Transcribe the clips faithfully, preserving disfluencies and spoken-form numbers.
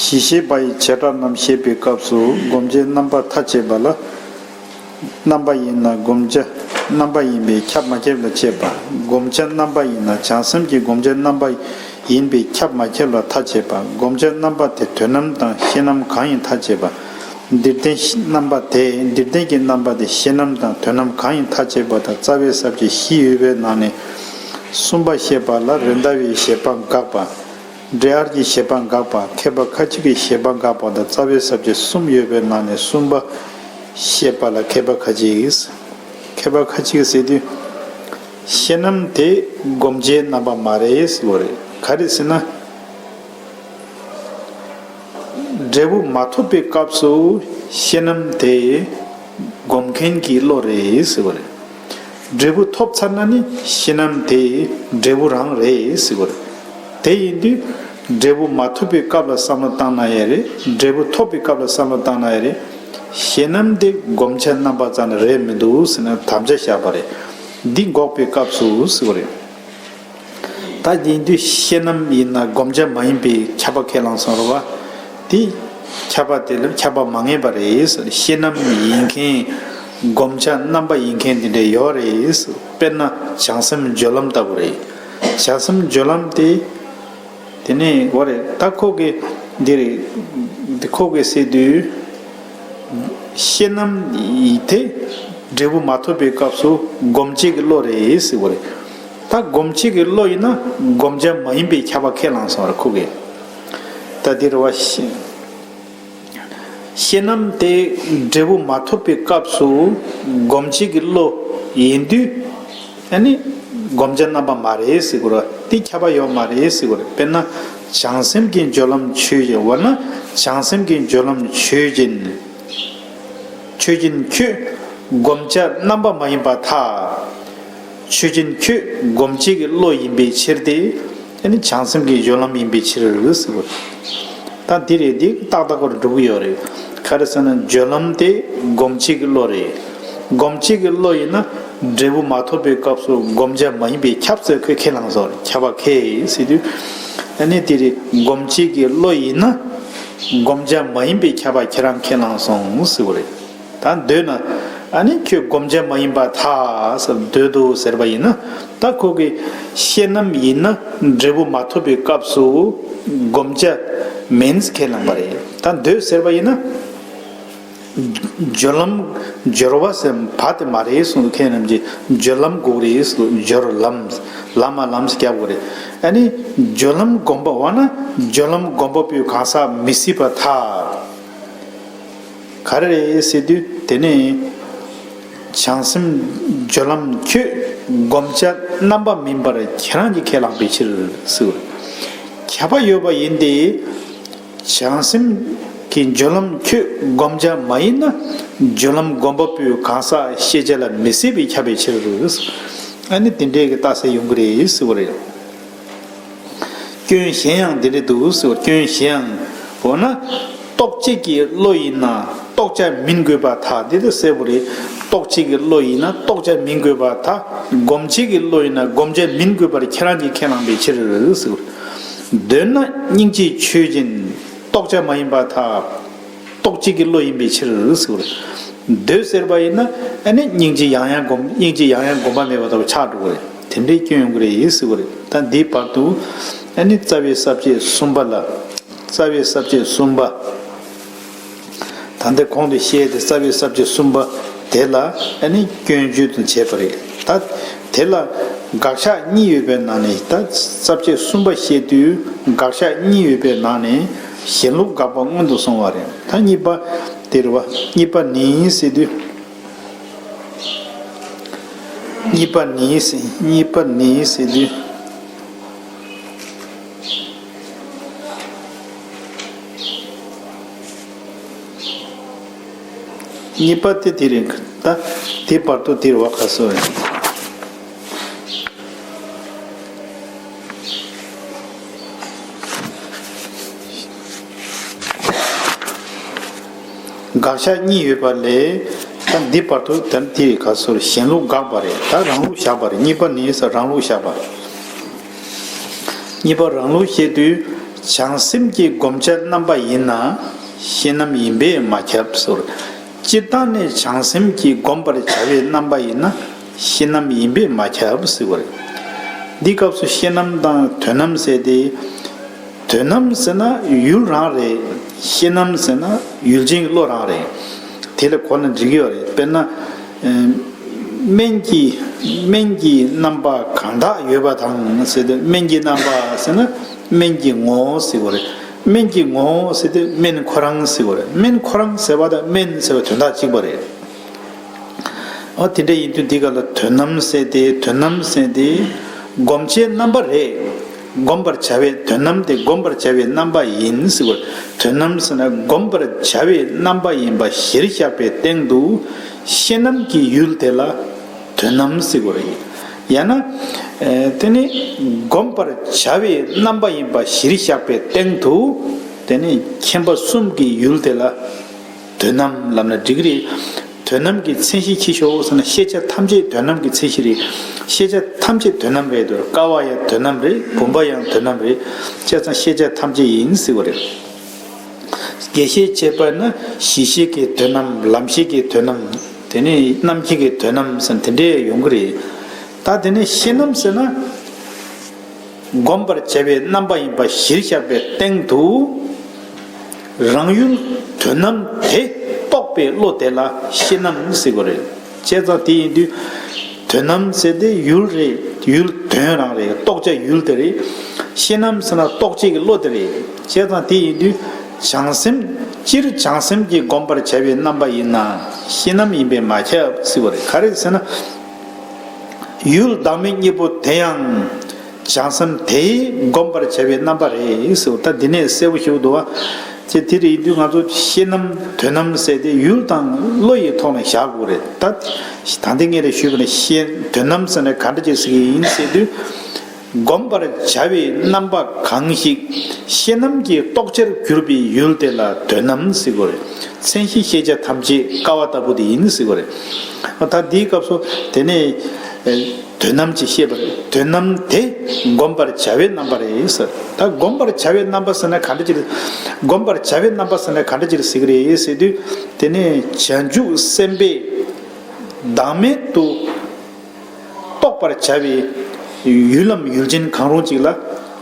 གཞི་ཤེས་པ་ཡི་བྱེ་བྲག་རྣམས་བཤད་པའི་སྐབས་སུ་བསྒོམ་བྱའི་རྣམ་པར་ཐག་བཅད་པ་ལ། རྣམ་པ་ཡིན་ན་བསྒོམ་བྱ་རྣམ་པ་ཡིན་པས་ཁྱབ་མ་ཁྱབ་ལ་དཔྱད་པ། བསྒོམ་བྱ་རྣམ་པ་ཡིན་ན་བྱང་སེམས་ཀྱི་བསྒོམ་བྱའི་རྣམ་པ་ཡིན་པས་ཁྱབ་མ་ཁྱབ་ལ་ཐག་བཅད་པ། བསྒོམ་བྱ་རྣམ་པ་དེ་དོན་རྣམ་དང་ཤེས་རྣམ་གང་ཡིན་ཐག་བཅད་པ། འདིར་བསྟན་རྣམ་པ་དེ་འདིར་བསྟན་གྱི་རྣམ་པ་དེ་ཤེས་རྣམ་དང་དོན་རྣམ་གང་ཡིན་ཐག་བཅད་པ་དང་རྩ་བའི་ས་བཅད་བཞི་ཡོད་པའི་ནང་ནས་གསུམ་པ་བཤད་པ་ལ་རེད་མདའ་བའི་བཞེད་པ་དགག་པ། འབྲས་ཨར་གྱི་བཞེད་པ་དགག་པ། མཁས་པ་ཁ་ཅིག་གི་བཞེད་པ་དགག་པ་དང་རྩ་བའི་ས་བཅད་གསུམ་ཡོད་པའི་ནང་ནས་གསུམ་པ་བཤད་པ་ལ་མཁས་པ་ཁ་ཅིག་མཁས་པ་ཁ་ཅིག་ཟེར་དུས། ཤེས་རྣམ་དེ་བསྒོམ་བྱའི་རྣམ་པ་མ་རེད་ཟེར་བ་རེད། ག་རེ་ཟེར་ན། འབྲས་བུ་མ་ཐོབ་པའི་སྐབས་སུ་ཤེས་རྣམ་དེ་སྒོམ་མཁན་གྱི་བློ་རེད་ཟེར་བ་རེད། འབྲས་བུ་ཐོབ་ཚར་ན་ནི་ཤེས་རྣམ་དེ་འབྲས་བུ་རང་རེད་ཟེར་བ་རེད། དེ་ཡིན་དུས་འབྲས་བུ་མ་ཐོབ་པའི་སྐབས་ལ་བསམ་བློ་བཏང་ན་ཡང་རེད། འབྲས་བུ་ཐོབ་པའི་སྐབས་ལ་བསམ་བློ་བཏང་ན་ཡང་རེད། ཤེས་རྣམ་དེ་བསྒོམ་བྱ་རྣམ་པ་ཙམ་ནི་རེད་མི་འདུག་ཟེར་ནས་དམ་བཅའ་བཞག་པ་རེད། འདི་འགོག་པའི་སྐབས་སུ་ཟེར་བ་རེད། ད་ཡིན་དུས་ཤེས་རྣམ་ཡིན་ན་བསྒོམ་བྱ་མ་ཡིན་པའི་ཁྱབ་པ་ཁས་བླངས་སོང་རེད་བ། དེ་ཁྱབ་པ་དེ་ལ་ཁྱབ་པ་མ་ངེས་པ་རེད། ཤེས་རྣམ་ཡིན་མཁན་བསྒོམ་བྱ་རྣམ་པ་ཡིན་མཁན་དེ་འདྲ་ཡོད་རེད། དཔེར་ན་བྱང་སེམས་སྦྱོར་ལམ་ལྟ་བུ་རེད། བྱང་སེམས་སྦྱོར་ལམ་དེ། དེ་ནས་འོ་རེད། ད་ཁོ་གི་འདི་རེད། འདི་ཁོ་གི་ཟེར་དུས། ཤེས་རྣམ་ཡིན་དེ་འབྲས་བུ་མ་ཐོབ་པའི་སྐབས་སུ་སྒོམ་བྱེད་ཀྱི་བློ་རེད་ཟེར་བ་རེད། ད་སྒོམ་བྱེད་ཀྱི་བློ་ཡིན་ན་བསྒོམ་བྱ་མ་ཡིན་པའི་ཁྱབ་པ་ཁས་བླངས་སོང་རེད་ཁོ་གིས། ད་འདི་རེད་བ། ཤེས་རྣམ་དེ་འབྲས་བུ་མ་ཐོབ་པའི་སྐབས་སུ་སྒོམ་བྱེད་ཀྱི་བློ་ཡིན་དུས། ཨ་ནི་བསྒོམ་བྱ་རྣམ་པ་མ་རེད་ཟེར་དགོས་རེད། དེ་ཁྱབ་པ་ཡོད་མ་རེད་ཟེར་དགོས་རེད། དཔེར་ན་བྱང་སེམས་ཀྱི་སྦྱོར་ལམ་ཆོས་ཅན། འོ་ན་བྱང་སེམས་ཀྱི་སྦྱོར་ལམ་ཆོས་ཅན། ཆོས་ཅན་ཁྱོད་བསྒོམ་བྱ་རྣམ་པ་མ་ཡིན་པར་ཐལ། ཆོས་ཅན་ཁྱོད་སྒོམ་བྱེད་ཀྱི་བློ་ཡིན་པའི་ཕྱིར་ཏེ། ཨ་ནི་བྱང་སེམས་ཀྱི་སྦྱོར་ལམ་ཡིན་པའི་ཕྱིར་ཟེར་བ། ད་འདི་རེད། འདི་ཏག་ཏག་པར་འགྲོ་གི་ཡོད་རེད། ག་རེ་ཟེར་ན་སྦྱོར་ལམ་དེ་སྒོམ་བྱེད་ཀྱི་བློ་རེད། སྒོམ་བྱེད་ཀྱི་བློ་ཡིན་ན་འབྲས་བུ་མ་ཐོབ་པའི་སྐབས་སུ་བསྒོམ་བྱ་མ་ཡིན་པའི་ཁྱབ་ཚུལ་ཁོས་ཁས་བླངས་སོང་རེད། ཁྱབ་པ་ཁས་ཟེར་དུས། ཨ་ནི་དེ་རེད། སྒོམ་བྱེད་ཀྱི་བློ་ཡིན་ན་བསྒོམ་བྱ་མ་ཡིན་པའི་ཁྱབ་པ་ཁྱེད་རང་ཁས་བླངས་སོང་ཟེར་བ་རེད། ད་འདོད་ན། ཨ་ནི་ཁྱོད་བསྒོམ་བྱ་མ་ཡིན་པར་ཐལ་ཟེར་འདོད་དོ་ཟེར་བ་ཡིན་ན། ད་ཁོ་གི་ཤེས་རྣམ་ཡིན་ན་འབྲས་བུ་མ་ཐོབ་པའི་སྐབས་སུ་བསྒོམ་བྱ་མིན་ཁས་བླངས་པ་རེད། ད་འདོད་ཟེར་བ་ཡིན་ན། སྦྱོར་ལམ་སྦྱོར་བ་ཟེར་བ་དེ་མ་རེད་གསུངས། ཁྱེད་རྣམས་ཀྱིས་སྦྱོར་ལམ་དགོས་རེད་གསུངས། སྦྱོར་ལམ། ལམ་མ་ལམ་ཟེར་རྒྱབ་དགོས་རེད། ཨ་ནི་སྦྱོར་ལམ་བསྒོམ་པ་འོ་ན་སྦྱོར་ལམ་བསྒོམ་པ་པོའི་གང་ཟག་མི་སྲིད་པར་ཐལ། ག་རེ་རེད་ཟེར་དུས་དེ་ནི། བྱང་སེམས་སྦྱོར་ལམ་ཁྱོད་བསྒོམ་བྱ་རྣམ་པ་མིན་པར་ཁྱེད་རང་གིས་ཁས་བླངས་པའི་ཕྱིར་ཟེར། ཁྱབ་པ་ཡོད་པ་ཡིན་ཏེ། བྱང་སེམས་ཀྱི་སྦྱོར་ལམ་ཁྱོད་བསྒོམ་བྱ་མ་ཡིན་ན་སྦྱོར་ལམ་བསྒོམ་པ་པོའི་གང་ཟག་ཤེས་བྱ་ལ་མི་སྲིད་པའི་ཁྱབ་པའི་ཕྱིར། ཨ་ནི་དེ་འདྲའི་གི་རྟགས་གསལ་ཡོང་གི་རེད་ཟེར་བ་རེད། སྐྱོན་གཞན་ཡང་འདི་འདྲ་འདུག་ཟེར་བ། སྐྱོན་གཞན་ཡང་འོ་ན། རྟོག་བཅས་ཀྱི་བློ་ཡིན་ན་རྟོགས་བྱ་མིན་དགོས་པར་ཐལ། འདི་ལྟར་གསལ་པོ་རེད། རྟོག་བཅས་ཀྱི་བློ་ཡིན་ན་རྟོགས་བྱ་མིན་དགོས་པར་ཐལ། སྒོམ་བྱེད་ཀྱི་བློ་ཡིན་ན་སྒོམ་བྱ་མིན་དགོས་པར་ཁྱེད་རང་གིས་ཁས་བླངས་པའི་ཕྱིར་ཟེར་བ། འདོད་ན་སྙིང་རྗེའི་ཆོས་ཅན། རྟོགས་བྱ་མ་ཡིན་པར་ཐལ། རྟོག་བཅས་ཀྱི་བློ་ཡིན་པའི་ཕྱིར་ཟེར་བ། འདོད་ཟེར་བ་ཡིན་ན་ཨ་ནི་སྙིང་རྗེ་ཡང་ཡང་སྒོམ། སྙིང་རྗེ་ཡང་ཡང་སྒོམ་པ་མེད་པ་ལྟ་བུ་ཆགས་འགྲོ་གི་རེད། དེ་འདྲའི་སྐྱོན་ཡོང་གི་རེད་ཟེར་བ་རེད། ད་འདིའི་བར་དུ་ཨ་ནི་རྩ་བའི་ས་བཅད་གསུམ་པ་ལ། རྩ་བའི་ས་བཅད་གསུམ་པ། ད་ལྟ་གོང་དུ་བཤད་དེ་རྩ་བའི་ས་བཅད་གསུམ་པ་དེ་ལ་ཨ་ནི་སྐྱོན་བརྗོད་དུ་བྱས་པ་རེད། ད་དེ་ལ་དགག་བཞག་གཉིས་ཡོད་པའི་ནང་ནས། ད་ས་བཅད་གསུམ་པ་བཤད་དུས་དགག་བཞག་གཉིས་ཡོད་པའི་ནང་ནས་གཞན་ལུགས་དགག་པ་སྔོན་དུ་སོང་བ་རེད། ད་གཉིས་པ་དེ་རེད་བ། གཉིས་པ་ནི་ཟེར་དུས། གཉིས་པ་ནི་ཟེར། གཉིས་པ་ནི་ཟེར་དུས། གཉིས་པ་དེ་དེ་རེད། ད་དེ་བར་དུ་དེ་རེད་བ། ག་སོ་རེད། དགག་བཞག་གཉིས་ཡོད་པ་ལས། ད་འདི་བར་དུ་ད་དེ་རེད། ག་སོ་རེད། གཞན་ལུགས་དགག་པ་རེད། ད་རང་ལུགས་བཞག་པ་རེད། གཉིས་པ་ནི་ཟེར་རང་ལུགས་བཞག་པ་རེད། གཉིས་པ་རང་ལུགས་བཤད་དུས། བྱང་སེམས་ཀྱིས་བསྒོམ་བྱ་རྣམ་པ་ཡིན་ན། ཤེས་རྣམ་ཡིན་པས་མ་ཁྱབ་ཟེར། སྤྱིར་བཏང་ནས་བྱང་སེམས་ཀྱིས་བསྒོམ་པར་བྱ་བའི་རྣམ་པ་ཡིན་ན། ཤེས་རྣམ་ཡིན་པས་མ་ཁྱབ་ཟེར་བ་རེད། འདི་སྐབས་སུ་ཤེས་རྣམ་དང་དོན་རྣམ་ཟེར་ཏེ། དོན་རྣམ་ཟེར་ན་ཡུལ་རང་རེད། ཤེས་རྣམ་ཟེར་ན་ཡུལ་ཅན་གྱི་བློ་རང་རེད། དེ་ལ་གོ་ན་འགྲིག་གི་ཡོད་རེད། དཔེར་ན། ཨེ། སྨན་གྱི། སྨན་གྱི་རྣམ་པ་གང་དག་ཡོད་པ་དང་ཟེར་ཏེ། སྨན་གྱི་རྣམ་པ་ཟེར་ན་སྨན་གྱི་ངོ་བོ་ཟེར་བ་རེད། སྨན་གྱི་ངོ་བོ་ཟེར་ཏེ་སྨན་ཁོ་རང་ཟེར་བ་རེད། སྨན་ཁོ་རང་ཟེར་བ་དང་སྨན་ཟེར་བ་དོན་དག་གཅིག་པ་རེད། འོ་དེ་འདྲ་ཡིན་དུས་འདི་ག་ལ་དོན་རྣམ་ཟེར་ཏེ། དོན་རྣམ་ཟེར་ཏེ་བསྒོམ་བྱའི་རྣམ་པ་རེད། བསྒོམ་པར་བྱ་བའི་དོན་རྣམ་དེ་བསྒོམ་པར་བྱ་བའི་རྣམ་པ་ཡིན་ཟེར་བ། དོན་རྣམ་ཟེར་ན་བསྒོམ་པར་བྱ་བའི་རྣམ་པ་ཡིན་པ་གཞིར་བཞག་པའི་སྟེང་དུ། ཤེས་རྣམ་གྱི་ཡུལ་དེ་ལ་དོན་རྣམ་ཟེར་བ་རེད། ཡང་ན། ཨེ། དེ་ནི་བསྒོམ་པར་བྱ་བའི་རྣམ་པ་ཡིན་པ་གཞིར་བཞག་པའི་སྟེང་དུ། དེ་ནི་མཁྱེན་པ་གསུམ་གྱི་ཡུལ་དེ་ལ་དོན་རྣམ་ལབ་ན་འགྲིག་གི་རེད། དོན་རྣམ་གྱི་མཚན་གཞི་ཁྱེར་ཤོག་ཟེར་ན། ཤེས་བྱ་ཐམས་ཅད་དོན་རྣམ་གྱི་མཚན་གཞི་རེད། ཤེས་བྱ་ཐམས་ཅད་དོན་རྣམ་རེད་དོ། ཀ་བ་ཡང་དོན་རྣམ་རེད། བུམ་པ་ཡང་དོན་རྣམ་རེད། བྱས་ཙང་ཤེས་བྱ་ཐམས་ཅད་ཡིན་ཟེར་བ་རེད། དགེ་བཤེས་བྱས་པ་ན་གཞི་ཤེས་ཀྱི་དོན་རྣམ། ལམ་ཤེས་ཀྱི་དོན་རྣམ། དེ་ནས་རྣམ་མཁྱེན་གྱི་དོན་རྣམ་ཟེར་ན་དེ་འདྲས་ཡོང་གི་རེད། ད་དེ་ནས་ཤེས་རྣམ་ཟེར་ན། བསྒོམ་པར་བྱ་བའི་རྣམ་པ་ཡིན་པ་གཞིར་བཞག་པའི་སྟེང་དུ། རང་ཡུལ་དོན་རྣམ་དེ་རྟོགས་པའི་བློ་དེ་ལ་ཤེས་རྣམ་ཟེར་བ་རེད། བྱས་ཙང་དེ་ཡིན་དུས། དོན་རྣམ་ཟེར་དེ་ཡུལ་རེད། ཡུལ་དོན་རང་རེད། རྟོགས་བྱ་ཡུལ་དེ་རེད། ཤེས་རྣམ་ཟེར་ན་རྟོགས་བྱེད་ཀྱི་བློ་དེ་རེད། བྱས་ཙང་དེ་ཡིན་དུས། བྱང་སེམས། སྤྱིར་བྱང་སེམས་ཀྱིས་བསྒོམ་པར་བྱ་བའི་རྣམ་པ་ཡིན་ན། ཤེས་རྣམ་ཡིན་པས་མ་ཁྱབ་ཟེར་བ་རེད། ག་རེ་ཟེར་ན། ཡུལ་བདག་མེད་གཉིས་པོ་དེ་ཡང་བྱང་སེམས་དེས་བསྒོམ་པར་བྱ་བའི་རྣམ་པ་རེད་ཟེར། ད་འདི་ནས་གསལ་པོ་ཞིག་འདུག་བ། ཅེས་དེ་རེད། ཡིན་དུས་ང་ཚོ་ཤེས་རྣམ་དོན་རྣམ་ཟེར་ཏེ་ཡུལ་དང་བློ་ཡི་ཐོག་ནས་བཞག་དགོས་རེད། ད་ད་ལྟ་ངས་རེ་ཞུས་པ་ནི་ཤེས་དོན་རྣམ་ཟེར་ནས་ག་འདྲ་ཅིག་ཟེར་གྱི་ཡིན་ཟེར་དུས། བསྒོམ་པར་བྱ་བའི་རྣམ་པ་གང་ཞིག་ཤེས་རྣམ་གྱི་རྟོགས་བྱར་གྱུར་པའི་ཡུལ་དེ་ལ་དོན་རྣམ་ཟེར་དགོས་རེད། མཚན་གཞི་ཤེས་བྱ་ཐམས་ཅད་ཀ་བ་ལྟ་བུ་དེ་ཡིན་ཟེར་དགོས་རེད། ད་འདིའི་སྐབས་སུ་དེ་ནས། ཨེ། དོན་རྣམ་ཅིག་ཤེས་པ་རེད། དོན་རྣམ་དེ་བསྒོམ་པར་བྱ་བའི་རྣམ་པ་རེད་ཟེར། ད་བསྒོམ་པར་བྱ་བའི་རྣམ་པ་ཟེར་ན་ག་འདྲ་ཅིག་རེད། བསྒོམ་པར་བྱ་བའི་རྣམ་པ་ཟེར་ན་ག་འདྲ་ཅིག་རེད་ཟེར་གྱི་རེད་ཟེར་དུས། དེ་ནས་བྱང་ཆུབ་སེམས་དཔས་བདག་མེད་དུ་རྟོགས་པར་བྱ་བའི་ཡུལ་ལམ་ཡུལ་ཅན་གང་རུང་ཅིག་ལ།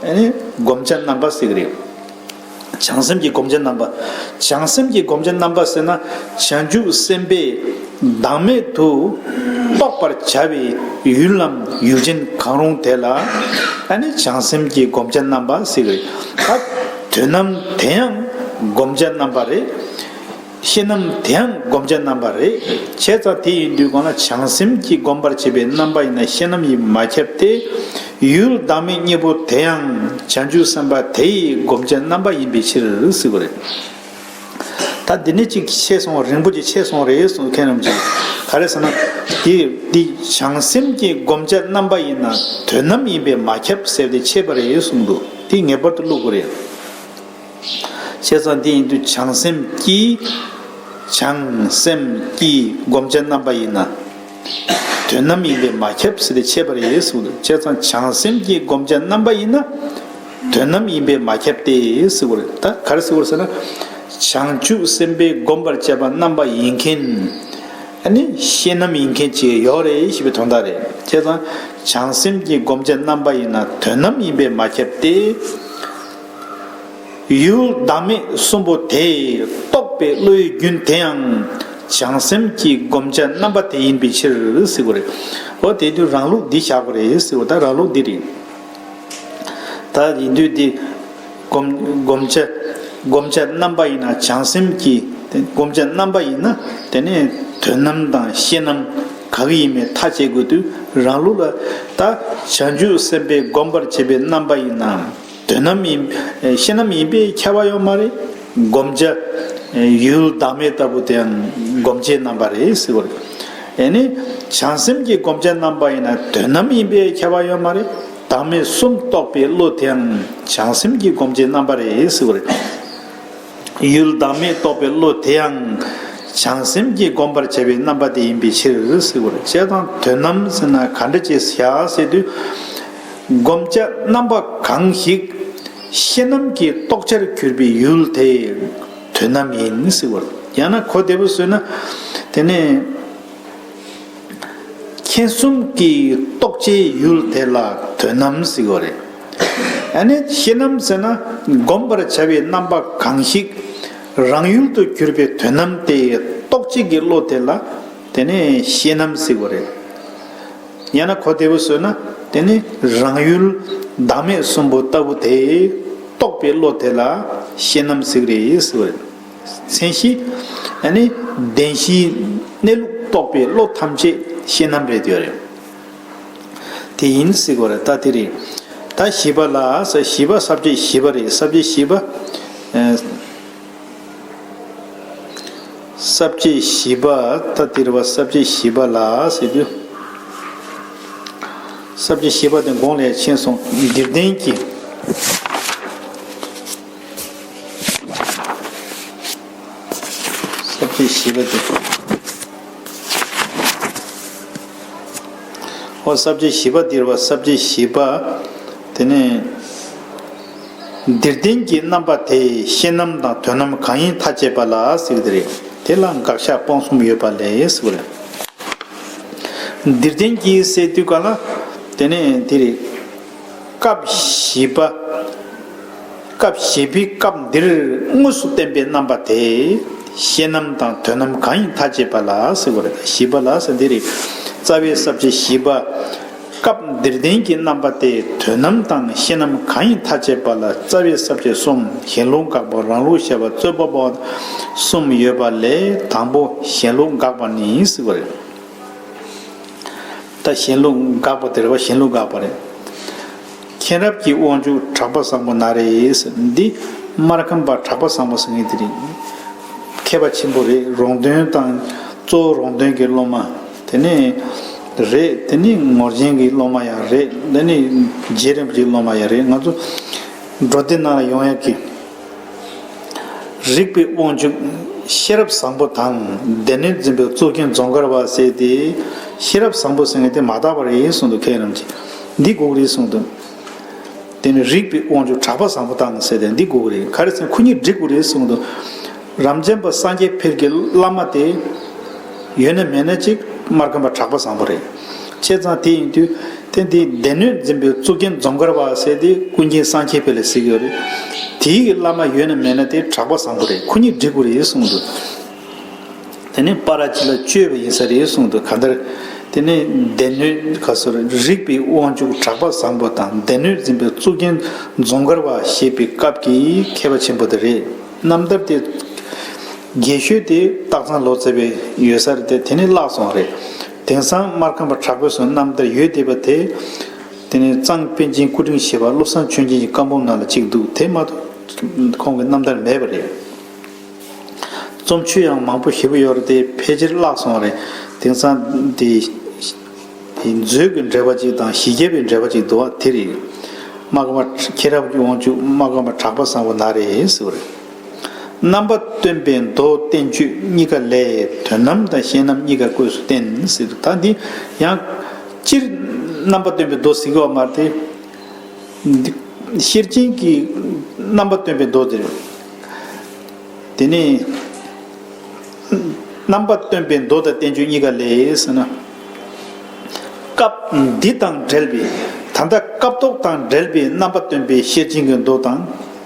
ཨ་ནི་བསྒོམ་བྱ་རྣམ་པ་ཟེར་གྱི་རེད། བྱང་སེམས་ཀྱི་བསྒོམ་བྱ་རྣམ་པ། བྱང་སེམས་ཀྱི་བསྒོམ་བྱ་རྣམ་པ་ཟེར་ན། བྱང་ཆུབ་སེམས་དཔས་བདག་མེད་དུ་རྟོགས་པར་བྱ་བའི་ཡུལ་ལམ་ཡུལ་ཅན་གང་རུང་དེ་ལ། ཨ་ནི་བྱང་སེམས་ཀྱི་བསྒོམ་བྱ་རྣམ་པ་ཟེར་གྱི་རེད། ད་དོན་རྣམ་དེ་ཡང་བསྒོམ་བྱ་རྣམ་པ་རེད། ཤེས་རྣམ་དེའང་བསྒོམ་བྱ་རྣམ་པ་རེད། བྱས་ཙང་དེ་ཡིན་དུས་གང་ལ་བྱང་སེམས་ཀྱིས་བསྒོམ་པར་བྱེད་པའི་རྣམ་པ་ཡིན་ན་ཤེས་རྣམ་ཡིན་མ་ཁྱབ་སྟེ། ཡུལ་བདག་མེད་གཉིས་པོ་དེ་ཡང་བྱང་ཆུབ་སེམས་དཔའ་དེ་ཡི་བསྒོམ་བྱ་རྣམ་པ་ཡིན་པའི་ཕྱིར་ཟེར་བ་རེད། ད་འདི་ནས་ཅིག་ཆད་སོང་བ། རིང་པོ་ཅིག་ཆད་སོང་རེད་གསུངས། མཁན་རྣམས་ཀྱིས་ག་རེ་ཟེར་ན། འདི་འདི་བྱང་སེམས་ཀྱི་བསྒོམ་བྱ་རྣམ་པ་ཡིན་ན་དོན་རྣམ་ཡིན་པས་མ་ཁྱབ་ཟེར་ཏེ་ཆད་པ་རེད་གསུངས་འདུག་འདི་ངེས་པར་དུ་བླུག་དགོས་རེད། བྱས་ཙང་འདི་ཡིན་དུས་བྱང་སེམས་ཀྱི། བྱང་སེམས་ཀྱི་བསྒོམ་བྱ་རྣམ་པ་ཡིན་ན། དོན་རྣམ་ཡིན་པས་མ་ཁྱབ་ཟེར་ཏེ་ཆད་པ་རེད་གསུངས་འདུག་བྱས་ཙང་བྱང་སེམས་ཀྱི་བསྒོམ་བྱ་རྣམ་པ་ཡིན་ན། དོན་རྣམ་ཡིན་པས་མ་ཁྱབ་སྟེ་ཟེར་བ་རེད། ད་ག་རེ་ཟེར་བ་རེད་ཟེར་ན། བྱང་ཆུབ་སེམས་དཔས་བསྒོམ་པར་བྱ་བ་རྣམ་པ་ཡིན་མཁན། ཨ་ནི་ཤེས་རྣམ་ཡིན་མཁན་ཅིག་ཡོད་རེད་ཞེས་པའི་དོན་དག་རེད། བྱས་ཙང་བྱང་སེམས་ཀྱི་བསྒོམ་བྱ་རྣམ་པ་ཡིན་ན་དོན་རྣམ་ཡིན་པས་མ་ཁྱབ་སྟེ། ཡུལ་བདག་མེད་གསུམ་པོ་དེ་རྟོགས་པའི་བློའི་རྒྱུན་དེ་ཡང་བྱང་སེམས་ཀྱི་བསྒོམ་བྱ་རྣམ་པ་དེ་ཡིན་པའི་ཕྱིར་ཟེར་བ་རེད། འོ་དེ་དུས་རང་ལུགས་འདི་བཞག་པ་རེད་ཟེར་བ། ད་རང་ལུགས་འདི་རེད། ད་ཡིན་དུས་འདི་བསྒོམ་བསྒོམ་བྱ་བསྒོམ་བྱ་རྣམ་པ་ཡིན་ན། བྱང་སེམས་ཀྱི་བསྒོམ་བྱ་རྣམ་པ་ཡིན་ན། དེ་ནས་དོན་རྣམ་དང་ཤེས་རྣམ་ག་གི་ཡིན་མིན་ཐག་བཅད་དགོས་དུས་རང་ལུགས་ལ། ད་བྱང་ཆུབ་སེམས་དཔས་བསྒོམ་པར་བྱེད་པའི་རྣམ་པ་ཡིན་ན། དོན་རྣམ་ཡིན། ཨེ། ཤེས་རྣམ་ཡིན་པས་ཁྱབ་པ་ཡོད་མ་རེད། བསྒོམ་བྱ། ཨེ། ཡུལ་བདག་མེད་ལྟ་བུ་དེའང་བསྒོམ་བྱའི་རྣམ་པ་རེད་ཟེར་བ་རེད། ཨེ་ནི། བྱང་སེམས་ཀྱི་བསྒོམ་བྱ་རྣམ་པ་ཡིན་ན་དོན་རྣམ་ཡིན་པས་ཁྱབ་པ་ཡོད་མ་རེད། བདག་མེད་གསུམ་རྟོགས་པའི་བློ་དེའང་བྱང་སེམས་ཀྱི་བསྒོམ་བྱའི་རྣམ་པ་རེད་ཟེར་བ་རེད། ཡུལ་བདག་མེད་རྟོགས་པའི་བློ་དེའང་བྱང་སེམས་ཀྱིས་བསྒོམ་པར་བྱ་བའི་རྣམ་པ་དེ་ཡིན་པའི་ཕྱིར་ཟེར་བ་རེད། བྱས་ཙང་དོན་རྣམ་ཟེར་ན་ག་འདྲ་ཅིག་བཞག་ཟེར་དུས། བསྒོམ་བྱ་རྣམ་པ་གང་ཞིག་ཤེས་རྣམ་གྱི་རྟོགས་བྱར་གྱུར་པའི་ཡུལ་དེ་དོན་རྣམ་ཡིན་ཟེར་བ་རེད། ཡང་ན་གོ་བདེ་པོ་བཟོས་ན། དེ་ནས་མཁྱེན་གསུམ་གྱི་རྟོགས་བྱའི་ཡུལ་དེ་ལ་དོན་རྣམ་ཟེར་བ་རེད། ཨ་ནི་ཤེས་རྣམ་ཟེར་ན་བསྒོམ་པར་བྱ་བའི་རྣམ་པ་གང་ཞིག་རང་ཡུལ་དུ་གྱུར་པའི་དོན་རྣམ་དེ་རྟོགས་བྱེད་ཀྱི་བློ་དེ་ལ་དེ་ནས་ཤེས་རྣམ་ཟེར་བ་རེད། ཡང་ན་གོ་བདེ་པོ་བཟོས་ན། དེ་ནི་རང་ཡུལ་བདག་མེད་གསུམ་པོ་ལྟ་བུ་དེ་རྟོགས་པའི་བློ་དེ་ལ་ཤེས་རྣམ་ཟེར་གི་རེད་ཟེར་བ་རེད། མཚན་གཞི། ཨ་ནི་བདེན་བཞིའི་གནས་ལུགས་རྟོགས་པའི་བློ་ཐམས་ཅད་ཤེས་རྣམ་རེད་ཡོད་རེད། དེ་ཡིན་ཟེར་གི་རེད། ད་དེ་རེད། ད་བཞི་པ་ལ་ཟེར། བཞི་པ་ས་བཅད་བཞི་པ་རེད། ས་བཅད་བཞི་པ། ཨ། ས་བཅད་བཞི་པ། ད་དེ་རེད་པ། ས་བཅད་བཞི་པ་ལ་ཟེར་དུས། ས་བཅད་བཞི་པ་དེ་གོང་ལ་ཕྱིན་སོང་། འདིར་བསྟན་གྱི། ས་བཅད་བཞི་པ་དེ། ཨོ། ས་བཅད་བཞི་པ་འདིར་བ། ས་བཅད་བཞི་པ། དེ་ནས་འདིར་བསྟན་གྱི་རྣམ་པ་དེ་ཤེས་རྣམ་དང་དོན་རྣམ་གང་ཡིན་ཐག་བཅད་པ་ལ་ཟེར་གྱི་རེད། དེ་ལ་དགག་བཞག་སྤོང་གསུམ་ཡོད་པ་ལས་ཟེར་གྱི་རེད། འདིར་བསྟན་གྱི་ཟེར་དུས་ག་ལ། དེ་ནས་འདི་རེད། སྐབས་བཞི་པ། སྐབས་བཞི་པའི་སྐབས་འདིར་དངོས་སུ་བསྟན་པའི་རྣམ་པ་དེ་ཤེས་རྣམ་དང་དོན་རྣམ་གང་ཡིན་ཐག་བཅད་པ་ལ་ཟེར་བ་རེད། བཞི་པ་ལ་ཟེར་འདི་རེད། རྩ་བའི་ས་བཅད་བཞི་པ། སྐབས་འདིར་བསྟན་གྱི་རྣམ་པ་དེ་དོན་རྣམ་དང་ཤེས་རྣམ་གང་ཡིན་ཐག་བཅད་པ་ལ་རྩ་བའི་ས་བཅད་གསུམ། གཞན་ལུགས་དགག་པ། རང་ལུགས་བཤད་པ། རྩོད་པ་པོ་གསུམ་ཡོད་པ་ལས་དང་པོ་གཞན་ལུགས་དགག་པ་ནི་ཟེར་བ་རེད། ད་གཞན་ལུགས་དགག་པ་དེ་རེད་པ། གཞན་ལུགས་དགག་པ་རེད། མཁྱེན་རབ་ཀྱི་དབང་ཕྱུག་གྲགས་པ་བཟང་པོ་ན་རེ་ཟེར། འདི་སྨར་ཁམས་པ་གྲགས་པ་བཟང་པོ་ཟེར་མཁན་དེ་རེད། མཁས་པ་ཆེན་པོ་རེད། རོང་སྟོན་དང་གཙོ་བོ་རོང་སྟོན་གྱི་སློབ་མ། དེ་ནས་རེད། དེ་ནས་ངོར་ཆེན་གྱི་སློབ་མ་ཡང་རེད། དེ་ནས་རྗེ་རིན་པོ་ཆེའི་སློབ་མ་ཡང་རེད། ང་ཚོ་འགྲོ་སྡེ་ནང་ལ་ཡོང་ཡག་གི། རིག་པའི་དབང་ཕྱུག་ཤེས་རབ་བཟང་པོ་དང་སྡེ་སྣོད་འཛིན་པའི་གཙུག་རྒྱན་རྫོང་མཁར་བ་ཟེར་ཏེ། ཤེས་རབ་བཟང་པོ་ཟེར་མཁན་དེ་མ་དག་པ་རེད་གསུངས་འདུག། མཁན་རིན་པོ་ཆེ། འདི་དགོས་ཀྱི་རེད་གསུངས་འདུག། དེ་ནི་རིག་པའི་དབང་ཕྱུག་གྲགས་པ་བཟང་པོ་དང་ཟེར་ཏེ་འདི་དགོས་ཀྱི་རེད། ག་རེ་ཟེར་ན་ཁོ་གཉིས་འགྲིག་དགོས་རེད་གསུངས་འདུག། རབ་འབྱམས་པ་སངས་རྒྱས་འཕེལ་གྱི་བླ་མ་དེ་ཡོད་ན་མེད་ན་ཅིག་སྨར་ཁམས་པ་གྲགས་པ་བཟང་པོ་རེད། བྱས་ཙང་དེ་ཡིན་དུས་དེ་འདི་སྡེ་སྣོད་འཛིན་པའི་གཙུག་རྒྱན་རྫོང་མཁར་བ་ཟེར་དེ་ཀུན་མཁྱེན་སངས་རྒྱས་འཕེལ་ལ་ཟེར་གྱི་ཡོད་རེད། དེའི་གི་བླ་མ་ཡོད་ན་མེད་ན་དེ་གྲགས་པ་བཟང་པོ་རེད། ཁོ་གཉིས་འགྲིག་དགོས་རེད་གསུངས་འདུག། དེ་ནི་པ་ར་ཅི་ལ་བཅོས་པ་ཡིན་ས་རེད་གསུངས་འདུག། གང་ལྟར་དེ་ནི་སྡེ་སྣོད་ག་ཟེར། རིག་པའི་དབང་ཕྱུག་གྲགས་པ་བཟང་པོ་དང་སྡེ་སྣོད་འཛིན་པའི་གཙུག་རྒྱན་རྫོང་མཁར་བ་ཞེས་པའི་སྐབས་ཀྱི་མཁས་པ་ཆེན་པོ་དེ་རེད། རྣམ་ཐར་དེ་རྒྱས་ཤོས་དེ་སྟག་ཚང་ལོ་ཙཱ་བའི་ཡོད་ས་རེད་དེ། དེ་ནི་བརླག་སོང་རེད། དེང་སང་སྨར་ཁམས་པ་གྲགས་པས་སོང་རྣམ་ཐར་ཡོད་བསྡད་པ་དེ། དེ་ནི་གཙང་པཎ་ཆེན་སྐུ་ཕྲེང་བཞི་པ་བློ་བཟང་ཆོས་རྒྱན་གྱི་བཀའ་འབུམ་ནང་ལ་གཅིག་འདུག། དེ་མ་གཏོགས་ཁོང་གི་རྣམ་ཐར་མེད་པ་རེད། རྩོམ་ཆོས་ཡང་མང་པོ་ཞེ་པོ་ཡོད་རེད་དེ། ཕལ་ཆེར་བརླག་སོང་བ་རེད། དེང་སང་དེ་མཛོད་ཀྱི་འགྲེལ་པ་གཅིག་དང་ཞི་རྒྱས་པའི་འགྲེལ་པ་གཅིག་འདུག་བ། དེ་རེད། སྨར་ཁམས་པ་མཁྱེན་རབ་ཀྱི་དབང་ཕྱུག་སྨར་ཁམས་པ་གྲགས་པ་བཟང་པོ་ན་རེ་ཟེར་བ་རེད། རྣམ་པ་སྟོན་པའི་མདོ་བསྟན་བཅོས་གཉིས་ཀ་ལས་དོན་རྣམ་དང་ཤེས་རྣམ་གཉིས་ཀ་དངོས་སུ་བསྟན་ཟེར་འདུག། ད་འདི་ཡང་སྤྱིར་རྣམ་པ་སྟོན་པའི་མདོ་ཟེར་གྱི་ཡོད་མ་རེད་དེ། ཤེར་ཕྱིན་གྱི་རྣམ་པ་སྟོན་པའི་མདོ་དེ་རེད། དེ་ནས་རྣམ་པ་སྟོན་པའི་མདོ་དང་བསྟན་བཅོས་གཉིས་ཀ་ལས་ཟེར་ན། སྐབས་འདི་དང་འབྲེལ་བའི། ད་ལྟ་སྐབས་ཐོག་དང་འབྲེལ་བའི་རྣམ་པ་སྟོན་པའི་ཤེར་ཕྱིན་གྱི་མདོ་དང་།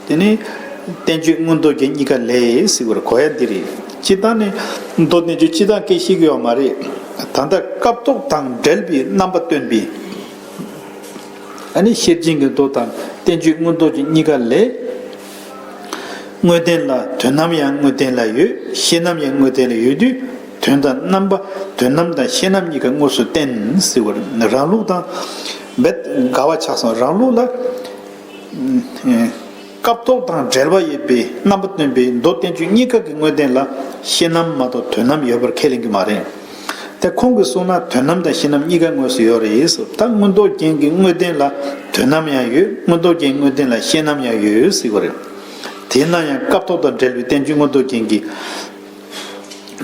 དེ་ནས་བསྟན་བཅོས་མངོན་རྟོགས་རྒྱན་གཉིས་ཀ་ལས་ཟེར་བར་གོ་ཡ་འདི་རེད། སྤྱིར་བཏང་ནི་མདོ་བསྟན་བཅོས་སྤྱིར་བཏང་སྐད་ཤེས་ཀྱི་ཡོད་མ་རེད། ད་ལྟ་སྐབས་ཐོག་དང་འབྲེལ་བའི་རྣམ་པ་སྟོན་པའི། ཨ་ནི་ཤེར་ཕྱིན་གྱི་མདོ་དང་བསྟན་བཅོས་མངོན་རྟོགས་རྒྱན་གཉིས་ཀ་ལས། དངོས་བསྟན་ལ་དོན་རྣམ་ཡང་དངོས་བསྟན་ལ་ཡོད། ཤེས་རྣམ་ཡང་དངོས་བསྟན་ལ་ཡོད་དུས། དོན་དང་རྣམ་པ། དོན་རྣམ་དང་ཤེས་རྣམ་གཉིས་ཀ་དངོས་སུ་བསྟན་ཟེར་བར་རང་ལུགས་དང་རྦད་འགལ་བ་ཆགས་སོང་། རང་ལུགས་ལ། སྐབས་ཐོག་དང་འབྲེལ་བ་ཡོད་པའི་རྣམ་པ་སྟོན་པའི་མདོ་བསྟན་བཅོས་གཉིས་ཀ་གི་དངོས་བསྟན་ལ་ཤེས་རྣམ་མ་གཏོགས་དོན་རྣམ་ཡོད་པར་ཁས་ལེན་གྱི་མ་རེད། དེ་ཁོང་གིས་གསུངས་ན་དོན་རྣམ་དང་ཤེས་རྣམ་གཉིས་ཀ་དངོས་སུ་ཡོད་རེད་ཟེར། ད་མངོན་རྟོགས་རྒྱན་གྱི་དངོས་བསྟན་ལ་དོན་རྣམ་ཡང་ཡོད། མངོན་རྟོགས་རྒྱན་དངོས་བསྟན་ལ་ཤེས་རྣམ་ཡང་ཡོད་ཟེར་བ་རེད། དེས་ན་ཡང་སྐབས་ཐོག་དང་འབྲེལ་བའི་བསྟན་བཅོས་མངོན་རྟོགས་རྒྱན་གྱི།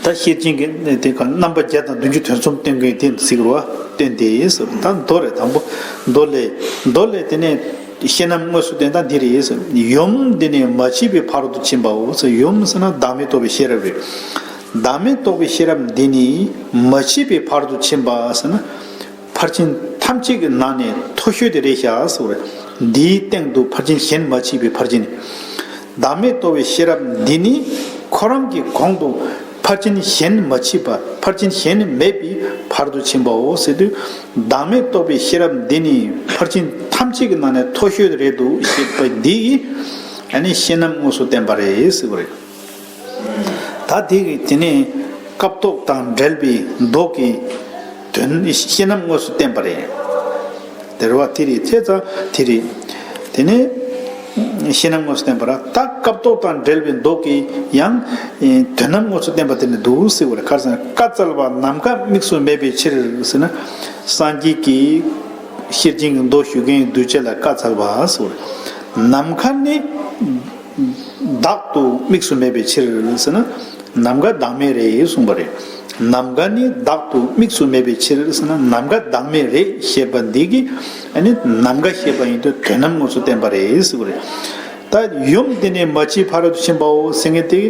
ད་ཤེར་ཕྱིན་གྱི་དེ་ག་རྣམ་པ་བརྒྱ་དང་བདུན་ཅུ་དོན་གསུམ་སྟོན་མཁན་དེ་ཟེར་བ་བསྟན་ཏེ་ཟེར། ད་མདོ་རེད། དང་པོ་མདོ་ལས། མདོ་ལས་དེ་ནས། ཤེས་རྣམ་དངོས་སུ་བསྟན་ད་འདི་རེད། ཡུམ་འདི་ནི་མ་མཆིས་པའི་ཕ་རོལ་ཏུ་ཕྱིན་པའོ། ཡུམ་ཟེར་ན་བདག་མེད་རྟོགས་པའི་ཤེས་རབ་རེད། བདག་མེད་རྟོགས་པའི་ཤེས་རབ་འདི་ནི་མ་མཆིས་པའི་ཕ་རོལ་ཏུ་ཕྱིན་པ་ཟེར་ན། ཕར་ཕྱིན་ཐམས་ཅད་ཀྱི་ནང་ནས་མཐོ་ཤོས་དེ་རེད་ཤག་ཟེར་བ་རེད། འདིའི་སྟེང་དུ་ཕར་ཕྱིན་གཞན་མ་མཆིས་པའི་ཕར་ཕྱིན། བདག་མེད་རྟོགས་པའི་ཤེས་རབ་འདི་ནི་ཁོ་རང་གི་གོང་དུ་ཕར་ཕྱིན་གཞན་མ་མཆིས་པ་ཕར་ཕྱིན་གཞན་མེད་པའི་ཕ་རོལ་ཏུ་ཕྱིན་པའོ་ཟེར་དུས། བདག་མེད་རྟོགས་པའི་ཤེས་རབ་འདི་ནི་ཕར་ཕྱིན་ཐམས་ཅད་ཀྱི་ནང་ནས་མཐོ་ཤོས་རེད་འདུག་ཞེས་པ་འདི་ཡིས་ཨ་ནི་ཤེས་རྣམ་དངོས་སུ་བསྟན་པ་རེད་ཟེར་བ་རེད། ད་དེ་གི་དེ་ནས་སྐབས་ཐོག་དང་འབྲེལ་བའི་མདོ་གི་དོན་ཤེས་རྣམ་དངོས་སུ་བསྟན་པ་རེད། དེ་རེད་བ། དེ་རེད། དེ་ཙང་དེ་རེད། དེ་ནས་ཤེས་རྣམ་དངོས་སུ་བསྟན་པ་ར། ད་སྐབས་ཐོག་དང་འབྲེལ་བའི་མདོ་གི་ཡང་དོན་རྣམ་དངོས་སུ་བསྟན་པ་དེ་ནི་འདུག་ཟེར་བ་རེད། ག་རེ་ཟེར་ན། བཀའ་སྩལ་པ་ནམ་མཁའ་དམིགས་སུ་མེད་པའི་ཕྱིར་ཟེར་ན། སངས་རྒྱས་ཀྱིས་ཤེར་ཕྱིན་གྱི་མདོ་ཞུ་མཁན་གྱི་གདུལ་བྱ་ལ་བཀའ་སྩལ་པ་ཟེར་བ་རེད། ནམ་མཁའ་ནི་བདག་ཏུ་དམིགས་སུ་མེད་པའི་ཕྱིར་ཟེར་ན། ནམ་མཁའ་བདག་མེད་རེད་གསུངས་པ་རེད། ནམ་མཁའ་ནི་བདག་ཏུ་དམིགས་སུ་མེད་པའི་ཕྱིར་ཟེར་ན། ནམ་མཁའ་བདག་མེད་རེད་ཞེས་པ་འདི་གིས་ཨ་ནི་ནམ་མཁའ་ཞེས་པ་ཡིན་དུས་དོན་རྣམ་དངོས་སུ་བསྟན་པ་རེད་ཟེར་བ་རེད། ད་ཡུམ་འདི་ནི་མ་མཆིས་ཕ་རོལ་ཏུ་ཕྱིན་པའོ་ཟེར་མཁན་དེ་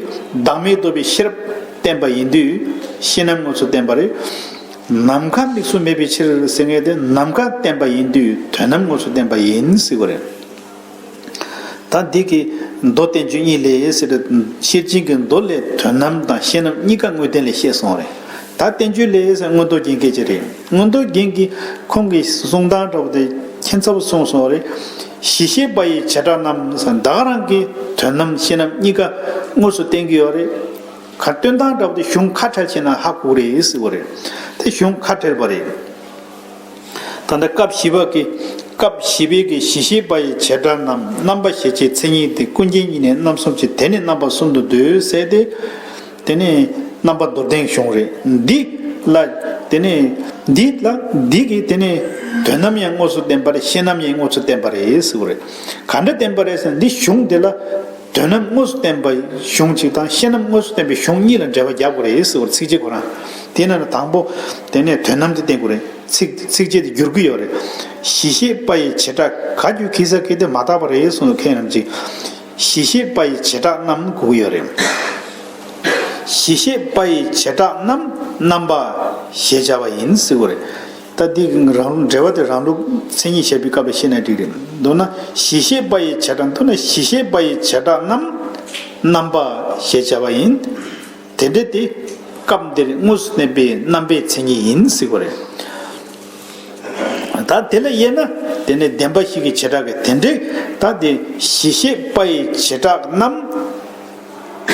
བདག་མེད་རྟོགས་པའི་ཤེས་རབ་བསྟན་པ་ཡིན་དུས་ཤེས་རྣམ་དངོས་སུ་བསྟན་པ་རེད། ནམ་མཁའ་དམིགས་སུ་མེད་པའི་ཕྱིར་ཟེར་མཁན་དེ་ནམ་མཁའ་བསྟན་པ་ཡིན་དུས་དོན་རྣམ་དངོས་སུ་བསྟན་པ་ཡིན་ཟེར་བ་རེད། ད་འདི་གི་མདོ་བསྟན་བཅོས་གཉིས་ལས་ཟེར། ཤེར་ཕྱིན་གྱི་མདོ་ལས་དོན་རྣམ་དང་ཤེས་རྣམ་གཉིས་ཀ་དངོས་བསྟན་ལས་བཤད་སོང་རེད། ད་བསྟན་བཅོས་ལས་ཟེར་མངོན་རྟོགས་རྒྱན་སྐད་ཆ་རེད། མངོན་རྟོགས་རྒྱན་གྱི་ཁོང་གི་གསུང་སྟངས་འདྲ་པོ་དེ་ཁྱད་མཚར་པོ་གསུངས་སོང་རེད། གཞི་ཤེས་པ་ཡི་བྱེ་བྲག་རྣམས་ཟེར། ད་ག་རང་གི་དོན་རྣམ་ཤེས་རྣམ་གཉིས་ཀ་དངོས་སུ་བསྟན་གྱི་ཡོད་རེད། ག་སྟོན་སྟངས་འདྲ་པོ་དེ་གཞུང་ཁ་བྲལ་བྱས་ན་ཧ་གོ་གི་རེད་ཟེར་བ་རེད། དེ་གཞུང་ཁ་བྲལ་བ་རེད། ད་ལྟ་སྐབས་བཞི་པ་གི་སྐབས་བཞི་པའི་གི་གཞི་ཤེས་པ་ཡི་བྱེ་བྲག་རྣམས་རྣམ་པ་ཞེས་བྱའི་མཚན་ཉིད་དེ་ཀུན་མཁྱེན་གཉིས་ནས་རྣམ་གསུམ་གྱི་དེ་ནི་རྣམ་པ་གསུམ་དུ་འདོད་ཟེར་ཏེ། དེ་ནི་རྣམ་པ་མདོར་བསྟན་གཞུང་རེད། འདི་ལ་དེ་ནི་འདི་ལ་འདི་གི་དེ་ནི་དོན་རྣམ་ཡང་དངོས་སུ་བསྟན་པ་རེད། ཤེས་རྣམ་ཡང་དངོས་སུ་བསྟན་པ་རེད་ཟེར་བ་རེད། ག་འདྲ་བསྟན་པ་རེད་ཟེར་ན། འདི་གཞུང་འདི་ལ་དོན་རྣམ་དངོས་སུ་བསྟན་པའི་གཞུང་གཅིག་དང་ཤེས་རྣམ་དངོས་སུ་བསྟན་པའི་གཞུང་གཉིས་ལ་འགྲེལ་པ་རྒྱག་དགོས་རེད་ཟེར་བར། ཚིགས་བཅད་ཁོ་རང་དེ་ནས་ན་དང་པོ་དེ་ནས་དོན་རྣམ་དེ་བསྟན་དགོས་རེད། ཚིག་ཚིགས་བཅད་དེ་བསྒྱུར་གྱི་ཡོད་རེད། གཞི་ཤེས་པ་ཡི་བྱེ་བྲག་ག་རྒྱུ་གིས་ས་གི་དེ་མ་དག་པ་རེད་གསུངས་ལ། མཁན་རྣམས་ཀྱིས་གཞི་ཤེས་པ་ཡི་བྱེ་བྲག་རྣམས་གོ་གི་ཡོད་རེད། གཞི་ཤེས་པ་ཡི་བྱེ་བྲག་རྣམས་རྣམ་པ་ཞེས་བྱ་བ་ཡིན་ཟེར་བ་རེད། ད་འདི་གི་རང་འགྲེལ་པ་དེ་རང་ལུགས་མཚན་ཉིད་བཤད་པའི་སྐབས་ལ་ཤེས་ན་འགྲིག་རེད། མདོར་ན་གཞི་ཤེས་པ་ཡི་བྱེ་བྲག་མདོར་ན་གཞི་ཤེས་པ་ཡི་བྱེ་བྲག་རྣམས་རྣམ་པ་ཞེས་བྱ་བ་ཡིན། དེ་འདྲ་དེ་སྐབས་འདིར་དངོས་སུ་བསྟན་པའི་རྣམ་པའི་མཚན་ཉིད་ཡིན་ཟེར་བ་རེད། ད་དེ་ལ་དབྱེ་ན་དེ་ནི་བདེན་པ་བཞི་གི་བྱེ་བྲག་གི་དེ་འདྲའི་ད་དེ་གཞི་ཤེས་པ་ཡི་བྱེ་བྲག་རྣམས།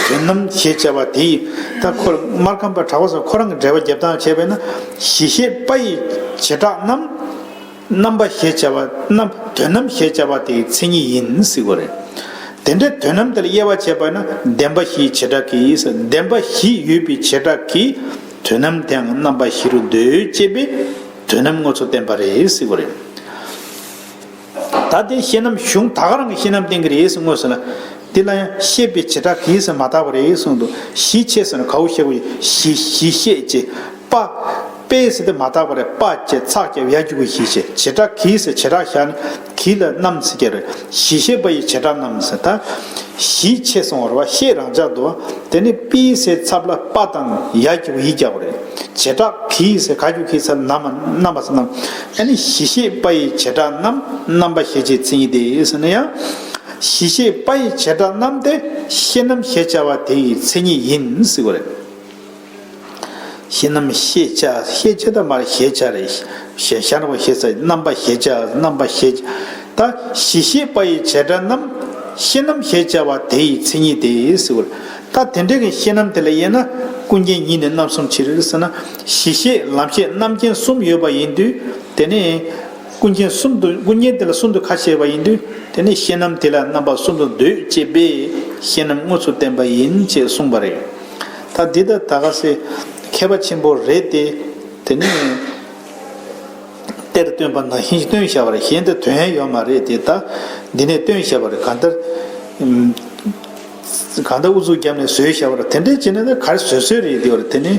དོན་རྣམ་ཞེས་བྱ་བ་དེ་ཡིས། ད་ཁོ་སྨར་ཁམས་པ་གྲགས་པ་སོགས་ཁོ་རང་གི་འགྲེལ་པ་རྒྱབ་སྟངས་བྱས་པས་ན། གཞི་ཤེས་པ་ཡི་བྱེ་བྲག་རྣམས་རྣམ་པ་ཞེས་བྱ་བ་རྣམ་དོན་རྣམ་ཞེས་བྱ་བ་དེའི་མཚན་ཉིད་ཡིན་ཟེར་བ་རེད། དེ་འདྲའི་དོན་རྣམ་དེ་ལ་དབྱེ་བ་བྱས་པ་ན་བདེན་པ་བཞིའི་བྱེ་བྲག་གིས། བདེན་པ་བཞི་ཡོད་པའི་བྱེ་བྲག་གིས་དོན་རྣམ་དེའང་རྣམ་པ་བཞི་རུ་འདོད་ཅེས་པས་དོན་རྣམ་དངོས་སུ་བསྟན་པ་རེད་ཟེར་བ་རེད། ད་དེ་ཤེས་རྣམ་གཞུང་ད་ག་རང་གི་ཤེས་རྣམ་བསྟན་གྱི་རེད་ཟེར་དངོས་སུ་ལ། འདི་ལ་ཡང་ཤེས་པའི་བྱེ་བྲག་གིས་ཟེར་མ་དག་པ་རེད་གསུངས་འདུག་གཞི་ཤེས་ཟེར་ན་ག་བོ་ཤེས་དགོས། གཞི་གཞི་ཤེས་ཀྱི་པ། པས་ཟེར་དེ་མ་དག་པ་རེད། པ་བྱས་ཚགས་བརྒྱབ་ཡ་གི་གུ་གཞི་བྱས། བྱེ་བྲག་གིས་ཟེར་བྱེ་བྲག་བཞག་ན་གིས་ལ་རྣམས་ཟེར་གྱི་རེད། གཞི་ཤེས་པ་ཡི་བྱེ་བྲག་རྣམས་ཟེར། ད་གཞི་ཤེས་སོང་བ་རེད་བ། ཤེས་རང་འཇགས་འདུག་བ། དེ་ནི་པའི་ཟེར་ཚབ་ལ་པ་དང་ཡ་གི་གུ་ཡི་རྒྱག་པ་རེད། བྱེ་བྲག་གིས་ཟེར་ག་གི་གུ་གིས་ཚབ་རྣམ་རྣམ་པ་ཟེར་རྣམས། ཨ་ནི་གཞི་ཤེས་པ་ཡི་བྱེ་བྲག་རྣམས་རྣམ་པ་ཞེས་བྱའི་མཚན་ཉིད་དེ་ཟེར་ན་ཡང་། གཞི་ཤེས་པ་ཡི་བྱེ་བྲག་རྣམས་དེ་ཤེས་རྣམ་ཞེས་བྱ་བ་དེ་ཡི་མཚན་ཉིད་ཡིན་ཟེར་བ་རེད། ཤེས་རྣམ་ཤེས་བྱ་ཤེས་བྱ་དང་མ་རེད། ཤེས་བྱ་རེད། ཤེས་བྱ་རེད་བ། ཤེས་བྱ་རྣམ་པ་ཤེས་བྱ་རྣམ་པ་ཤེས་བྱ། ད་གཞི་ཤེས་པ་ཡི་བྱེ་བྲག་རྣམས་ཤེས་རྣམ་ཞེས་བྱ་བ་དེ་ཡི་མཚན་ཉིད་དེ་ཟེར་བ་རེད། ད་དེ་འདྲའི་གི་ཤེས་རྣམ་དེ་ལ་དབྱེ་ན་ཀུན་མཁྱེན་ཉིད་ནས་རྣམ་གསུམ་ཕྱིར་ཟེར་ན། གཞི་ཤེས་ལམ་ཤེས་རྣམ་མཁྱེན་གསུམ་ཡོད་པ་ཡིན་དུས་དེ་ནི། ཀུན་མཁྱེན་གསུམ་དུ་ཀུན་མཁྱེན་དེ་ལ་གསུམ་དུ་ཁ་ཕྱེ་བ་ཡིན་དུས་དེ་ནི་ཤེས་རྣམ་དེ་ལ་རྣམ་པ་གསུམ་དུ་འདོད་ཅེས་པས་ཤེས་རྣམ་དངོས་སུ་བསྟན་པ་ཡིན་ཅེས་གསུངས་པ་རེད། ད་འདི་ད་ད་ག་སེ་མཁས་པ་ཆེན་པོ་རེད་དེ། དེ་ནི་གཏེར་སྟོན་པ་ནང་བཞིན་ཞིག་སྟོན་བཞག་པ་རེད། གཞན་དུ་དོན་ཡོད་མ་རེད་དེ། ད་འདི་ནས་སྟོན་བཞག་པ་རེད། གང་ལྟར། ཨམ། གང་ལྟར་ཨུ་ཚུགས་བརྒྱབ་ནས་བཟོས་བཞག་པ་རེད། དེ་འདྲས་བྱས་ན་ད་ག་རེ་བཟོས་བཟོས་རེད་དེ་བ་རེད། དེ་ནི་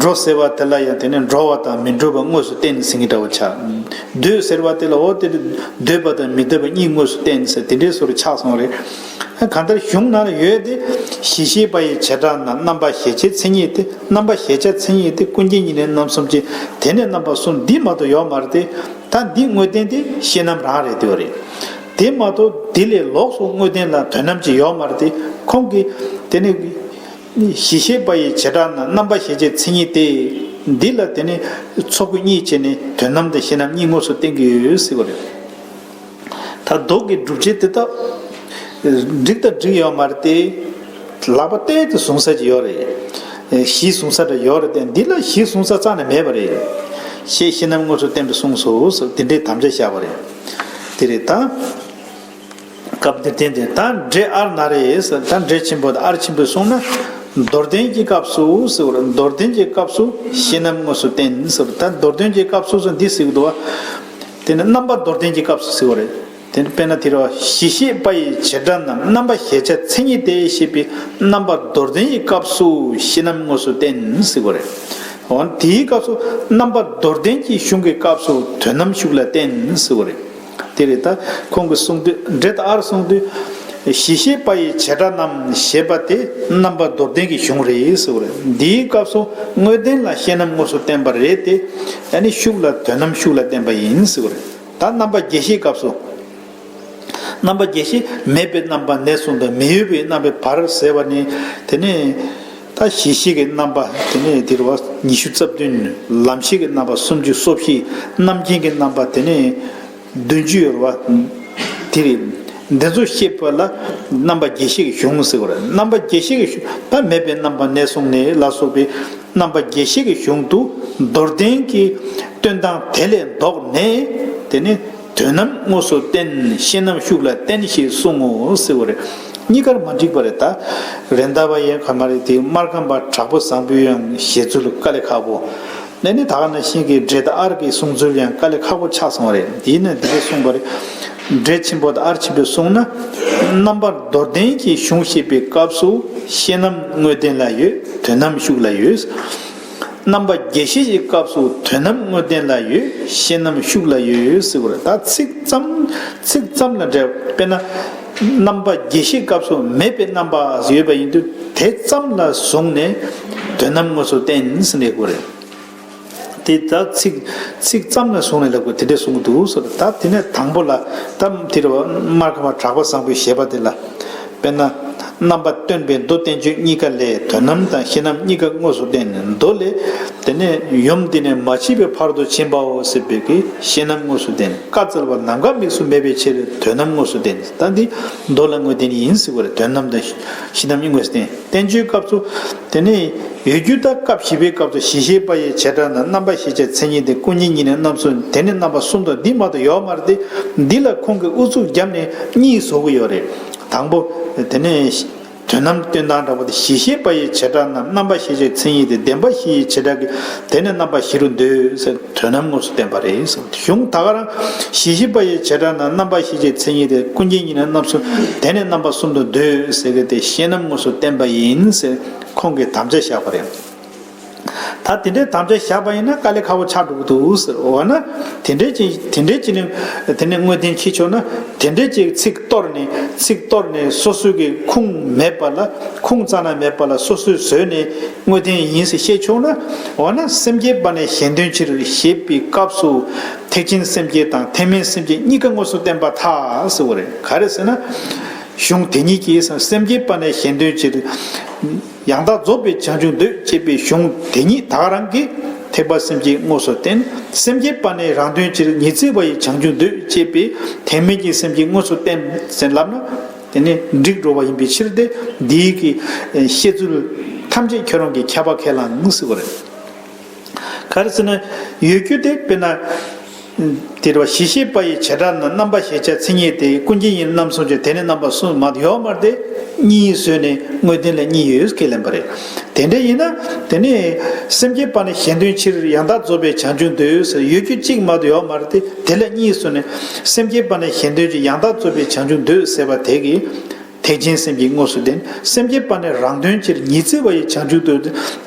འགྲོ་ཟེར་བ་དེ་ལ་ཡང་དེ་ནི་འགྲོ་བ་དང་མི་འགྲོ་བ་དངོས་སུ་བསྟན་ཟིན་གྱི་འདྲ་བ་ཆགས། འདོད་ཟེར་བ་དེ་ལ་འོ་དེ་འདོད་པ་དང་མི་འདོད་པ་གཉིས་དངོས་སུ་བསྟན་ཟེར་དེ་འདྲས་བཟོ་འདྲ་ཆགས་སོང་རེད། གང་ལྟར་གཞུང་ནང་ལ་ཡོད་དེ། གཞི་ཤེས་པ་ཡི་བྱེ་བྲག་རྣམས་རྣམ་པ་གཞལ་བྱའི་མཚན་ཉིད་དེ། རྣམ་པ་གཞལ་བྱ་མཚན་ཉིད་དེ་ཀུན་མཁྱེན་ཉིད་ལས་རྣམ་གསུམ་སྟེ། དེ་ནས་རྣམ་པ་གསུམ་འདི་མ་གཏོགས་ཡོད་མ་རེད་དེ། ད་འདི་དངོས་བསྟན་དེ་ཤེས་རྣམ་རང་རེད་དེ་བ་རེད། དེ་མ་གཏོགས་འདི་ལས་ལོགས་སུ་དངོས་བསྟན་ལ་དོན་རྣམ་ཅིག་ཡོད་མ་རེད་དེ། ཁོང་གིས་དེ་ནི་གཞི་ཤེས་པ་ཡི་བྱེ་བྲག་རྣམས་རྣམ་པ་གཞལ་བྱའི་མཚན་ཉིད་དེ། འདི་ལ་དེ་ནི་ཚོགས་ཀུན་གཉིས་བྱས་ནས་དོན་རྣམ་དང་ཤེས་རྣམ་གཉིས་དངོས་སུ་བསྟན་གྱི་ཡོད་ཟེར་བ་རེད། ད་མདོ་གི་སྒྲུབ་བྱེད་དེ་དག་འགྲིག་དང་འགྲིག་ཡོད་མ་རེད་དེ། ལག་པ་གཏད་དེ་བཟུང་ས་ཅིག་ཡོད་རེད། གཞི་བཟུང་ས་འདྲ་ཡོད་རེད་དེ། འདི་ལ་གཞི་བཟུང་ས་རྩ་ནས་མེད་པ་རེད། ཞེས་ཤེས་རྣམ་དངོས་སུ་བསྟན་པས་གསུངས་སོ་ཟེར་དེ་འདྲའི་དམ་བཅའ་བཞག་པ་རེད། དེ་རེད་ད། སྐབས་འདིར་བསྟན་ཏེ་ད་འགྲེལ་ཨར་ན་རེ་ཟེར་ད་འགྲེལ་ཆེན་པོ་དང་ཨར་ཆེན་པོས་གསུངས་ན། མདོར་བསྟན་གྱི་སྐབས་སུ་ཟེར་བ་རེད། མདོར་བསྟན་གྱི་སྐབས་སུ་ཤེས་རྣམ་དངོས་སུ་བསྟན་ཟེར་བ་ད་མདོར་བསྟན་གྱི་སྐབས་སུ་ཟེར་འདི་ཟེར་གི་འདུག་བ། དེ་ནི་རྣམ་པ་མདོར་བསྟན་གྱི་སྐབས་སུ་ཟེར་བ་རེད། དེ་ནི་དཔེར་ན་དེ་རུ་གཞི་ཤེས་པ་ཡི་བྱེ་བྲག་རྣམས་རྣམ་པ་གཞལ་བྱ་མཚན་ཉིད་དེ་ཞེས་པའི་རྣམ་པ་མདོར་བསྟན་གྱི་སྐབས་སུ་ཤེས་རྣམ་དངོས་སུ་བསྟན་ཟེར་བ་རེད། འོ་ན་དེའི་སྐབས་སུ་རྣམ་པ་མདོར་བསྟན་གྱི་གཞུང་གི་སྐབས་སུ་དོན་རྣམ་ཤུགས་ལ་བསྟན་ཟེར་བ་རེད། དེ་རེད་ད། ཁོང་གིས་གསུངས་དུས་འགྲེལ་ཨར་གསུངས་དུས། གཞི་ཤེས་པ་ཡི་བྱེ་བྲག་རྣམས་ཞེས་པ་དེ་རྣམ་པ་མདོར་བསྟན་གྱི་གཞུང་རེད་ཟེར་བ་རེད། འདིའི་སྐབས་སུ་དངོས་བསྟན་ལ་ཤེས་རྣམ་དངོས་སུ་བསྟན་པ་རེད་དེ། ཨ་ནི་ཤུགས་ལ་དོན་རྣམ་ཤུགས་ལ་བསྟན་པ་ཡིན་ཟེར་བ་རེད། ད་རྣམ་པ་རྒྱས་བཤད་སྐབས་སུ། རྣམ་པ་རྒྱས་བཤད་མེད་པའི་རྣམ་པ་ནས་བཟུང་སྟེ་མི་ཡོད་པའི་རྣམ་པའི་བར་ཟེར་བ་ནི། དེ་ནས་ད་གཞི་ཤེས་ཀྱི་རྣམ་པ་དེ་ནས་དེ་རུ་བ་ཉི་ཤུ་རྩ་བདུན། ལམ་ཤེས་ཀྱི་རྣམ་པ་སུམ་ཅུ་སོ་བཞི། རྣམ་མཁྱེན་གྱི་རྣམ་པ་དེ་ནས་བདུན་ཅུ་ཡོད་རེད་བ། དེ་རེད། འདི་ཚོ་ཤེས་པ་ལ་རྣམ་པ་རྒྱས་བཤད་ཀྱི་གཞུང་ཟེར་བ་རེད། རྣམ་པ་རྒྱས་བཤད་ཀྱི་གཞུང་ད་མེད་པའི་རྣམ་པ་ནས་བཟུང་ནས་ལ་སོགས་པའི་རྣམ་པ་རྒྱས་བཤད་ཀྱི་གཞུང་དུ་མདོར་བསྟན་གྱི་སྟོན་སྟངས་དེ་ལས་ལྡོག་ནས་དེ་ནི་དོན་རྣམ་དངོས་སུ་བསྟན། ཤེས་རྣམ་ཤུགས་ལ་བསྟན་ཞེས་གསུང་ངོ་ཟེར་བ་རེད། གཉིས་ཀར་མ་འགྲིག་པ་རེད་ད། རེད་མདའ་བ་ཡན་ག་མ་རེད་དེ་སྨར་ཁམས་པ་དྲག་པོ་བཟང་པོའི་ཡང་བཞེད་ཚུལ་དཀའ་ལས་ཁག་པོ། ནས་ནི་ད་ག་ནང་བཞིན་གྱི་འགྲེལ་དང་ཨར་གྱི་གསུང་ཚུལ་ཡང་དཀའ་ལས་ཁག་པོ་ཆགས་སོང་བ་རེད། དེས་ན་འདི་སྐད་གསུངས་པ་རེད། འགྲེལ་ཆེན་པོ་དང་ཨར་ཆེན་པོས་གསུངས་ན། རྣམ་པར་མདོར་བསྟན་གྱི་གཞུང་བཤད་པའི་སྐབས་སུ་ཤེས་རྣམ་དངོས་བསྟན་ལ་ཡོད། དོན་རྣམ་ཤུགས་ལ་ཡོད། རྣམ་པ་རྒྱས་བཤད་ཀྱི་སྐབས་སུ་དོན་རྣམ་དངོས་བསྟན་ལ་ཡོད། ཤེས་རྣམ་ཤུགས་ལ་ཡོད་ཟེར་བ་རེད། ད་ཚིག་ཙམ་ཚིག་ཙམ་ལ་འགྲེལ་དཔེར་ན། རྣམ་པ་རྒྱས་བཤད་སྐབས་སུ་མེད་པའི་རྣམ་པ་ཡོད་པ་ཡིན་དུས་དེ་ཙམ་ལ་བཟུང་ནས་དོན་རྣམ་དངོས་སུ་བསྟན་ཟེར་ནས་དགོས་རེད། དེ་ལྟར་ཚིག་ཚིག་ཙམ་ལ་བཟུང་ནས་ལབ་དགོས་དེ་འདྲས་གསུང་གི་འདུག་ཟེར། ད་དེ་ནས་དང་པོ་ལ་ད་དེ་རེད་བ། སྨར་ཁམས་པ་གྲགས་པ་བཟང་པོའི་བཞེད་པ་དེ་ལ། དཔེར་ན། རྣམ་པ་སྟོན་པའི་མདོ་བསྟན་བཅོས་གཉིས་ཀ་ལས་དོན་རྣམ་དང་ཤེས་རྣམ་གཉིས་ཀ་དངོས་སུ་བསྟན་ནས་མདོ་ལས། དེ་ནས་ཡུམ་འདི་ནས་མ་མཆིས་པའི་ཕ་རོལ་ཏུ་ཕྱིན་པའོ་ཟེར་བའི་གི་ཤེས་རྣམ་དངོས་སུ་བསྟན། བཀའ་སྩལ་པ་ནམ་མཁའ་མིག་སུ་མེད་པའི་ཕྱིར་དོན་རྣམ་དངོས་སུ་བསྟན། ད་འདི་མདོ་ལ་དངོས་བསྟན་ཡིན་ཟེར་བ་རེད། དོན་རྣམ་དང་ཤེས་རྣམ་གཉིས་དངོས་སུ་བསྟན། བསྟན་བཅོས་སྐབས་སུ། དེ་ནས་ཡོད་རྒྱུ་དང་སྐབས་བཞི་པའི་སྐབས་སུ་གཞི་ཤེས་པ་ཡི་བྱེ་བྲག་རྣམས་རྣམ་པ་གཞལ་བྱའི་མཚན་ཉིད་དེ་ཀུན་མཁྱེན་ཉིད་ལས་རྣམ་གསུམ་དེ་ནི་རྣམ་པ་གསུམ་དང་འདི་མ་གཏོགས་ཡོད་མ་རེད་དེ། འདི་ལ་ཁོང་གིས་ཨུ་ཚུགས་བརྒྱབ་ནས་གཉིས་བཟོ་གི་ཡོད་རེད། དང་པོ། དེ་ནས་དོན་རྣམ་སྟོན་སྟངས་འདྲ་པོ་དེ་གཞི་ཤེས་པ་ཡི་བྱེ་བྲག་རྣམས་རྣམ་པ་གཞལ་བྱའི་མཚན་ཉིད་དེ་བདེན་པ་བཞི་ཡི་བྱེ་བྲག་གི་དེ་ནི་རྣམ་པ་བཞི་རུ་འདོད་ཟེར། དོན་རྣམ་དངོས་སུ་བསྟན་པ་རེད་ཟེར། གཞུང་ད་ག་རང་གཞི་ཤེས་པ་ཡི་བྱེ་བྲག་རྣམས་རྣམ་པ་གཞལ་བྱའི་མཚན་ཉིད་དེ་ཀུན་མཁྱེན་ཉིད་ལས་རྣམ་གསུམ་དེ་ནི་རྣམ་པ་གསུམ་དུ་འདོད་ཟེར་གི་དེ་ཤེས་རྣམ་དངོས་སུ་བསྟན་པ་ཡིན་ཟེར་ཁོང་གིས་དམ་བཅའ་བཞག་པ་རེད། ད་དེ་འདྲའི་དམ་བཅའ་བཞག་པ་ཡིན་ན་དཀའ་ལས་ཁག་པོ་ཆགས་འགྲོ་གི་འདུག་ཟེར། འོ་ན་དེ་འདྲའི་ཅིག་དེ་འདྲའི་ཅིག་ནི་དེ་ནི་དངོས་བསྟན་ཁྱེད་ཆོག་ན་དེ་འདྲའི་ཅིག་ཚིག་གཏོར་ནས་ཚིག་གཏོར་ནས་སོ་སོའི་གི་ཁུངས་མེད་པ་ལ་ཁུངས་རྩ་ན་མེད་པ་ལ་སོ་སོས་བཟོས་ནས་དངོས་བསྟན་ཡིན་ཟེར་བཤད་ཆོག་ན། འོ་ན་སེམས་བསྐྱེད་པ་ནས་གཞན་དོན་ཕྱིར་ཞེས་པའི་སྐབས་སུ། ཐེག་ཆེན་སེམས་བསྐྱེད་དང་ཐེག་དམན་སེམས་བསྐྱེད་གཉིས་ཀ་དངོས་སུ་བསྟན་པར་ཐལ་ཟེར་བ་རེད། ག་རེ་ཟེར་ན། གཞུང་དེ་ཉིད་ཀྱིས་སེམས་བསྐྱེད་པ་ནས་གཞན་དོན་ཕྱིར། ཡང་དག་རྫོགས་པའི་བྱང་ཆུབ་འདོད་ཅེས་པའི་གཞུང་དེ་ཉིད་ད་ག་རང་གིས་ཐེག་པ་སེམས་བསྐྱེད་དངོས་སུ་བསྟན། སེམས་བསྐྱེད་པ་ནས་རང་དོན་ཕྱིར་ཉི་ཚེ་བ་ཡི་བྱང་ཆུབ་འདོད་ཅེས་པའི་ཐེག་དམན་གྱི་སེམས་བསྐྱེད་དངོས་སུ་བསྟན་ཟེར་ལབ་ན། དེ་ནི་འགྲིག་འགྲོ་བ་ཡིན་པའི་ཕྱིར་ཏེ། འདིའི་གི་བཤད་ཚུལ་ཐམས་ཅད་ཁྱོད་རང་གིས་མཁས་པ་ཁས་བླངས་ཟེར་བ་རེད། ག་རེ་ཟེར་ན། ཡོད་རྒྱུ་དེ་དཔེར་ན། དེ་རེད་བ། གཞི་ཤེས་པ་ཡི་བྱེ་བྲག་རྣམས་རྣམ་པ་གཞལ་བྱ་མཚན་ཉིད་དེ་ཀུན་མཁྱེན་ཉིད་རྣམ་གསུམ་གྱི་དེ་ནི་རྣམ་པ་གསུམ་མ་གཏོགས་ཡོད་མ་རེད་དེ། གཉིས་བཟོས་ནས་དངོས་བསྟན་ལ་གཉིས་ཡོད་ཁས་ལེན་པ་རེད། དེ་འདྲ་ཡིན་ན་དེ་ནི་སེམས་བསྐྱེད་པ་ནས་གཞན་དོན་ཕྱིར་ཡང་དག་རྫོགས་པའི་བྱང་ཆུབ་འདོད་ཟེར་ཡོད་རྒྱུ་གཅིག་མ་གཏོགས་ཡོད་མ་རེད་དེ། དེ་ལ་གཉིས་བཟོས་ནས་སེམས་བསྐྱེད་པ་ནས་གཞན་དོན་གྱི་ཡང་དག་རྫོགས་པའི་བྱང་ཆུབ་འདོད་ཟེར་བ་དེ་གིས། ཐེག་ཆེན་སེམས་བསྐྱེད་དངོས་སུ་བསྟན། སེམས་བསྐྱེད་པ་ནི་རང་དོན་ཕྱིར། ཉི་ཚེ་བ་ཡི་བྱང་ཆུབ་ཏུ།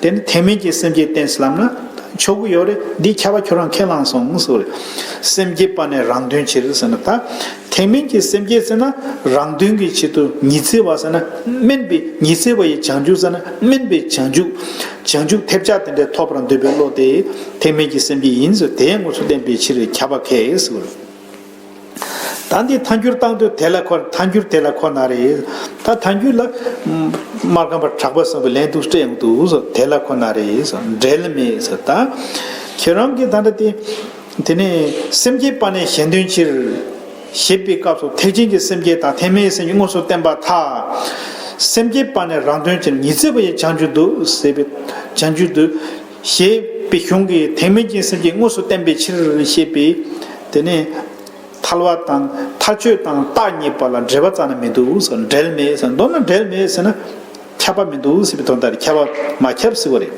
དེ་ནི་ཐེག་དམན་གྱི་སེམས་བསྐྱེད་བསྟན་ཟེར་ལབ་ན་ཆོག་གི་ཡོད་རེད། འདི་ཁྱབ་པ་ཁྱོད་རང་ཁས་བླངས་སོང་ཟེར་བ་རེད། སེམས་བསྐྱེད་པ་ནི་རང་དོན་ཕྱིར་ཟེར་ན། ད་ཐེག་དམན་གྱི་སེམས་བསྐྱེད་ཟེར་ན་རང་དོན་གྱི་ཆེད་དུ། ཉི་ཚེ་བ་ཟེར་ན་དམན་པའི། ཉི་ཚེ་བ་ཡི་བྱང་ཆུབ་ཟེར་ན་དམན་པའི་བྱང་ཆུབ། བྱང་ཆུབ་ཐེབས་ཆག་དེ་འདྲའི་ཐོབ་པར་འདོད་པའི་བློ་དེ་ཐེག་དམན་གྱི་སེམས་བསྐྱེད་ཡིན་ཟེར། དེ་དངོས་སུ་བསྟན་པའི་ཕྱིར་ཁྱབ་པ་ཁས་ཟེར་བ་རེད། ད་འདི་ཐལ་འགྱུར་བཏང་དུས་དེ་ལ་ཁོ། ཐལ་འགྱུར་དེ་ལ་ཁོ་ན་རེ། ད་ཐལ་འགྱུར་ལ་སྨར་ཁམས་པ་གྲགས་པ་བཟང་པོས་ལན་འདི་སྤྲད་ཡོང་འདུག་ཟེར། དེ་ལ་ཁོ་ན་རེ་ཟེར། འབྲེལ་མེད་ཟེར། ད་ཁྱེད་རང་གིས་ད་ལྟ་དེ། དེ་ནས་སེམས་བསྐྱེད་པ་ནི་གཞན་དོན་ཕྱིར་ཞེས་པའི་སྐབས་སུ་ཐེག་ཆེན་གྱི་སེམས་བསྐྱེད་དང་ཐེག་དམན་གྱི་སེམས་བསྐྱེད་དངོས་སུ་བསྟན་པར་ཐལ། སེམས་བསྐྱེད་པ་ནི་རང་དོན་ཕྱིར། ཉི་ཚེ་བ་ཡི་བྱང་ཆུབ་ཏུ་ཟེར་བའི། བྱང་ཆུབ་ཏུ་ཞེས་པའི་གཞུང་གིས་ཐེག་དམན་གྱི་སེམས་བསྐྱེད་དངོས་སུ་བསྟན་པའི་ཕྱིར་ཞེས་པའི། དེ་ནས་ཐལ་བ་དང་ཐལ་ཆོས་དང་རྟགས་གཉིས་པ་ལ་འབྲེལ་བ་རྩ་ནས་མི་འདུག་ཟེར། འབྲེལ་མེད་ཟེར། མདོར་ན་འབྲེལ་མེད་ཟེར་ན་ཁྱབ་པ་མི་འདུག་ཟེར་བའི་དོན་དག་རེད། ཁྱབ་པ་མ་ཁྱབ་ཟེར་བ་རེད།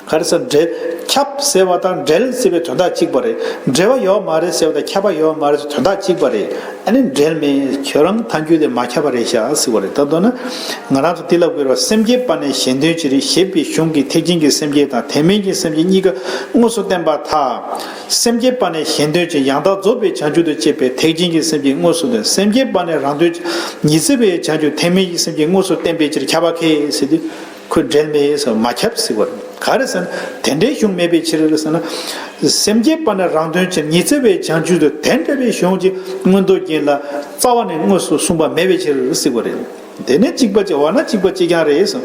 ག་རེ་ཟེར། འབྲེལ། ཁྱབ་ཟེར་བ་དང་འབྲེལ་ཟེར་བའི་དོན་དག་གཅིག་པ་རེད། འབྲེལ་བ་ཡོད་མ་རེད་ཟེར་བ་དང་ཁྱབ་པ་ཡོད་མ་རེད་ཟེར་དོན་དག་གཅིག་པ་རེད། ཨ་ནི་འབྲེལ་མེད། ཁྱོད་རང་ཐལ་འགྱུར་དེ་མ་ཁྱབ་པ་རེད་ཤག་ཟེར་བ་རེད། ད་མདོར་ན་ང་རང་ཚོ་འདི་ལབ་དགོས་རེད་བ། སེམས་བསྐྱེད་པ་ནི་གཞན་དོན་ཕྱིར་ཞེས་པའི་གཞུང་གིས་ཐེག་ཆེན་གྱི་སེམས་བསྐྱེད་དང་ཐེག་དམན་གྱི་སེམས་བསྐྱེད་གཉིས་ཀ་དངོས་སུ་བསྟན་པར་ཐལ། སེམས་བསྐྱེད་པ་ནི་གཞན་དོན་ཕྱིར། ཡང་དག་རྫོགས་པའི་བྱང་ཆུབ་ཏུ་སྐྱེས་པའི་ཐེག་ཆེན་གྱི་སེམས་བསྐྱེད་དངོས་སུ་བསྟན། སེམས་བསྐྱེད་པ་ནི་རང་དོན་ཕྱིར། ཉི་ཚེ་བའི་བྱང་ཆུབ་ཐེག་དམན་གྱི་སེམས་བསྐྱེད་དངོས་སུ་བསྟན་པའི་ཕྱིར་ཁྱབ་པ་ཁས་ཟེར་དུས། ཁོས་འབྲེལ་མེད་ཟེར་མ་ཁྱབ་ཟེར་བ་རེད། ག་རེ་ཟེར་ན་དེ་འདྲའི་གཞུང་མེད་པའི་ཕྱིར་ཟེར་ན། སེམས་བསྐྱེད་པ་ནི་རང་དོན་ཕྱིར། ཉི་ཚེ་བའི་བྱང་ཆུབ་ཏུ། དེ་འདྲ་བའི་གཞུང་གཅིག་མངོན་རྟོགས་རྒྱན་ལ་རྩ་བ་ནས་དངོས་སུ་གསུངས་པ་མེད་པའི་ཕྱིར་ཟེར་བ་རེད། དེ་ནི་གཅིག་པ་གཅིག་འོ་ན་གཅིག་པ་གཅིག་རྐྱང་རེད་ཟེར།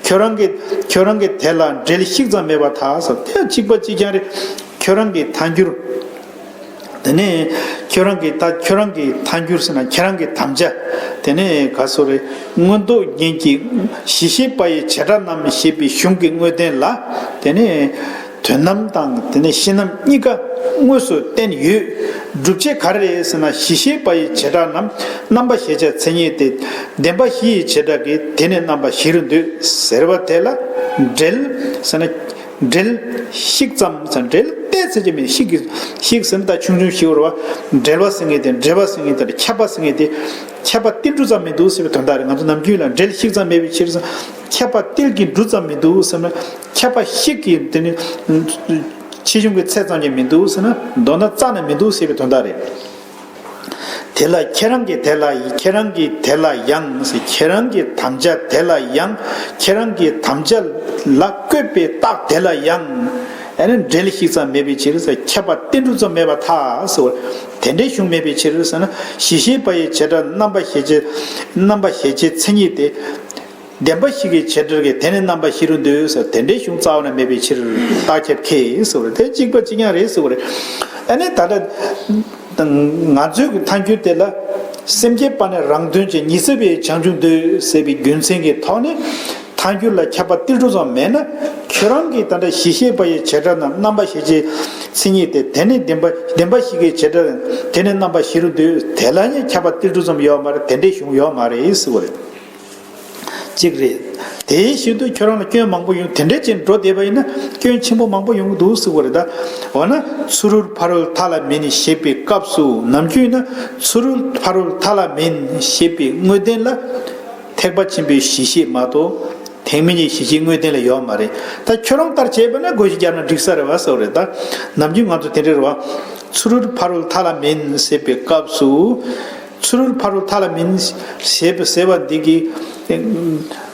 ཁྱོད་རང་གི། ཁྱོད་རང་གི་དེ་ལ་འབྲེལ་ཤིག་ཙམ་མེད་པར་ཐལ་ཟེར། དེ་གཅིག་པ་གཅིག་རྐྱང་རེད། ཁྱོད་རང་གི་ཐལ་འགྱུར། དེ་ནས་ཁྱོད་རང་གི། ད་ཁྱོད་རང་གི་ཐལ་འགྱུར་ཟེར་ན་ཁྱེད་རང་གི་དམ་བཅའ། དེ་ནས་ག་སོ་རེ། མངོན་རྟོགས་རྒྱན་གྱི་གཞི་ཤེས་པ་ཡི་བྱེ་བྲག་རྣམས་ཞེས་པའི་གཞུང་གི་དངོས་བསྟན་ལ། དེ་ནས་དོན་རྣམ་དང་དེ་ནས་གཞི་རྣམ་གཉིས་ཀ་དངོས་སུ་བསྟན་ཡོད། སྒྲུབ་བྱེད་ག་རེ་རེད་ཟེར་ན། གཞི་ཤེས་པ་ཡི་བྱེ་བྲག་རྣམས་རྣམ་པ་གཞལ་བྱའི་མཚན་ཉིད་དེ། བདེན་པ་བཞི་ཡི་བྱེ་བྲག་གིས་དེ་ནི་རྣམ་པ་བཞི་རུ་འདོད་ཟེར་བ་དེ་ལ་འབྲེལ་ཟེར་ན། འབྲེལ་ཤིག་ཙམ་ཟེར། འབྲེལ་ཏོག་ཙམ་ཅིག་མིན། ཤིག་གི། ཤིག་ཟེར་ན་ད་ཆུང་ཆུང་ཞིག་རེད་བ། འབྲེལ་བ་ཟེར་མཁན་དེ། འབྲེལ་བ་ཟེར་མཁན་དེ། ཁྱབ་པ་ཟེར་མཁན་དེ། ཁྱབ་པ་ཏིལ་འབྲུ་ཙམ་མི་འདུག་ཟེར་བའི་དོན་དག་རེད། ང་ཚོ་ནམ་རྒྱུན་ལ་འབྲེལ་ཤིག་ཙམ་མེད་པའི་ཕྱིར་ཟེར། ཁྱབ་པ་ཏིལ་གྱི་འབྲུ་ཙམ་མི་འདུག་ཟེར་ན། ཁྱབ་པ་ཤིག་གི་དེ་ནི་ཆེ་ཆུང་གི་ཚད་ཙམ་ཡང་མི་འདུག་ཟེར་ན། མདོར་ན་རྩ་ནས་མི་འདུག་ཟེར་བའི་དོན་དག་རེད། དེ་ལ་ཁྱེད་རང་གི་དེ་ལ། ཁྱེད་རང་གི་དེ་ལ་ཡང་ཟེར། ཁྱེད་རང་གི་དམ་བཅའ་དེ་ལ་ཡང་། ཁྱེད་རང་གི་དམ་བཅའ་ལ་བཀོད་པའི་རྟགས་དེ་ལ་ཡང་། ཨ་ནི་འབྲེལ་ཤིག་ཙམ་མེད་པའི་ཕྱིར་ཟེར། ཁྱབ་པ་ཏིལ་འབྲུ་ཙམ་མེད་པར་ཐལ་ཟེར་བ། དེ་འདྲའི་གཞུང་མེད་པའི་ཕྱིར་ཟེར་ན། གཞི་ཤེས་པ་ཡི་བྱེ་བྲག་རྣམ་པ་གཞལ་བྱའི། རྣམ་པ་གཞལ་བྱའི་མཚན་ཉིད་དེ། བདེན་པ་བཞི་གི་བྱེ་བྲག་གིས་དེ་ནི་རྣམ་པ་བཞི་རུ་འདོད་ཟེར། དེ་འདྲའི་གཞུང་རྩ་བ་ནས་མེད་པའི་ཕྱིར་རྟགས་ཁྱབ་ཁས་ཟེར་བ་རེད། དེ་གཅིག་པ་གཅིག་རྐྱང་རེད་ཟེར་བ་རེད། ཨ་ནི་ད་ལྟ་ང་ཚོའི་གི་ཐལ་འགྱུར་དེ་ལ། སེམས་བསྐྱེད་པ་ནི་རང་དོན་ཕྱིར། ཉི་ཚེ་བའི་བྱང་ཆུབ་འདོད་ཟེར་བའི་རྒྱུ་མཚན་གྱི་ཐོག་ནས། ཐལ་འགྱུར་ལ་ཁྱབ་པ་ཏིལ་འབྲུ་ཙམ་མེད་ན། ཁྱོད་རང་གིས་ད་ལྟ་གཞི་ཤེས་པ་ཡི་བྱེ་བྲག་རྣམས་རྣམ་པ་གཞལ་བྱའི་མཚན་ཉིད་དེ། དེ་ནི་བདེན་པ། བདེན་པ་བཞི་གི་བྱེ་བྲག་དེ་ནི་རྣམ་པ་བཞི་རུ་འདོད། དེ་ལ་ཡང་ཁྱབ་པ་ཏིལ་འབྲུ་ཙམ་ཡོད་མ་རེད། དེ་འདྲའི་གཞུང་ཡོད་མ་རེད་ཟེར་བ་རེད། གཅིག་རེད། དེའི་ཞིག་ཏུ་ཁྱོད་རང་ལ་སྐྱོན་མང་པོ་ཡོང་། དེ་འདྲ་ཅིག་འགྲོ་བསྡད་པ་ཡིན་ན་སྐྱོན་ཆེན་པོ་མང་པོ་ཡོང་གི་འདུག་ཟེར་བ་རེད་ད། འོ་ན་ཚུ་རོལ་ཕ་རོལ་མཐའ་ལ་མིན་ཞེས་པའི་སྐབས་སུ། ནམ་རྒྱུན་ན་ཚུ་རོལ་ཕ་རོལ་མཐའ་ལ་མིན་ཞེས་པའི་དངོས་བསྟན་ལ་ཐེག་པ་ཆེན་པོའི་གཞི་ཤེས་མ་གཏོགས་ཐེག་དམན་གྱི་གཞི་ཤེས་དངོས་བསྟན་ལ་ཡོད་མ་རེད། ད་ཁྱོད་རང་ལྟར་བྱས་པ་ན་བགོ་བཤའ་བརྒྱབ་ན་འགྲིག་ས་རེད་བ་ཟེར་བ་རེད་ད། ནམ་རྒྱུན་ང་ཚོ་དེ་འདྲ་རེད་བ། ཚུ་རོལ་ཕ་རོལ་མཐའ་ལ་མིན་ཞེས་པའི་སྐབས་སུ། ཚུ་རོལ་ཕ་རོལ་མཐའ་ལ་མིན་ཞེས་པའི་ཟེར་བ་འདི་གིས།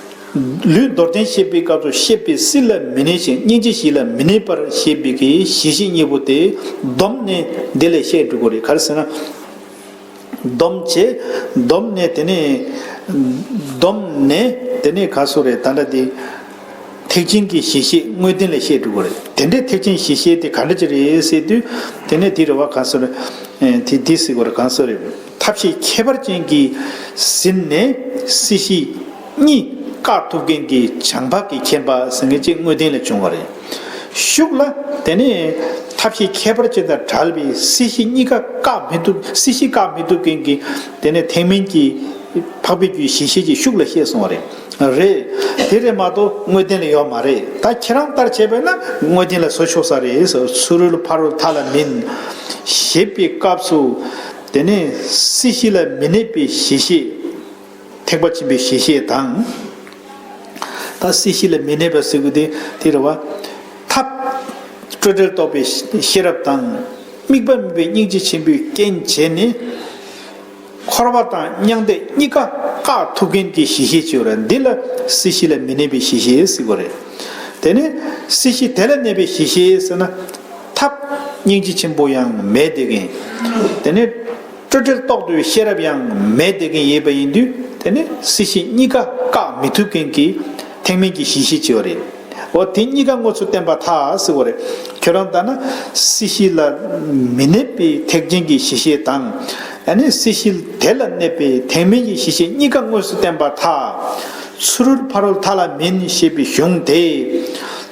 ལུས་མདོར་བསྟན་བཤད་པའི་སྐབས་སུ་བཤད་པའི་སྲིད་ལ་མི་གནས་ཤིང་སྙིང་རྗེ་བཞི་ལ་མི་གནས་པར་བཤད་པའི་གི་གཞི་ཤེས་གཉིས་པོ་དེ་བསྡོམས་ནས་འདི་ལས་བཤད་འགྲོ་གི་རེད། ག་རེ་ཟེར་ན། བསྡོམས་བྱས། བསྡོམས་ནས་དེ་ནས། བསྡོམས་ནས་དེ་ནས་ག་སོ་རེད་ད་ལྟ་དེ། ཐེག་ཆེན་གྱི་གཞི་ཤེས་དངོས་བསྟན་ལ་བཤད་འགྲོ་གི་རེད། དེ་འདྲའི་ཐེག་ཆེན་གཞི་ཤེས་དེ་ག་འདྲ་ཅིག་རེད་ཟེར་དུས། དེ་ནས་དེ་རེད་བ་ག་སོ་རེད། དེ་འདི་ཟེར་གི་རེད་ག་སོ་རེད། ཐབས་ཤེས་ཁྱད་པར་ཅན་གྱིས་ཟིན་ནས་སྲིད་ཞི་གཉིས་བཀག་ཐུབ་མཁན་གྱི་བྱང་འཕགས་ཀྱི་མཁྱེན་པ་ཟེར་མཁན་ཅིག་དངོས་བསྟན་ལ་བྱུང་བ་རེད། ཤུགས་ལ་དེ་ནས་ཐབས་ཤེས་ཁྱད་པར་ཅན་དང་བྲལ་བའི་སྲིད་ཞི་གཉིས་ཀ་བཀག་མི་ཐུབ། སྲིད་ཞི་བཀག་མི་ཐུབ་མཁན་གྱི་དེ་ནས་ཐེག་དམན་གྱི་འཕགས་པའི་རྒྱུད་གཞི་ཤེས་ཀྱི་ཤུགས་ལ་བཤད་སོང་བ་རེད། རེད། དེ་རེད་མ་གཏོགས་དངོས་བསྟན་ལ་ཡོད་མ་རེད། ད་ཁྱེད་རང་ལྟར་བྱས་པས་ན་དངོས་བསྟན་ལ་བཟོ་ཆོག་ས་རེད་ཟེར། ཚུ་རོལ་ཕ་རོལ་མཐའ་ལ་མིན་ཞེས་པའི་སྐབས་སུ། དེ་ནས་སྲིད་ཞི་ལ་མི་གནས་པའི་གཞི་ཤེས། ཐེག་པ་ཆེན་པོའི་གཞི་ཤེས་དང་། ད་སྲིད་ཞི་ལ་མི་གནས་པ་ཟེར་དགོས་དེ་དེ་རེད་བ། ཐབས་སྤྲོས་བྲལ་རྟོགས་པའི་ཤེས་རབ་དང་། དམིགས་པ་མེད་པའི་སྙིང་རྗེ་ཆེན་པོའི་རྐྱེན་བྱས་ནས། འཁོར་བ་དང་མྱང་འདས་གཉིས་ཀ་བཀག་ཐུབ་མཁན་གྱི་གཞི་ཤེས་ཅིག་ཡོད་རེད། འདི་ལ་སྲིད་ཞི་ལ་མི་གནས་པའི་གཞི་ཤེས་ཟེར་གྱི་ཡོད་རེད། དེ་ནས་སྲིད་ཞི་དེ་ལ་གནས་པའི་གཞི་ཤེས་ཟེར་ན། ཐབས་སྙིང་རྗེ་ཆེན་པོ་ཡང་མེད་བསྡད་མཁན། དེ་ནས་སྤྲོས་བྲལ་རྟོགས་པའི་ཤེས་རབ་ཡང་མེད་བསྡད་མཁན་ཡིན་པ་ཡིན་དུས། དེ་ནས་སྲིད་ཞི་གཉིས་ཀ་བཀག་མི་ཐུབ་མཁན་གྱི་ཐེག་དམན་གྱི་གཞི་ཤེས་ཅིག་ཡོད་རེད། འོ་དེ་གཉིས་ཀ་དངོས་སུ་བསྟན་པར་ཐལ་ཟེར་བ་རེད། ཁྱོད་རང་ལྟར་ན་སྲིད་ཞི་ལ་མི་གནས་པའི་ཐེག་ཆེན་གྱི་གཞི་ཤེས་དང་། ཨ་ནི་སྲིད་ཞི་དེ་ལ་གནས་པའི་ཐེག་དམན་གྱི་གཞི་ཤེས་གཉིས་ཀ་དངོས་སུ་བསྟན་པར་ཐལ། ཚུ་རོལ་ཕ་རོལ་མཐའ་ལ་མིན་ཞེས་པའི་གཞུང་དེ།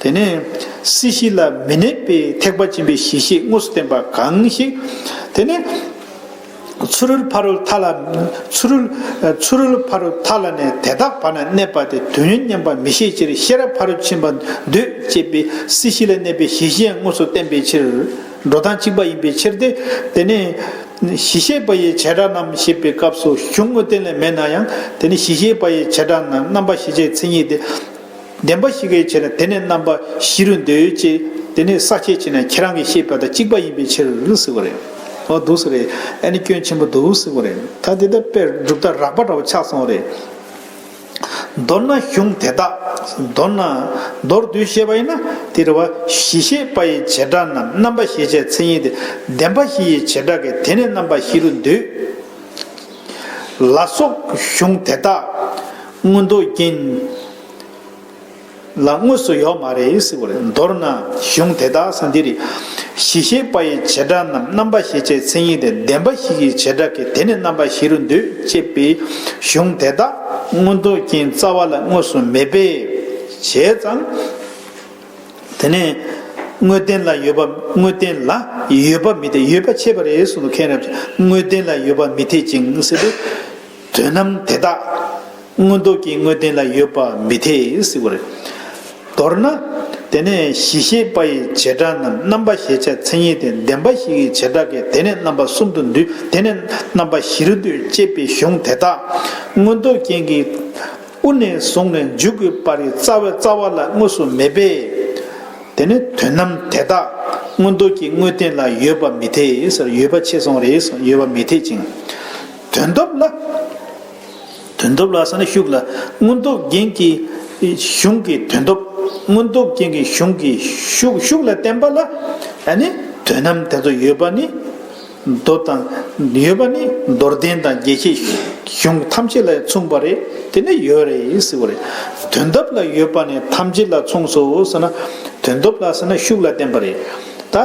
དེ་ནས་སྲིད་ཞི་ལ་མི་གནས་པའི་ཐེག་པ་ཆེན་པོའི་གཞི་ཤེས་དངོས་སུ་བསྟན་པ་གང་ཞིག་དེ་ནས། ཚུ་རོལ་ཕ་རོལ་མཐའ་ལ། ཚུ་རོལ། ཚུ་རོལ་ཕ་རོལ་མཐའ་ལ་ནི་དེ་དག་བར་ན་གནས་པ་དེ་དུས་མཉམ་པ་མི་ཤེས་ཕྱིར། ཤེས་རབ་ཕ་རོལ་ཕྱིན་པར་འདོད་ཅེས་པའི་སྲིད་ཞི་ལ་གནས་པའི་གཞི་ཤེས་དངོས་སུ་བསྟན་པའི་ཕྱིར། འགྲོ་སྟངས་གཅིག་པ་ཡིན་པའི་ཕྱིར་ཏེ། དེ་ནས་གཞི་ཤེས་པ་ཡི་བྱེ་བྲག་རྣམས་ཞེས་པའི་སྐབས་སུ་གཞུང་དངོས་བསྟན་ལས་མེད་ན་ཡང་། དེ་ནི་གཞི་ཤེས་པ་ཡི་བྱེ་བྲག་རྣམས་རྣམ་པ་ཤེས་བྱའི་མཚན་ཉིད་དེ། བདེན་པ་ཞིག་གི་ཕྱིར་དེ་ནས་རྣམ་པ་བཞི་རུ་འདོད་ཅེས། དེ་ནས་ས་བཅད་ཕྱེ་ན་ཁྱེད་རང་གིས་བཤད་པ་དང་གཅིག་པ་ཡིན་པའི་ཕྱིར་ཟེར་བ་རེད། འོ་འདུག་ཟེར་རེད། ཨ་ནི་སྐྱོན་ཆེན་པོ་འདུག་ཟེར་བ་རེད། ད་དེ་ལྟར་དཔེར་སྒྲུབ་རྟགས་རགས་པ་འདྲ་བོ་ཆགས་སོང་བ་རེད། མདོར་ན་གཞུང་དེ་དག་མདོར་ན། མདོར་བསྡུས་བཤད་པ་ཡིན་ན་དེ་རེད་བ། གཞི་ཤེས་པ་ཡི་བྱེ་བྲག་རྣམས་རྣམ་པ་ཤེས་བྱའི་མཚན་ཉིད་དེ། བདེན་པ་བཞི་ཡི་བྱེ་བྲག་གིས་དེ་ནི་རྣམ་པ་བཞི་རུ་འདོད། ལ་སོགས་གཞུང་དེ་དག་མངོན་རྟོགས་རྒྱན། ལ་དངོས་སུ་ཡོད་མ་རེད་ཟེར་བ་རེད། མདོར་ན་གཞུང་དེ་དག་ཟེར་འདི་རེད། གཞི་ཤེས་པ་ཡི་བྱེ་བྲག་རྣམས་རྣམ་པ་ཤེས་བྱའི་མཚན་ཉིད་དེ། བདེན་པ་བཞི་ཡི་བྱེ་བྲག་གིས་དེ་ནི་རྣམ་པ་བཞི་རུ་འདོད་ཅེས་པའི་གཞུང་དེ་དག་མངོན་རྟོགས་རྒྱན་རྩ་བ་ལ་དངོས་སུ་མེད་པས། བྱས་ཙང་། དེ་ནས་དངོས་བསྟན་ལ་ཡོད་པ། དངོས་བསྟན་ལ་ཡོད་པ་མི་འཐད། ཡོད་པ་ཆད་པ་རེད་གསུངས་འདུག་མཁན་རབ་ཀྱིས། དངོས་བསྟན་ལ་ཡོད་པ་མི་འཐད་ཅིང་ཟེར་དུས། དོན་རྣམས་དེ་དག་མངོན་རྟོགས་ཀྱི་དངོས་བསྟན་ལ་ཡོད་པ་མི་འཐད་ཟེར་བ་རེད། མདོར་ན། དེ་ནས་གཞི་ཤེས་པ་ཡི་བྱེ་བྲག་རྣམས་རྣམ་པ་ཤེས་བྱའི་མཚན་ཉིད་དེ། བདེན་པ་བཞི་ཡི་བྱེ་བྲག་གིས་དེ་ནི་རྣམ་པ་གསུམ་དུ་འདོད། དེ་ནི་རྣམ་པ་བཞི་རུ་འདོད་ཅེས་པའི་གཞུང་དེ་དག་མངོན་རྟོགས་རྒྱན་གྱི་དབུ་ནས་བཟུང་ནས་མཇུག་གི་བར་གྱི་རྩ་བའི་རྩ་བ་ལ་དངོས་སུ་མེད་པས། དེ་ནི་དོན་རྣམས་དེ་དག་མངོན་རྟོགས་ཀྱི་དངོས་བསྟན་ལ་ཡོད་པ་མི་འཐད་ཟེར། ཡོད་པ་ཆད་སོང་རེད་ཟེར། ཡོད་པ་མི་འཐད་ཅིང་། དོན་སྟོབས་ལ། དོན་སྟོབས་ལ་ཟེར་ན་ཤུགས་ལ། མངོན་རྟོགས་རྒྱན་གྱི་གཞུང་གི་དོན་སྟོབས། མངོན་རྟོགས་རྒྱན་གྱི་གཞུང་གི་ཤུགས། ཤུགས་ལ་བརྟེན་པ་ལ། ཨ་ནི་དོན་རྣམས་དེ་ཚོ་ཡོད་པ་ནི། མདོ་དང་ཡོད་པ་ནི་མདོར་བསྟན་དང་རྒྱས་བཤད་གཞུང་ཐམས་ཅད་ལ་མཚུངས་པ་རེད། དེ་ནི་ཡོད་རེད་ཟེར་བ་རེད། དོན་སྟོབས་ལ་ཡོད་པ་ནི་ཐམས་ཅད་ལ་མཚུངས་སོ་ཟེར་ན། དོན་སྟོབས་ལ་ཟེར་ན་ཤུགས་ལ་བརྟེན་པ་རེད། ད་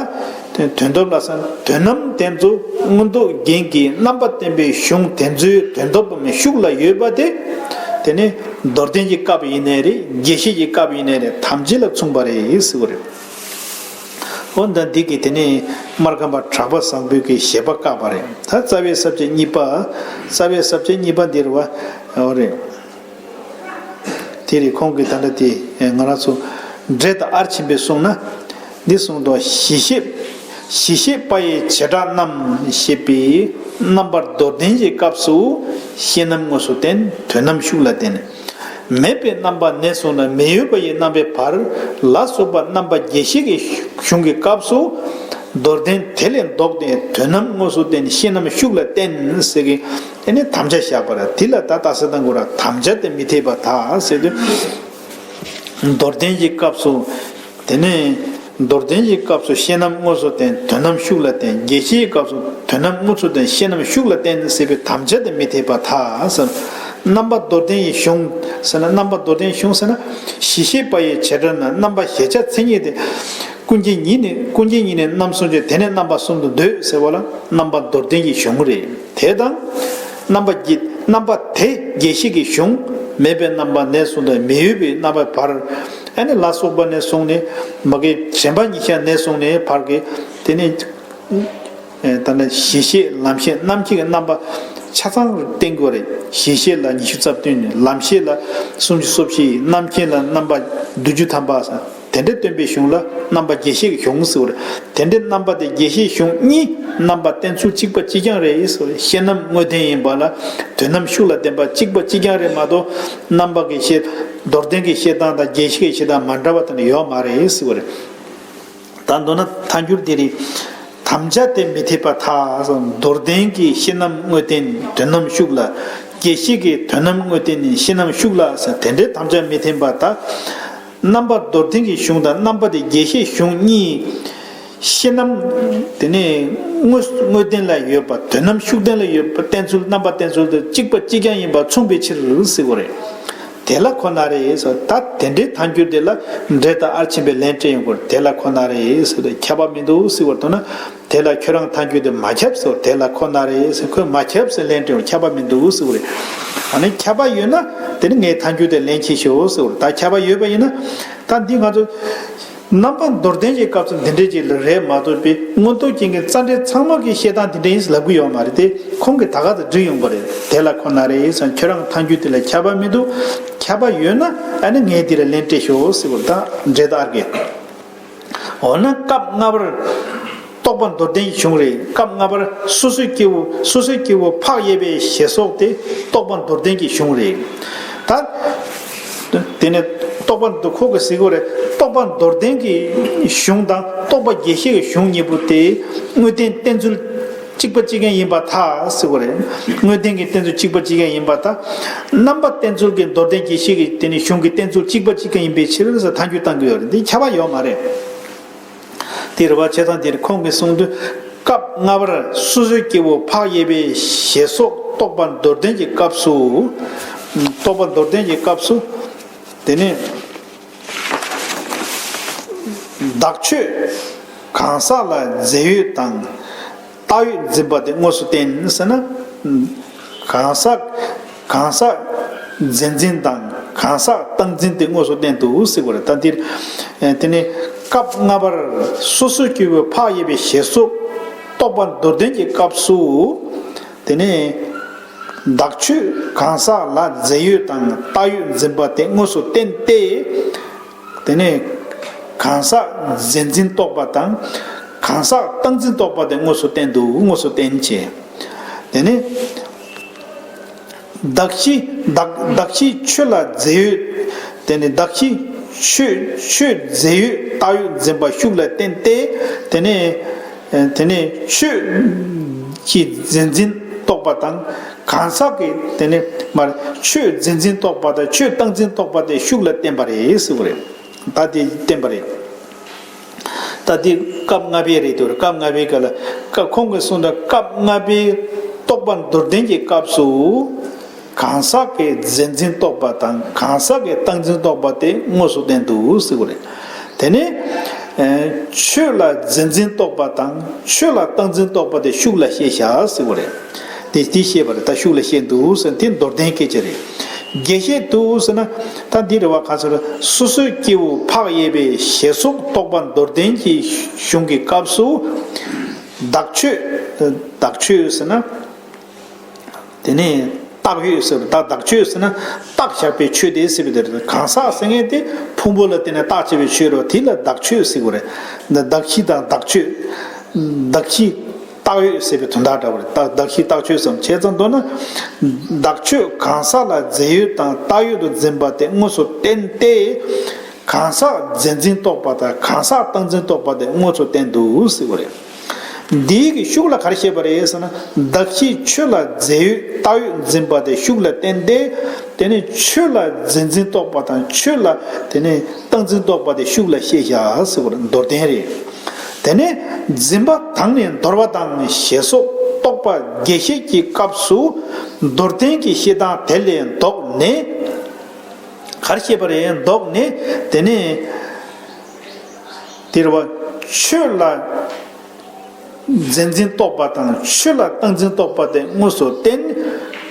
དོན་སྟོབས་ལ་ཟེར་ན་དོན་རྣམས་དེ་ཚོ་མངོན་རྟོགས་རྒྱན་གྱི་རྣམ་པ་བསྟན་པའི་གཞུང་དེ་ཚོའི་དོན་སྟོབས་ཤུགས་ལ་ཡོད་པ་དེ། དེ་ནི་མདོར་བསྟན་གྱི་སྐབས་ཡིན་ནའི་རེད། རྒྱས་བཤད་ཀྱི་སྐབས་ཡིན་ནའི་རེད། ཐམས་ཅད་ལ་མཚུངས་པ་རེད་ཟེར་བ་རེད། འོ་ད་འདི་གིས་དེ་ནས་སྨར་ཁམས་པ་གྲགས་པ་བཟང་པོའི་གི་བཞེད་པ་བཀག་པ་རེད། ད་རྩ་བའི་ས་བཅད་གཉིས་པ། རྩ་བའི་ས་བཅད་གཉིས་པ་འདིར་བ། འོ་རེད། དེ་རེད། ཁོང་གིས་ད་ལྟ་དེ་ང་རང་ཚོ་འགྲེལ་དང་ཨར་ཆེན་པོས་གསུངས་ན། འདི་གསུངས་འདུག་གཞི་ཤེས། གཞི་ཤེས་པ་ཡི་བྱེ་བྲག་རྣམས་ཞེས་པའི་རྣམ་པར་མདོར་བསྟན་གྱི་སྐབས་སུ་ཤེས་རྣམ་དངོས་སུ་བསྟན། དོན་རྣམས་ཤུགས་ལ་བསྟན། མེད་པའི་རྣམ་པ་ནས་བཟུང་ནས་མི་འོས་པ་ཡི་རྣམ་པའི་བར་ལ་སོགས་པ་རྣམ་པ་རྒྱས་བཤད་ཀྱི་གཞུང་གི་སྐབས་སུ། མདོར་བསྟན་དེ་ལས་ལྡོག་སྟེ་དོན་རྣམས་དངོས་སུ་བསྟན། ཤེས་རྣམ་ཤུགས་ལ་བསྟན་ཟེར་གྱི། ཨ་ནི་དམ་བཅའ་བཞག་པ་རེད། དེ་ལ་ད་ལྟ་སེ་དང་གུ་ར་དམ་བཅའ་དེ་མི་འཐད་པར་ཐལ་ཟེར་དུས། མདོར་བསྟན་གྱི་སྐབས་སུ། དེ་ནས་མདོར་བསྟན་གྱི་སྐབས་སུ་ཤེས་རྣམ་དངོས་སུ་བསྟན། དོན་རྣམས་ཤུགས་ལ་བསྟན། རྒྱས་བཤད་ཀྱི་སྐབས་སུ་དོན་རྣམས་དངོས་སུ་བསྟན། ཤེས་རྣམས་ཤུགས་ལ་བསྟན་ཟེར་བའི་དམ་བཅའ་དེ་མི་འཐད་པར་ཐལ་ཟེར། རྣམ་པ་མདོར་བསྟན་གྱི་གཞུང་ཟེར་ན། རྣམ་པ་མདོར་བསྟན་གཞུང་ཟེར་ན། གཞི་ཤེས་པ་ཡི་བྱེ་བྲག་རྣམས་རྣམ་པ་ཤེས་བྱའི་མཚན་ཉིད་དེ། ཀུན་མཁྱེན་ཉིད་ནི། ཀུན་མཁྱེན་ཉིད་ནི་རྣམ་གསུམ་བྱས། དེ་ནི་རྣམ་པ་གསུམ་དུ་འདོད་ཟེར་བ་ལ་རྣམ་པ་མདོར་བསྟན་གྱི་གཞུང་རེད། དེ་དང་། རྣམ་པ་རྒྱས། རྣམ་པ་དེ་རྒྱས་བཤད་ཀྱི་གཞུང་། མེད་པའི་རྣམ་པ་ནས་བཟུང་སྟེ་མི་འོས་པའི་རྣམ་པའི་བར། ཨ་ནི་ལ་སོགས་པ་ནས་བཟུང་ནས་མ་གི་དྲན་པ་ཉིད་ཤར་ནས་བཟུང་ནས་བར་གྱི། དེ་ནས་ད་ནི་གཞི་ཤེས་ལམ་ཤེས་རྣམ་མཁྱེན་གྱི་རྣམ་པ་ཆ་ཚང་བསྟན་དགོས་རེད། གཞི་ཤེས་ལ་ཉི་ཤུ་རྩ་བདུན་ནས། ལམ་ཤེས་ལ་སུམ་ཅུ་སོ་བཞི། རྣམ་མཁྱེན་ལ་རྣམ་པ་བདུན་ཅུ་ཐམ་པ། དེ་འདྲའི་སྟོན་པའི་གཞུང་ལ་རྣམ་པ་རྒྱས་བཤད་ཀྱི་གཞུང་ཟེར་བ་རེད། དེ་འདྲའི་རྣམ་པ་དེ་རྒྱས་བཤད་གཞུང་གཉིས་རྣམ་པ་བསྟན་ཚུལ་གཅིག་པ་གཅིག་རྐྱང་རེད་ཟེར་བ་རེད། ཤེས་རྣམ་དངོས་བསྟན་ཡིན་པ་ལ་དོན་རྣམ་ཤུགས་ལ་བརྟེན་པ་གཅིག་པ་གཅིག་རྐྱང་རེད་མ་གཏོགས། རྣམ་པ་གི་བཤད་མདོར་བསྟན་གྱི་བཤད་སྟངས་དང་རྒྱས་བཤད་ཀྱི་བཤད་སྟངས་མ་འདྲ་བ་དེ་འདྲ་ཡོད་མ་རེད་ཟེར་བ་རེད། ད་མདོར་ན་ཐལ་འགྱུར་དེ་རེད། དམ་བཅའ་དེ་མི་འཐད་པར་ཐལ། མདོར་བསྟན་གྱི་ཤེས་རྣམ་དངོས་བསྟན་དོན་རྣམ་ཤུགས་ལ། རྒྱས་བཤད་ཀྱི་དོན་རྣམ་དངོས་བསྟན་ནི་ཤེས་རྣམ་ཤུགས་ལ་ཟེར། དེ་འདྲའི་དམ་བཅའ་མི་འཐད་པར་ཐལ། རྣམ་པ་མདོར་བསྟན་གྱི་གཞུང་དང་རྣམ་པ་དེ་རྒྱས་བཤད་གཞུང་གཉིས། ཤེས་རྣམ་དེ་ནི་དངོས་དངོས་བསྟན་ལ་ཡོད་པ། དོན་རྣམ་ཤུགས་བསྟན་ལ་ཡོད་པ། བསྟན་ཚུལ་རྣམ་པ་བསྟན་ཚུལ་དེ་གཅིག་པ་གཅིག་རྐྱང་ཡིན་པ་མཚུངས་པའི་ཕྱིར་ཟེར་བ་རེད། དེ་ལ་ཁོ་ན་རེ་ཟེར། ད་དེ་འདྲའི་ཐལ་འགྱུར་དེ་ལ་འགྲེལ་དང་ཨར་ཆེན་པོས་ལན་སྤྲད་ཡོང་གི་རེད། དེ་ལ་ཁོ་ན་རེ་ཟེར་ཏེ་ཁྱབ་པ་མི་འདུག་ཟེར་བ་དེ་ན། དེ་ལ་ཁྱོད་རང་ཐལ་འགྱུར་དེ་མ་ཁྱབ་ཟེར། དེ་ལ་ཁོ་ན་རེ་ཟེར། ཁོས་མ་ཁྱབ་ཟེར་ལན་སྤྲད་ཡོང་། ཁྱབ་པ་མི་འདུག་ཟེར་བ་རེད། ཨ་ནི་ཁྱབ་པ་ཡོད་ན་དེ་ནི་ངས་ཐལ་འགྱུར་དེ་ལན་ཁྱེར་ཤོག་ཟེར་བ་རེད། ད་ཁྱབ་པ་ཡོད་པ་ཡིན་ན། ད་འདི་ང་ཚོ་རྣམ་པ་མདོར་བསྟན་གྱི་སྐབས་སུ་འདི་འདྲའི་ཅིག་ལ་རེད་མ་གཏོགས་པའི་མངོན་རྟོགས་རྒྱན་གྱི་རྩ་འགྲེལ་ཚང་མ་གི་བཤད་སྟངས་འདི་འདྲ་ཡིན་ཟེར་ལབ་གི་ཡོད་མ་རེད་དེ། ཁོང་གིས་ད་ག་ཚོད་བསྒྲིགས་ཡོང་པ་རེད། དེ་ལ་ཁོ་ན་རེ་ཟེར། ཁྱོད་རང་ཐལ་འགྱུར་དེ་ལ་ཁྱབ་པ་མི་འདུག། ཁྱབ་པ་ཡོད་ན་ཨ་ནི་ངས་དེ་ལ་ལན་སྤྲད་ཤོག་ཟེར་བ་རེད། ད་འགྲེལ་དང་ཨར་གས། འོ་ན་སྐབས་ལྔ་པར་རྟོག་པ་མདོར་བསྟན་གྱི་གཞུང་རེད། སྐབས་ལྔ་པར་སོ་སོའི་སྐྱེ་བོ། སོ་སོའི་སྐྱེ་བོ་འཕགས་ཡས་པའི་ཞེས་སོགས་དེ་རྟོག་པ་མདོར་བསྟན་གྱི་གཞུང་རེད། ད་དེ་ནས་རྟོག་པ་མདོ་ཁོ་གི་ཟེར་གོ་རེད། རྟོག་པ་མདོར་བསྟན་གྱི་གཞུང་དང་རྟོག་པ་རྒྱས་བཤད་ཀྱི་གཞུང་གཉིས་པོ་དེ་དངོས་བསྟན་བསྟན་ཚུལ་གཅིག་པ་གཅིག་རྐྱང་ཡིན་པར་ཐལ་ཟེར་གོ་རེད། དངོས་བསྟན་གྱི་བསྟན་ཚུལ་གཅིག་པ་གཅིག་རྐྱང་ཡིན་པར་ཐལ། རྣམ་པ་བསྟན་ཚུལ་གྱི་མདོར་བསྟན་རྒྱས་བཤད་ཀྱི་དེ་ནི་གཞུང་གི་བསྟན་ཚུལ་གཅིག་པ་གཅིག་རྐྱང་ཡིན་པའི་ཕྱིར་ཟེར་ཐལ་འགྱུར་བཏང་གི་ཡོད་རེད། འདི་ཁྱབ་པ་ཡོད་མ་རེད། དེ་རེད་བ། བྱས་ཙང་འདིར་ཁོང་གིས་གསུངས་དུས། སྐབས་ལྔ་པར་སོ་སོའི་སྐྱེ་བོ་འཕགས་ཡས་པའི་ཞེས་སོགས་རྟོག་པ་མདོར་བསྟན་གྱི་སྐབས་སུ། རྟོག་པ་མདོར་བསྟན་གྱི་སྐབས་སུ། དེ་ནི་བདག་ཆོས་གང་ཟག་ལ་རྫས་ཡོད་དང་བཏགས་ཡོད་འཛིན་པ་དེ་དངོས་སུ་བསྟན་ཟེར་ན། གང་ཟག་གང་ཟག་རྫས་འཛིན་དང་གང་ཟག་བཏགས་འཛིན་དེ་དངོས་སུ་བསྟན་འདུག་ཟེར་བ་རེད། ད་འདིར་དེ་ནི་སྐབས་ལྔ་པར་སོ་སོའི་སྐྱེ་བོ་འཕགས་ཡས་པའི་ཞེས་སོགས་རྟོག་པ་མདོར་བསྟན་གྱི་སྐབས་སུ། དེ་ནི་བདག་ཆོས་གང་ཟག་ལ་རྫས་ཡོད་དང་བཏགས་ཡོད་འཛིན་པ་དེ་དངོས་སུ་བསྟན་ཏེ། དེ་ནས་གང་ཟག་རྫས་འཛིན་རྟོག་པ་དང་གང་ཟག་བཏགས་འཛིན་རྟོག་པ་དེ་དངོས་སུ་བསྟན་འདུག། དངོས་སུ་བསྟན་བྱས། དེ་ནས་གདགས་གཞི་གདགས་གདགས་གཞི་ཆོས་ལ་རྫས་ཡོད། དེ་ནས་གདགས་གཞི་ཆོས་ཆོས་རྫས་ཡོད་བཏགས་ཡོད་འཛིན་པ་ཤུགས་ལ་བསྟན་ཏེ། དེ་ནས་དེ་ནས་ཆོས་ཀྱི་རྫས་འཛིན་རྟོག་པ་དང་གང་ཟག་གི་དེ་ནས་མར་ཆོས་རྫས་འཛིན་རྟོག་པ་དང་ཆོས་བཏགས་འཛིན་རྟོག་པ་དེ་ཤུགས་ལ་བསྟན་པ་རེད་ཟེར་བ་རེད། ད་དེ་བསྟན་པ་རེད། ད་དེ་སྐབས་ལྔ་པའི་རེད་དོ། སྐབས་ལྔ་པའི་སྐབས་ལ་སྐབས་ཁོང་གིས་གསུངས་དོན། སྐབས་ལྔ་པའི་རྟོག་པ་མདོར་བསྟན་གྱི་སྐབས་སུ། གང་ཟག་གི་རྫས་འཛིན་རྟོག་པ་དང་གང་ཟག་གི་བཏགས་འཛིན་རྟོག་པ་དེ་དངོས་སུ་བསྟན་འདུག་ཟེར་བ་རེད། དེ་ནས་ཆོས་ལ་རྫས་འཛིན་རྟོག་པ་དང་ཆོས་ལ་བཏགས་འཛིན་རྟོག་པ་དེ་ཤུགས་ལ་བཤད་བཞག་ཟེར་བ་རེད། དེ་དེ་བཤད་པ་རེད། ད་ཤུགས་ལ་བཤད་འདུག་ཟེར་དེ་མདོར་བསྟན་སྐད་ཆ་རེད། རྒྱས་བཤད་དུ་ཟེར་ན། ད་འདི་རེད་བ། ག་ཚོད་ལ་སོ་སོའི་སྐྱེ་བོ་འཕགས་ཡས་པའི་ཞེས་སོགས་རྟོག་པ་མདོར་བསྟན་གྱི་གཞུང་གི་སྐབས་སུ། བདག་ཆོས། བདག་ཆོས་ཟེར་ན། དེ་ནས་བཏགས་ཡོད་ཟེར་བ། ད་བདག་ཆོས་ཟེར་ན་བཏགས་བཞག་པའི་ཆོས་དེ་ཟེར་བ་དེ་རེད། གང་ཟག་ཟེར་མཁན་དེ་ཕུང་པོ་ལ་བརྟེན་ནས་བཏགས་བྱས་པའི་ཆོས་རེད་བ། དེ་ལ་བདག་ཆོས་ཟེར་དགོས་རེད། འདི་གདགས་གཞི་དང་བདག་ཆོས། གདགས་གཞི་བཏགས་ཡོད་ཟེར་བའི་དོན་དག་འདྲ་བ་རེད། ད་གདགས་གཞི་བཏགས་ཆོས་སམ། བྱས་ཙང་མདོར་ན། བདག་ཆོས་གང་ཟག་ལ་རྫས་ཡོད་དང་བཏགས་ཡོད་དུ་འཛིན་པ་དེ་དངོས་སུ་བསྟན་ཏེ། གང་ཟག་རྫས་འཛིན་རྟོག་པ་དང་གང་ཟག་བཏགས་འཛིན་རྟོག་པ་དེ་དངོས་སུ་བསྟན་འདུག་ཟེར་བ་རེད། འདིའི་གི་ཤུགས་ལ་ག་རེ་བཤད་པ་རེད་ཟེར་ན། གདགས་གཞི་ཆོས་ལ་རྫས་ཡོད་བཏགས་ཡོད་འཛིན་པ་དེ་ཤུགས་ལ་བསྟན་ཏེ། དེ་ནས་ཆོས་ལ་རྫས་འཛིན་རྟོག་པ་དང་ཆོས་ལ་དེ་ནས་བཏགས་འཛིན་རྟོག་པ་དེ་ཤུགས་ལ་བཤད་བཞག་ཟེར་བ་རེད། མདོར་བསྟན་རེད། དེ་ནས་འཛིན་པ་དང་ནི་འདོར་བ་དང་ཞེས་སོགས་རྟོག་པ་རྒྱས་བཤད་ཀྱི་སྐབས་སུ་མདོར་བསྟན་གྱི་བཤད་སྟངས་དེ་ལས་ལྡོག་ནས། ག་རེ་བཤད་པ་རེད། ལྡོག་ནས་དེ་ནས་དེ་རེད་བ། ཆོས་ལ་རྫས་འཛིན་རྟོག་པ་དང་ཆོས་ལ་བཏགས་འཛིན་རྟོག་པ་དེ་དངོས་སུ་བསྟན།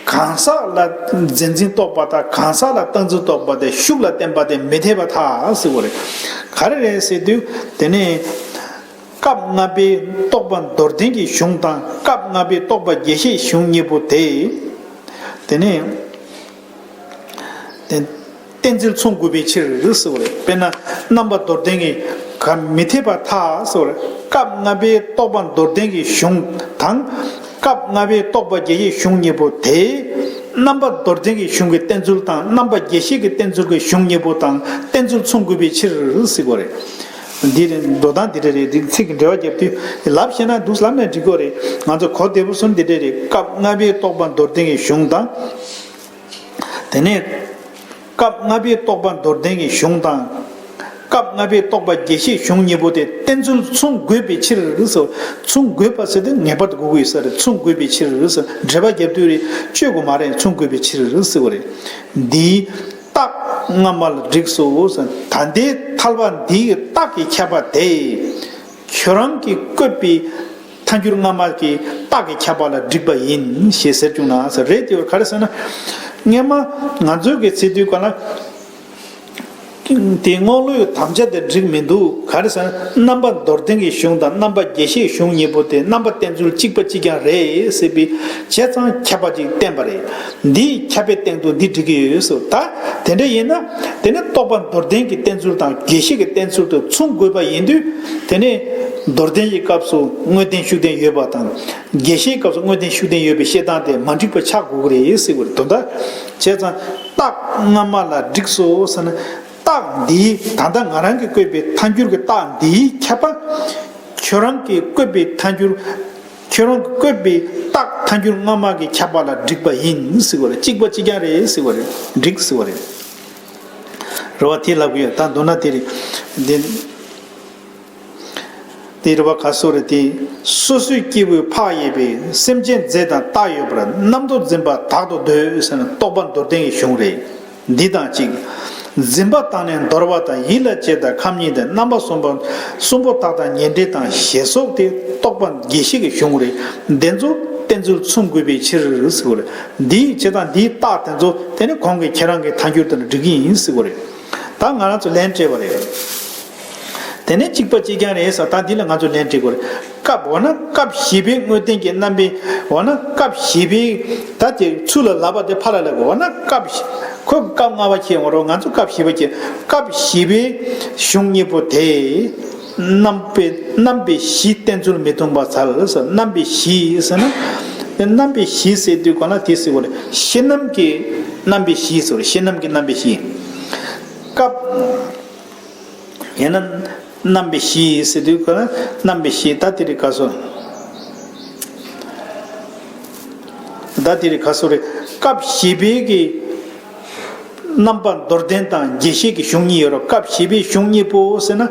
གང་ཟག་ལ་རྫས་འཛིན་རྟོག་པ་དང་གང་ཟག་ལ་བཏགས་འཛིན་རྟོག་པ་དེ་ཤུགས་ལ་བསྟན་པ་དེ་མི་འཐད་པར་ཐལ་ཟེར་བ་རེད། ག་རེ་རེད་ཟེར་དུས་དེ་ནས་སྐབས་ལྔ་པའི་རྟོག་པ་མདོར་བསྟན་གྱི་གཞུང་དང་སྐབས་ལྔ་པའི་རྟོག་པ་རྒྱས་བཤད་གཞུང་གཉིས་པོ་དེ། དེ་ནས་དེ། གཏན་ཚིགས་མཚུངས་དགོས་པའི་ཕྱིར་ཟེར་བ་རེད། དཔེར་ན་རྣམ་པ་མདོར་བསྟན་གྱི་ག་མི་འཐད་པར་ཐལ་ཟེར་བ་རེད། སྐབས་ལྔ་པའི་རྟོག་པ་མདོར་བསྟན་གྱི་གཞུང་དང་། སྐབས་ལྔ་པའི་རྟོག་པ་རྒྱས་བཤད་གཞུང་གཉིས་པོ་དེ། རྣམ་པ་མདོར་བསྟན་གྱི་གཞུང་གི་གཏན་ཚིགས་དང་རྣམ་པ་རྒྱས་བཤད་ཀྱི་གཏན་ཚིགས་ཀྱི་གཞུང་གཉིས་པོ་དང་གཏན་ཚིགས་མཚུངས་དགོས་པའི་ཕྱིར་ཟེར་བ་རེད། འདི་རེད། འགྲོ་སྟངས་འདི་འདྲ་རེད། འདི་ཚིག་གི་འགྲེལ་བ་རྒྱབ་དུས་ལབ་ཤེས་ན་འདུག་ལབ་ནས་འགྲིག་གི་རེད། ང་ཚོ་གོ་བདེ་པོ་སོང་འདི་འདྲ་རེད། སྐབས་ལྔ་པའི་རྟོག་པ་མདོར་བསྟན་གྱི་གཞུང་དང་། དེ་ནས་སྐབས་ལྔ་པའི་རྟོག་པ་མདོར་བསྟན་གྱི་གཞུང་དང་། སྐབས་ལྔ་པའི་རྟོག་པ་རྒྱས་བཤད་གཞུང་གཉིས་པོ་དེ་གཏན་ཚིགས་མཚུངས་དགོས་པའི་ཕྱིར་ཟེར། མཚུངས་དགོས་པ་ཟེར་དུས་ངེས་པར་དུ་དགོས་ཀྱི་ཡོད་ས་རེད། མཚུངས་དགོས་པའི་ཕྱིར་ཟེར། འགྲེལ་པ་རྒྱབ་དུས་རེད། གཅོད་དགོས་མ་རེད། མཚུངས་དགོས་པའི་ཕྱིར་ཟེར་བ་རེད། འདིའི་རྟགས་སྔ་མ་ལ་འགྲིགས་སོ་ཟེར། ད་ལྟའི་ཐལ་བ་འདིའི་རྟགས་ཀྱི་ཁྱབ་པ་དེ། ཁྱོད་རང་གིས་བཀོད་པའི་ཐལ་འགྱུར་སྔ་མ་གི་རྟགས་ཀྱི་ཁྱབ་པ་ལ་འགྲིག་པ་ཡིན་ཞེས་ཟེར་བྱུང་ན་ཟེར། རེད་དེ་ག་རེ་ཟེར་ན། སྔན་མ་ང་ཚོའི་གི་ཚེ་དུས་ག་ལ། དེ་རྔོག་ལོའི་དམ་བཅའ་དེ་འགྲིག་མི་འདུག་ག་རེ་ཟེར་ན། རྣམ་པ་མདོར་བསྟན་གྱི་གཞུང་དང་རྣམ་པ་རྒྱས་བཤད་གཞུང་གཉིས་པོ་དེ་རྣམ་པ་གཏན་ཚུལ་གཅིག་པ་གཅིག་རྐྱང་རེད་ཟེར་བའི་བྱས་ཙང་ཁྱབ་པ་ཅིག་བསྟན་པ་རེད། འདིའི་ཁྱབ་པའི་སྟེང་དུ་འདི་འགྲིག་གི་ཡོད་ཟེར། ད་དེ་འདྲ་ཡིན་ན། དེ་ནི་རྟོག་པ་མདོར་བསྟན་གྱི་གཏན་ཚུལ་དང་རྒྱས་བཤད་ཀྱི་གཏན་ཚུལ་དུ་མཚུངས་དགོས་པ་ཡིན་དུས། དེ་ནི་མདོར་བསྟན་གྱི་སྐབས་སུ་དངོས་བསྟན་ཤུགས་བསྟན་ཡོད་པ་དང་། རྒྱས་བཤད་སྐབས་སུ་དངོས་བསྟན་ཤུགས་བསྟན་ཡོད་པའི་བཤད་སྟངས་དེ་མ་འགྲིག་པ་ཆགས་དགོས་ཀྱི་རེད་ཟེར་བ་རེད། དོན་དག་བྱས་ཙང་རྟགས་སྔ་མ་ལ་འགྲིགས་སོ་ཟེར་ན། རྟགས་འདིའི་ད་ལྟ་ང་རང་གིས་བཀོད་པའི་ཐལ་འགྱུར་གྱི་རྟགས་འདིའི་ཁྱབ་པ། ཁྱོད་རང་གིས་བཀོད་པའི་ཐལ་འགྱུར། ཁྱོད་རང་གིས་བཀོད་པའི་རྟགས་ཐལ་འགྱུར་སྔ་མ་གི་ཁྱབ་པ་ལ་འགྲིག་པ་ཡིན་ཟེར་བ་རེད། གཅིག་པ་གཅིག་རྐྱང་རེད་ཟེར་བ་རེད། འགྲིག་ཟེར་བ་རེད། རེད་བ། དེ་ལབ་ཀྱི་ཡོད། ད་མདོར་ན་དེ་རེད། འདི། དེ་རེད་བ། ག་སོ་རེད་དེ། སོ་སོའི་སྐྱེས་བུ་འཕགས་ཡས་པའི། སེམས་ཅན་རྫས་དང་བཏགས་ཡོད་པར། རྣམ་རྟོག་འཛིན་པ་དག་ཏུ་འདོད་ཟེར་ན་རྟོག་པ་མདོར་བསྟན་གྱི་གཞུང་རེད། འདི་དང་གཅིག་འཛིན་པ་དང་ནི་འདོར་བ་དང་། ཡིད་ལ་བྱེད་དང་ཁམས་གཉིས་དང་། རྣམ་པ་གསུམ་པོ་གསུམ་པོ་དག་དང་ཉེ་འབྲེལ་དང་ཞེས་སོགས་ཏེ་རྟོག་པ་རྒྱས་བཤད་ཀྱི་གཞུང་རེད། འདི་ཚོ་གཏན་ཚུལ་མཚུངས་དགོས་པའི་ཕྱིར་ཟེར་བ་རེད། འདིའི་བྱེད་སྟངས་འདིའི་རྟགས་དེ་ཚོ་དེ་ནི་གོང་གི་ཁྱེད་རང་གི་ཐལ་འགྱུར་དེ་ལ་འགྲིག་གི་ཡིན་ཟེར་བ་རེད། ད་ང་རང་ཚོ་ལན་སྤྲད་པ་རེད། དེ་ནས་གཅིག་པ་གཅིག་རྐྱང་རེད་ཟེར། ད་འདི་ལ་ང་ཚོ་ལན་འབྲི་དགོས་རེད། སྐབས་འོ་ན་སྐབས་བཞི་པའི་དངོས་བསྟན་གྱི་རྣམ་པའི་འོ་ན་སྐབས་བཞི་པའི་ད་དེ་ཚུར་ལ་ལབ་པ་དེ་ཕར་ལ་ལབ་དགོས། འོ་ན་སྐབས་བཞི་ཁོས་སྐབས་ལྔ་པ་ཁྱེར་འོང་རོགས། ང་ཚོ་སྐབས་བཞི་པ་ཁྱེར། སྐབས་བཞི་པའི་གཞུང་གཉིས་པོ་དེ་རྣམ་པའི་རྣམ་པའི་གཞི་གཏན་ཚུལ་མི་མཚུངས་པར་ཐལ་ཟེར། རྣམ་པའི་གཞི་ཟེར་ན། རྣམ་པའི་གཞི་ཟེར་དུས་ག་ལ་དེ་ཟེར་བ་རེད། ཤེས་རྣམ་གྱི་རྣམ་པའི་གཞི་ཟེར་བ་རེད། ཤེས་རྣམ་གྱི་རྣམ་པའི་གཞི། སྐབས། ཡང་ན་རྣམ་པའི་གཞི་ཟེར་དུས་ག་ལ་རྣམ་པའི་གཞི། ད་དེ་རིང་ག་སོ། ད་དེ་རིང་ག་སོ་རེད། སྐབས་བཞི་པའི་གི་རྣམ་པ་མདོར་བསྟན་དང་རྒྱས་བཤད་ཀྱི་གཞུང་གཉིས་ཡོད་རེད། སྐབས་བཞི་པའི་གཞུང་གཉིས་པོ་ཟེར་ན།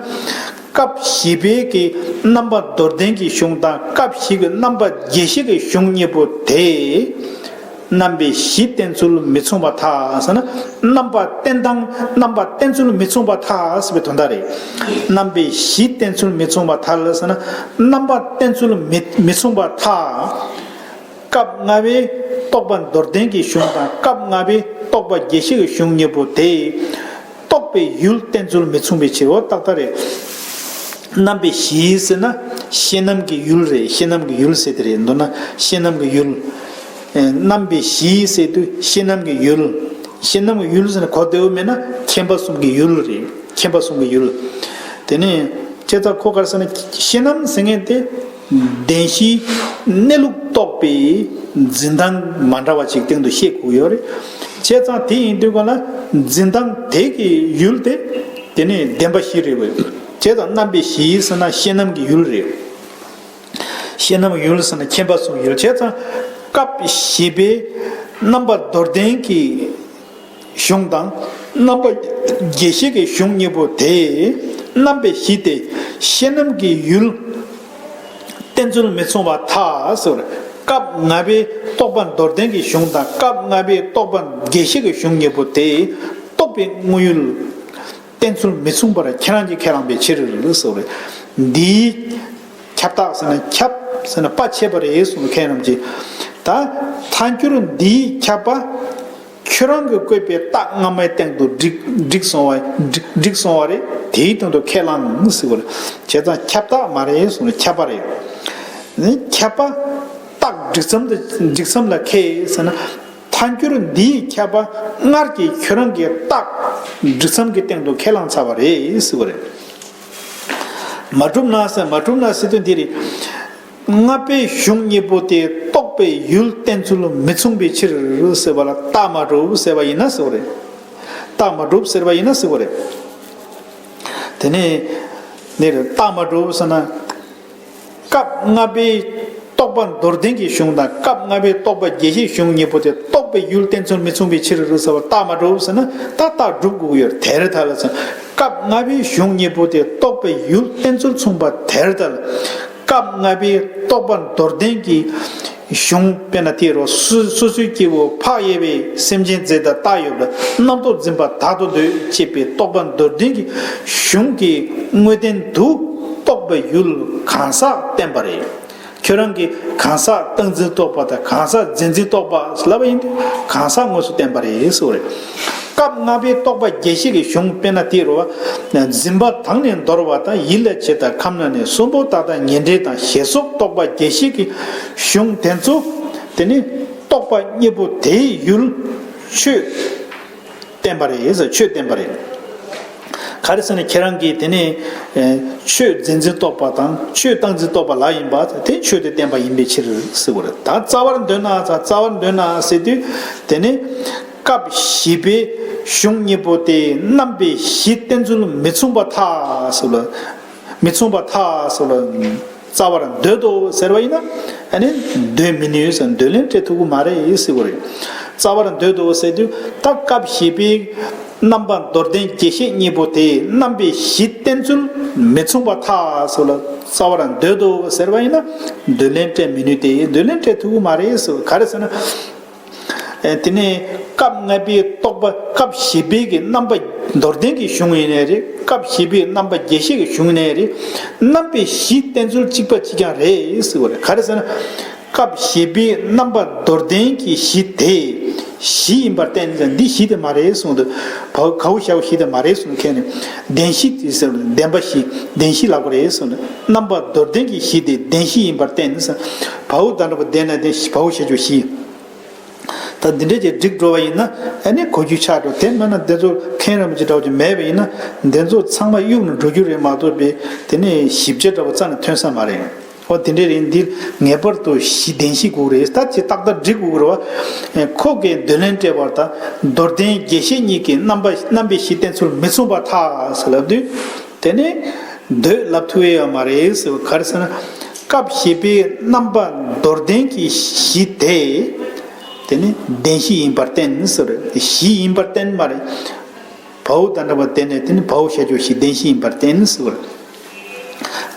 སྐབས་བཞི་པའི་གི་རྣམ་པ་མདོར་བསྟན་གྱི་གཞུང་དང་སྐབས་བཞི་གི་རྣམ་པ་རྒྱས་བཤད་ཀྱི་གཞུང་གཉིས་པོ་དེ། རྣམ་པའི་གཞི་གཏན་ཚུལ་མི་མཚུངས་པར་ཐལ་ཟེར་ན། རྣམ་པ་བསྟན་སྟངས་རྣམ་པ་གཏན་ཚུལ་མི་མཚུངས་པར་ཐལ་ཟེར་བའི་དོན་དག་རེད། རྣམ་པའི་གཞི་གཏན་ཚུལ་མི་མཚུངས་པར་ཐལ་ཟེར་ན། རྣམ་པ་གཏན་ཚུལ་མི་མི་མཚུངས་པར་ཐལ། སྐབས་ལྔ་པའི་རྟོག་པ་མདོར་བསྟན་གྱི་གཞུང་དང་སྐབས་ལྔ་པའི་རྟོག་པ་རྒྱས་བཤད་ཀྱི་གཞུང་གཉིས་པོ་དེ། རྟོགས་པའི་ཡུལ་གཏན་ཚུལ་མི་མཚུངས་པའི་ཕྱིར། འོ་ཏག་ཏག་རེད། རྣམ་པའི་གཞི་ཟེར་ན་ཤེས་རྣམ་གྱི་ཡུལ་རེད། ཤེས་རྣམ་གྱི་ཡུལ་ཟེར་དེ་རེད། མདོར་ན་ཤེས་རྣམ་གྱི་ཡུལ། ཨེ། རྣམ་པའི་གཞི་ཟེར་དུས་ཤེས་རྣམ་གྱི་ཡུལ། ཤེས་རྣམ་གྱི་ཡུལ་ཟེར་ན་གོ་བདེ་བོ་མེད་ན་མཁྱེན་པ་གསུམ་གྱི་ཡུལ་རེད། མཁྱེན་པ་གསུམ་གྱི་ཡུལ། དེ་ནས་བྱས་ཙང་ཁོ་ག་རེ་ཟེར་ན་ཤེས་རྣམ་ཟེར་མཁན་དེ། བདེན་བཞིའི་གནས་ལུགས་རྟོགས་པའི་འཛིན་སྟངས་མ་འདྲ་བ་ཅིག་སྟེང་དུ་བཤད་དགོས་ཡོད་རེད། བྱས་ཙང་དེ་ཡིན་དུས་ག་ལ་འཛིན་སྟངས་དེ་གི་ཡུལ་དེ་དེ་ནི་བདེན་པ་བཞི་རེད་བས། བྱས་ཙང་རྣམ་པའི་གཞི་ཟེར་ན་ཤེས་རྣམ་གྱི་ཡུལ་རེད། ཤེས་རྣམ་ཡུལ་ཟེར་ན་མཁྱེན་པ་གསུམ་ཡུལ། བྱས་ཙང་སྐབས་བཞི་པའི་རྣམ་པ་མདོར་བསྟན་གྱི་གཞུང་དང་རྣམ་པ་རྒྱས་བཤད་ཀྱི་གཞུང་གཉིས་པོ་དེ་རྣམ་པའི་གཞི་སྟེ་ཤེས་རྣམ་གྱི་ཡུལ་གཏན་ཚུལ་མི་མཚུངས་པར་ཐལ་ཟེར། སྐབས་ལྔ་པའི་རྟོག་པ་མདོར་བསྟན་གྱི་གཞུང་དང་སྐབས་ལྔ་པའི་རྟོག་པ་རྒྱས་བཤད་ཀྱི་གཞུང་གཉིས་པོ་དེ་རྟོགས་པའི་དངོས་ཡུལ་གཏན་ཚུལ་མི་མཚུངས་པར་ཁྱེད་རང་གིས་ཁས་བླངས་པའི་ཕྱིར་ཟེར། འདིའི་ཁྱབ་རྟགས་ཟེར་ན་ཁྱབ་ཟེར་ན་པ་ཆད་པ་རེད་གསུངས། མཁན་རྣམས་ཀྱིས་ད་ཐལ་འགྱུར་འདིའི་ཁྱབ་པ། ཁྱོད་རང་གིས་བཀོད་པའི་རྟགས་སྔ་མའི་སྟེང་དུ་འགྲིག་འགྲིག་སོང་བ་འགྲིག་འགྲིག་སོང་བ་རེད། དེའི་སྟེང་དུ་ཁས་བླངས་ཟེར་བ་རེད། བྱས་ཙང་ཁྱབ་རྟགས་མ་རེད་གསུངས་ནས་ཁྱབ་པ་རེད། ནི་ཁྱབ་པ་རྟགས་འགྲིག་མཚམས་དུ་འགྲིག་མཚམས་ལ་ཁས་ཟེར་ན། ཐལ་འགྱུར་འདིའི་ཁྱབ་པ་སྔར་གྱི་ཁྱོད་རང་གི་རྟགས་སྒྲིག་མཚམས་ཀྱི་སྟེང་དུ་ཁས་བླངས་ཚར་བ་རེད་ཟེར་བ་རེད། མ་གྲུབ་ན་ཟེར། མ་གྲུབ་ན་ཟེར་དོན་འདི་རེད། ལྔ་པའི་གཞུང་གཉིས་པོ་དེ་རྟོགས་པའི་ཡུལ་བསྟན་ཚུལ་མི་མཚུངས་པའི་ཕྱིར་ཟེར་བ་ལ་རྟགས་མ་གྲུབ་ཟེར་བ་ཡིན་ན་ཟེར་བ་རེད། རྟགས་མ་གྲུབ་ཟེར་བ་ཡིན་ན་ཟེར་བ་རེད། དེ་ནས་ནི་རྟགས་མ་གྲུབ་ཟེར་ན། སྐབས་ལྔ་པའི་རྟོགས་པ་མདོར་བསྟན་གྱི་གཞུང་དང་སྐབས་ལྔ་པའི་རྟོགས་པ་རྒྱས་བཤད་གཞུང་གཉིས་པོ་དེ་རྟོགས་པའི་ཡུལ་བསྟན་ཚུལ་མི་མཚུངས་པའི་ཕྱིར་ཟེར་བ་རྟགས་མ་གྲུབ་ཟེར་ན། ད་རྟགས་གྲུབ་དགོས་ཀྱི་ཡོད་རེད། དེར་ཐལ་ཟེར། སྐབས་ལྔ་པའི་གཞུང་གཉིས་པོ་དེ་རྟོགས་པའི་ཡུལ་བསྟན་ཚུལ་མཚུངས་པ་དེར་ཐལ། སྐབས་ལྔ་པའི་རྟོགས་པ་མདོར་བསྟན་གྱི་གཞུང་དཔེར་ན་དེ་རུ་སོ་སོ་སོའི་སྐྱེ་བོ་འཕགས་ཡས་པའི་སེམས་ཅན་རྫས་དང་བཏགས་ཡོད་པ་རྣམ་རྟོག་འཛིན་པ་དག་ཏུ་འདོད་ཅེས་པའི་རྟོགས་པ་མདོར་བསྟན་གྱི་གཞུང་གི་དངོས་བསྟན་དུ་རྟོགས་པའི་ཡུལ་གང་ཟག་བསྟན་པ་རེད། ཁྱོད་རང་གིས་གང་ཟག་རྟག་འཛིན་རྟོག་པ་དང་གང་ཟག་རྫས་འཛིན་རྟོག་པ་ལབ་པ་ཡིན་དུས་གང་ཟག་དངོས་སུ་བསྟན་པ་རེད་ཟེར་བ་རེད། སྐབས་ལྔ་པའི་རྟོགས་པ་རྒྱས་བཤད་ཀྱི་གཞུང་དཔེར་ན་དེ་རུ་འཛིན་པ་དག་ནི་འདོར་བ་དང་ཡིད་ལ་བྱེད་དང་ཁམས་ན་ནི་གསུམ་པོ་དག་དང་ཉེ་འབྲེལ་དང་ཞེས་སོགས་རྟོགས་པ་རྒྱས་བཤད་ཀྱི་གཞུང་དེ་ཚོ་དེ་ནི་རྟོགས་པ་གཉིས་པོ་དེའི་ཡུལ་ཆོས་བསྟན་པ་རེད་ཟེར། ཆོས་བསྟན་པ་རེད། ག་རེ་ཟེར་ན་ཁྱེད་རང་གིས་དེ་ནས་ཆོས་རྫས་འཛིན་རྟོག་པ་དང་ཆོས་རྟག་འཛིན་རྟོག་པ་ལ་ཡིན་པ་དེ་ཆོས་དེ་བསྟན་པ་ཡིན་པའི་ཕྱིར་ཟེར་བ་རེད། ད་རྩ་བར་འདོད་ན་ཟེར། རྩ་བར་འདོད་ན་ཟེར་དུས་དེ་ནས་སྐབས་བཞི་པའི་གཞུང་གཉིས་པོ་དེ་རྣམ་པའི་གཞི་བསྟན་ཚུལ་མི་མཚུངས་པར་ཐལ་ཟེར་བ། མི་མཚུངས་པར་ཐལ་ཟེར་བ། རྩ་བར་འདོད་དོ་ཟེར་བ་ཡིན་ན། ཨ་ནི་འདོད་མི་ནུས་ཟེར། འདོད་ལན་སྤྲད་ཐུབ་ཀྱི་མ་རེད་ཟེར་བ་རེད། རྩ་བར་འདོད་དོ་ཟེར་དུས་ད་སྐབས་བཞི་པའི་རྣམ་པ་མདོར་བསྟན་རྒྱས་བཤད་གཉིས་པོ་དེ་རྣམ་པའི་གཞི་བསྟན་ཚུལ་མི་མཚུངས་པར་ཐལ་ཟེར་ལ། རྩ་བར་འདོད་དོ་ཟེར་བ་ཡིན་ན་འདོད་ལན་སྤྲད་མི་ནུས་ཏེ། འདོད་ལན་སྤྲད་ཐུབ་ཀྱི་མ་རེད་ཟེར་བ། ག་རེ་ཟེར་ན། ཨེ། དེ་ནས་སྐབས་ལྔ་པའི་རྟོགས་པ། སྐབས་བཞི་པའི་གི་རྣམ་པ་མདོར་བསྟན་གྱི་གཞུང་ཡིན་ནའི་རེད། སྐབས་བཞི་པའི་རྣམ་པ་རྒྱས་བཤད་ཀྱི་གཞུང་ཡིན་ནའི་རེད། རྣམ་པའི་གཞི་བསྟན་ཚུལ་གཅིག་པ་གཅིག་རྐྱང་རེད་ཟེར་བ་རེད། ག་རེ་ཟེར་ན། སྐབས་བཞི་པའི་རྣམ་པ་མདོར་བསྟན་གྱི་གཞི་དེ་གཞི་ཡིན་པར་བསྟན་ནས། འདི་གཞི་དེ་མ་རེད་གསུངས་འདུག། བའོ་གའོ་ཞའོ་གཞི་དེ་མ་རེད་གསུངས། ཁྱེད་ནས་བདེན་བཞི་དེ་ཟེར། བདེན་པ་བཞི། བདེན་བཞི་ལབ་དགོས་རེད་གསུངས་འདུག། རྣམ་པ་མདོར་བསྟན་གྱི་གཞི་དེ་བདེན་བཞི་ཡིན་པར་བསྟན་ནས། བའོ་ད་འགྲོ་བ་བདེན་ན་བདེན། བའོ་ཞ་ཅོག་བཞི། ད་འདི་འདྲས་ཀྱི་འགྲིག་འགྲོ་བ་ཡིན་ན་ཨ་ནི་གོ་རྒྱུ་ཆགས་འགྲོ། དེ་མིན་ན་འདི་ཚོ་མཁན་རིན་པོ་ཆེ་འདྲ་བོ་ཅིག་མེད་པ་ཡིན་ན་འདི་ཚོ་ཚང་མ་གཡུག་ནས་འགྲོ་རྒྱུ་རེད་མ་གཏོགས་པའི་དེ་ནས་ཞིབ་ཆ་འདྲ་བོ་རྩ་ནས་ཐོན་ས་མ་རེད། ཨོ་དེ་འདྲས་རེད། འདི་ངེས་པར་དུ་གཞི་བདེན་བཞི་དགོས་རེད། ད་ཅི་ཏག་ཏག་འགྲིག་དགོས་རེད་བ། ཁོ་གིས་འདོད་ལན་སྤྲད་པར་ད་མདོར་བསྟན་རྒྱས་བཤད་གཉིས་ཀྱི་རྣམ་པ་རྣམ་པའི་གཞི་བསྟན་ཚུལ་མི་མཚུངས་པར་ཐལ་ཟེར་ལབ་དུས། དེ་ནི་འདོད་ལབ་ཐུབ་ཡ་ཡོད་མ་རེད་ཟེར་བ། ག་རེ་ཟེར་ན། སྐབས་བཞི་པའི་རྣམ་པ་མདོར་བསྟན་གྱི་གཞི་དེ། དེ་ནི་བདེན་བཞི་ཡིན་པར་བསྟན་ཟེར། གཞི་ཡིན་པར་བསྟན་མ་རེད། བའོ་ད་འགྲོ་བ་བདེན་ནས་དེ་ནི་བའོ་ཞ་ཅོག་བཞི། བདེན་བཞི་ཡིན་པར་བསྟན་ཟེར།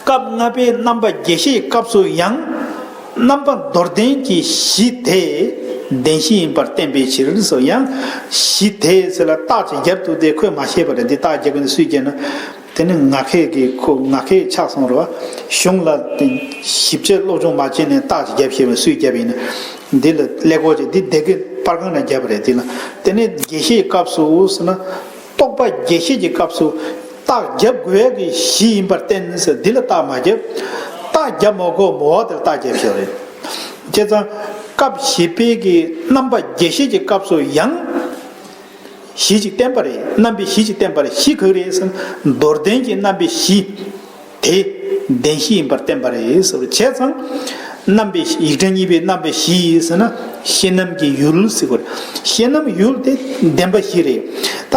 སྐབས་ལྔ་པའི་རྣམ་པ་རྒྱས་བཤད་སྐབས་སུ་ཡང་། རྣམ་པ་མདོར་བསྟན་གྱི་གཞི་དེ་བདེན་བཞི་ཡིན་པར་བསྟན་པའི་ཕྱིར་ཟེར། ཡང་གཞི་དེ་ཟེར་ལ་རྟགས་ཅིག་བརྒྱབ་འདུག་སྟེ་ཁོས་མ་ཤེས་པ་རེད། འདི་རྟགས་རྒྱག་གི་ནི་སུས་བརྒྱབ་ན། དེ་ནི་ངག་འཁྱལ་གྱི་ཁོ་ངག་འཁྱལ་ཆགས་སོང་རེད་བ། གཞུང་ལ་དེ་ཞིབ་དཔྱད་སློབ་སྦྱོང་མ་བྱས་ནས་རྟགས་ཅིག་བརྒྱབ་ཤེས་པ་སུས་བརྒྱབ་ཡིན་ན། འདི་ལ་ཀླད་ཀོར་ཅིག་འདི་སྡེ་དགེ་པར་ཁང་ནས་བརྒྱབ་པ་རེད། འདི་ལ་དེ་ནི་རྒྱས་བཤད་སྐབས་སུ་ཟེར་ན། རྟོགས་པ་རྒྱས་བཤད་ཀྱི་སྐབས་སུ་རྟགས་བརྒྱབ་དགོས་ཡ་གི་གཞི་ཡིན་པར་བསྟན་ཟེར། འདི་ལ་རྟགས་མ་བརྒྱབ། རྟགས་བརྒྱབ་མ་དགོས་མོ་བ་དེར་རྟགས་བརྒྱབ་ཤོག་རེད། བྱས་ཙང་སྐབས་བཞི་པའི་གི་རྣམ་པ་རྒྱས་བཤད་ཀྱི་སྐབས་སུ་ཡང་གཞི་ཅིག་བསྟན་པ་རེད། རྣམ་པའི་གཞི་ཅིག་བསྟན་པ་རེད། གཞི་གང་རེད་ཟེར་ན། མདོར་བསྟན་གྱི་རྣམ་པའི་གཞི་དེ་བདེན་བཞི་ཡིན་པར་བསྟན་པ་རེད་ཟེར་བ། བྱས་ཙང་རྣམ་པའི་ཡིག་ཕྲེང་གཉིས་པའི་རྣམ་པའི་གཞི་ཟེར་ན་ཤེས་རྣམ་གྱི་ཡུལ་ཟེར་བ་རེད། ཤེས་རྣམ་ཡུལ་དེ་བདེན་པ་བཞི་རེད། ད་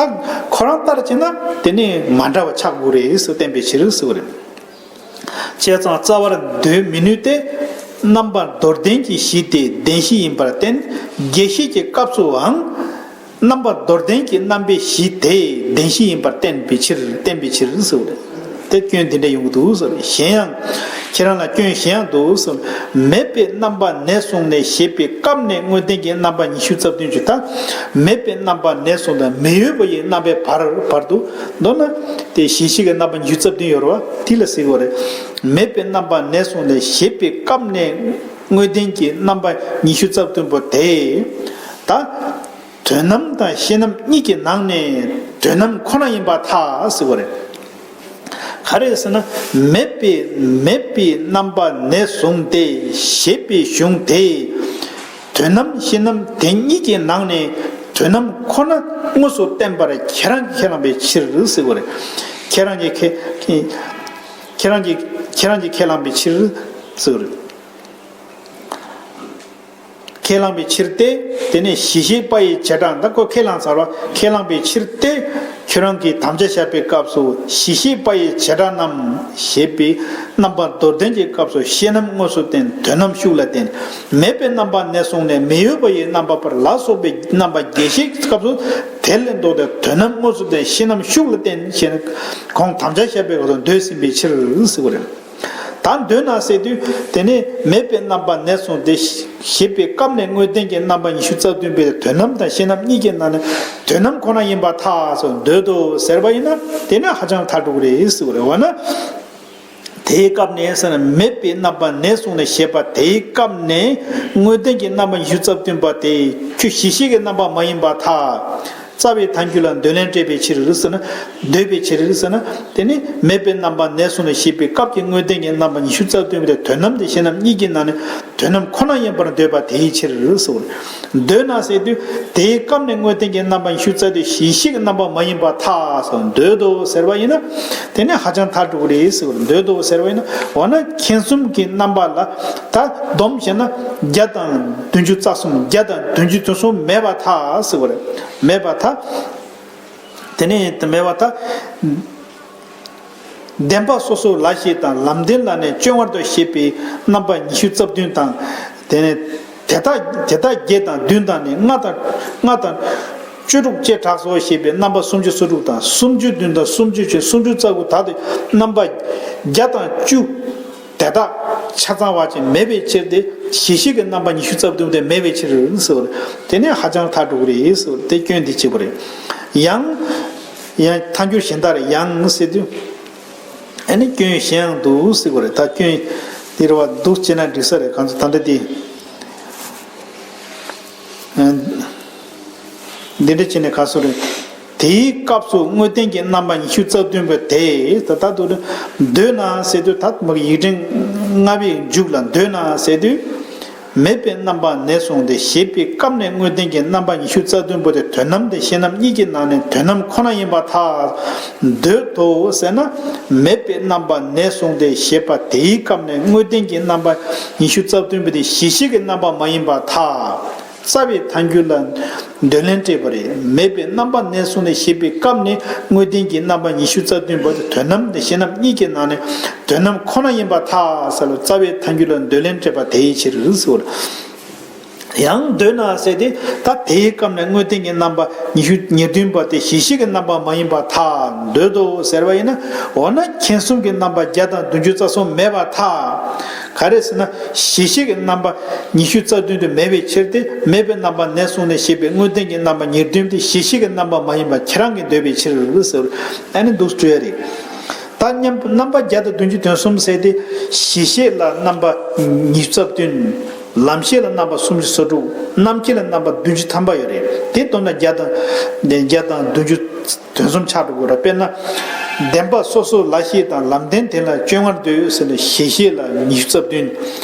ཁོ་རང་ལྟར་བྱས་ན་དེ་ནི་མ་འདྲ་བ་ཆགས་དགོས་རེད་ཟེར་བསྟན་པའི་ཕྱིར་ཟེར་བ་རེད། བྱས་ཙང་རྩ་བར་འདོད་མི་ནུས་ཏེ། རྣམ་པ་མདོར་བསྟན་གྱི་གཞི་དེ་བདེན་བཞི་ཡིན་པར་བསྟན། རྒྱས་བཤད་ཀྱི་སྐབས་སུའང་རྣམ་པ་མདོར་བསྟན་གྱི་རྣམ་པའི་གཞི་དེ་བདེན་བཞི་ཡིན་པར་བསྟན་པའི་ཕྱིར། བསྟན་པའི་ཕྱིར་ཟེར་བ་རེད། དེ་སྐྱོན་དེ་འདྲ་ཡོང་གི་འདུག་ཟེར། གཞན་ཡང་། ཁྱེད་རང་ལ་སྐྱོན་གཞན་ཡང་འདུག་ཟེར། མེད་པའི་རྣམ་པ་ནས་བཟུང་ནས་ཞེས་པའི་སྐབས་ནས་དངོས་བསྟན་གྱི་རྣམ་པ་ཉི་ཤུ་རྩ་བདུན་ཅུ། ད་མེད་པའི་རྣམ་པ་ནས་བཟུང་དང་མི་འོས་པ་ཡི་རྣམ་པའི་བར་བར་དུ། མདོར་ན་དེ་གཞི་ཤེས་ཀྱི་རྣམ་པ་ཉི་ཤུ་རྩ་བདུན་ཡོད་རེད་བ། དེ་ལ་ཟེར་གྱི་ཡོད་རེད། མེད་པའི་རྣམ་པ་ནས་བཟུང་ནས་ཞེས་པའི་སྐབས་ནས་དངོས་བསྟན་གྱི་རྣམ་པ་ཉི་ཤུ་རྩ་བདུན་པོ་དེ། ད་དོན་རྣམ་དང་ཤེས་རྣམ་གཉིས་ཀྱི་ནང་ནས་དོན་རྣམ་ཁོ་ན་ཡིན་པར་ཐལ་ཟེར་བ་རེད། ག་རེ་ཟེར་ན། མེད་པའི་མེད་པའི་རྣམ་པ་ནས་བཟུང་སྟེ་ཞེས་པའི་གཞུང་དེ། དོན་རྣམ་ཤེས་རྣམ་དེ་གཉིས་ཀྱི་ནང་ནས་དོན་རྣམ་ཁོ་ན་དངོས་སུ་བསྟན་པར་ཁས་བླངས་ཁས་བླངས་པའི་ཕྱིར་ཟེར་བ་རེད། ཁས་བླངས་ཀྱི་ཁས་ཁས་བླངས་ཀྱི་ཁས་བླངས་ཀྱི་ཁས་བླངས་པའི་ཕྱིར་ཟེར་བ་རེད། ཁས་བླངས་པའི་ཕྱིར་ཏེ། དེ་ནས་གཞི་ཤེས་པ་ཡི་བྱེ་བྲག་ད་ཁོ་ཁས་བླངས་ཚར་བ་ཁས་བླངས་པའི་ཕྱིར་ཏེ། ཁྱོད་རང་གིས་དམ་བཅའ་བཞག་པའི་སྐབས་སུ་གཞི་ཤེས་པ་ཡི་བྱེ་བྲག་རྣམས་ཞེས་པའི་རྣམ་པ་མདོར་བསྟན་གྱི་སྐབས་སུ་ཤེས་རྣམ་དངོས་སུ་བསྟན། དོན་རྣམ་ཤུགས་ལ་བསྟན། མེད་པའི་རྣམ་པ་ནས་བཟུང་ནས་མི་འོས་པ་ཡི་རྣམ་པ་བར་ལ་སོགས་པའི་རྣམ་པ་རྒྱས་བཤད་ཀྱི་སྐབས་སུ་དེ་ལས་ལྡོག་སྟེ་དོན་རྣམ་དངོས་སུ་བསྟན། ཤེས་རྣམ་ཤུགས་ལ་བསྟན་ཞེས་ནས་གོང་དམ་བཅའ་བཞག་པའི་སྐབས་སུ་འདོད་ཟིན་པའི་ཕྱིར་ཟེར་བ་རེད། ད་འདོད་ན་ཟེར་དུས་དེ་ནས་མེད་པའི་རྣམ་པ་ནས་བཟུང་སྟེ་ཞེས་པའི་སྐབས་ནས་དངོས་བསྟན་གྱི་རྣམ་པ་ཉི་ཤུ་རྩ་བདུན་པའི་དོན་རྣམ་དང་ཤེས་རྣམ་གཉིས་ཀྱི་ནང་ནས་དོན་རྣམ་ཁོ་ན་ཡིན་པར་ཐལ་ཟེར་འདོད་དོ་ཟེར་བ་ཡིན་ན་དེ་ནི་ཧ་ཅང་ཐལ་འགྲོ་གི་རེད་ཟེར་བ་རེད། འོ་ན་དེའི་སྐབས་ནས་ཟེར་ན་མེད་པའི་རྣམ་པ་ནས་བཟུང་ནས་ཞེས་པ་དེའི་སྐབས་ནས་དངོས་བསྟན་གྱི་རྣམ་པ་ཉི་ཤུ་རྩ་བདུན་པ་དེ་ཁྱོད་གཞི་ཤེས་ཀྱི་རྣམ་པ་མ་ཡིན་པར་ཐལ། རྩ་བའི་ཐལ་འགྱུར་ལ་འདོད་ལན་སྤྲད་པའི་ཕྱིར་ཟེར་ན། འདོད་པའི་ཕྱིར་ཟེར་ན། དེ་ནི་མེད་པའི་རྣམ་པ་ནས་བཟུང་ནས་ཞེས་པའི་སྐབས་ཀྱི་དངོས་བསྟན་གྱི་རྣམ་པ་ཉི་ཤུ་རྩ་བདུན་པའི་དོན་རྣམ་དེ་ཤེས་རྣམ་གཉིས་ཀྱི་ནང་ནས་དོན་རྣམ་ཁོ་ན་ཡིན་པར་འདོད་པ་དེའི་ཕྱིར་ཟེར། འདོད་ན་ཟེར་དུས་དེའི་སྐབས་ནས་དངོས་བསྟན་གྱི་རྣམ་པ་ཉི་ཤུ་རྩ་བདུན་གཞི་ཤེས་ཀྱི་རྣམ་པ་མ་ཡིན་པར་ཐལ་ཟེར། འདོད་དོ་ཟེར་བ་ཡིན་ན། དེ་ནི་ཧ་ཅང་ཐལ་འགྲོ་གི་རེད་ཟེར། འདོད་དོ་ཟེར་བ་ཡིན་ན། འོ་ན་མཁྱེན་གསུམ་གྱི་རྣམ་པ་ལ་ད་སྡོམ་བྱས་ན་བརྒྱ་དང་བདུན་ཅུ་རྩ་གསུམ་བརྒྱ་དང་བདུན་ཅུ་དོན་གསུམ་མེད་པར་ཐལ་ཟེར་བ་རེད། མེད་པར་ཐལ། དེ་ནས་མེད་པར་ཐལ། བདེན་པ་སོ་སོ་ལ་ཞེས་དང་ལམ་བདེན་ལ་ནི་སྤྱོད་བར་འདོད་ཞེས་པའི་རྣམ་པ་ཉི་ཤུ་རྩ་བདུན་དང་། དེ་ནས་དེ་དག་དེ་དག་བརྒྱད་དང་བདུན་དང་ནི་ལྔ་དང་ལྔ་དང་བཅུ་དྲུག་བཅས་གྲགས་སོ་ཞེས་པའི་རྣམ་པ་སུམ་ཅུ་སོ་དྲུག་དང་། སུམ་ཅུ་བདུན་དང་སུམ་ཅུ་བཅུ་སུམ་ཅུ་རྩ་དགུ་དག་ཏུ་རྣམ་པ་བརྒྱ་དང་བཅུ། དེ་དག་ཆ་ཚང་བ་ཅན་མེད་པའི་ཕྱིར་ཏེ། གཞི་ཤེས་ཀྱི་རྣམ་པ་ཉི་ཤུ་རྩ་བདུན་དེ་མེད་པའི་ཕྱིར་ཟེར་བ་རེད། དེ་ནས་ཧ་ཅང་ཐལ་འགྲོ་གི་རེད་ཟེར་བ་རེད། དེ་སྐྱོན་འདི་གཅིག་པ་རེད། ཡང་། ཡང་ཐལ་འགྱུར་གཞན་དག་རེད། ཡང་ཟེར་དུས། ཨ་ནི་སྐྱོན་གཞན་ཡང་འདུག་ཟེར་བ་རེད། ད་སྐྱོན་འདི་རེད་བ། འདུག་ཅེ་ན་འགྲིག་ས་རེད། གང་ཚོ་ད་འདྲ་དེ། འདི་འདྲ་བྱས་ནས་ག་སོ་རེད། དེའི་སྐབས་སུ་དངོས་བསྟན་གྱི་རྣམ་པ་ཉི་ཤུ་རྩ་བདུན་པ་དེ་ད་ལྟ་དུ་འདོད་ན་ཟེར་དུས། ད་མ་གི་ཡིག་ཕྲེང་ལྔ་པའི་མཇུག་ལ་འདོད་ན་ཟེར་དུས། མེད་པའི་རྣམ་པ་ནས་བཟུང་སྟེ་ཞེས་པའི་སྐབས་ནས་དངོས་བསྟན་གྱི་རྣམ་པ་ཉི་ཤུ་རྩ་བདུན་པོ་དེ་དོན་རྣམ་དེ་ཤེས་རྣམ་གཉིས་ཀྱི་ནང་ནས་དོན་རྣམ་ཁོ་ན་ཡིན་པར་ཐལ། འདོད་དོ་ཟེར་ན། མེད་པའི་རྣམ་པ་ནས་བཟུང་སྟེ་ཞེས་པ་དེའི་སྐབས་ནས་དངོས་བསྟན་གྱི་རྣམ་པ་ཉི་ཤུ་རྩ་བདུན་པོ་དེ་གཞི་ཤེས་ཀྱི་རྣམ་པ་མ་ཡིན་པར་ཐལ། རྩ་བའི་ཐལ་འགྱུར་ལ་འདོད་ལན་སྤྲད་པ་རེད། མེད་པའི་རྣམ་པ་ནས་བཟུང་ནས་ཞེས་པའི་སྐབས་ནས་དངོས་བསྟན་གྱི་རྣམ་པ་ཉི་ཤུ་རྩ་བདུན་པོ་དེ་དོན་རྣམ་དེ་ཤེས་རྣམ་གཉིས་ཀྱི་ནང་ནས་དོན་རྣམ་ཁོ་ན་ཡིན་པར་ཐལ་ཟེར་ལ། རྩ་བའི་ཐལ་འགྱུར་ལ་འདོད་ལན་སྤྲད་པ་དེའི་ཕྱིར་ཟེར། ཡང་འདོད་ན་ཟེར་ཏེ། ད་དེའི་སྐབས་ནས་དངོས་བསྟན་གྱི་རྣམ་པ་ཉི་ཤུ་ཉེར་བདུན་པ་དེ་གཞི་ཤེས་ཀྱི་རྣམ་པ་མ་ཡིན་པར་ཐལ། འདོད་དོ་ཟེར་བ་ཡིན་ན། འོ་ན་མཁྱེན་གསུམ་གྱི་རྣམ་པ་བརྒྱ་དང་བདུན་ཅུ་རྩ་གསུམ་མེད་པར་ཐལ། ག་རེ་ཟེར་ན། གཞི་ཤེས་ཀྱི་རྣམ་པ་ཉི་ཤུ་རྩ་བདུན་དུ་མེད་པའི་ཕྱིར་ཏེ། མེད་པའི་རྣམ་པ་ནས་བཟུང་ནས་ཞེས་པའི་དངོས་བསྟན་གྱི་རྣམ་པ་ཉེར་བདུན་དེ་གཞི་ཤེས་ཀྱི་རྣམ་པ་མ་ཡིན་པ་ཁྱེད་རང་གིས་འདོད་པའི་ཕྱིར་ཟེར། ཨ་ནི་འདུག་སྤྲོས་རེད། ད་མཉམ་རྣམ་པ་བརྒྱ་དང་བདུན་ཅུ་དོན་གསུམ་ཟེར་ཏེ། གཞི་ཤེས་ལ་རྣམ་པ་ཉི་ཤུ་རྩ་བདུན། ལམ་ཤེས་ལ་རྣམ་པ་སུམ་ཅུ་སོ་དྲུག། རྣམ་མཁྱེན་ལ་རྣམ་པ་བདུན་ཅུ་ཐམ་པ་ཡོད་རེད། དེ་བསྡོམས་ན་བརྒྱ་དང་། བརྒྱ་དང་བདུན་ཅུ་དོན་གསུམ་ཆགས་འགྲོ་གི་རེད། དཔེར་ན། བདེན་པ་སོ་སོ་ལ་ཞེས་དང་ལམ་བདེན་དེ་ལ་སྤྱོད་ངར་འདོད་ཟེར་ནས་གཞི་ཤེས་ལ་ཉི་ཤུ་རྩ་བདུན།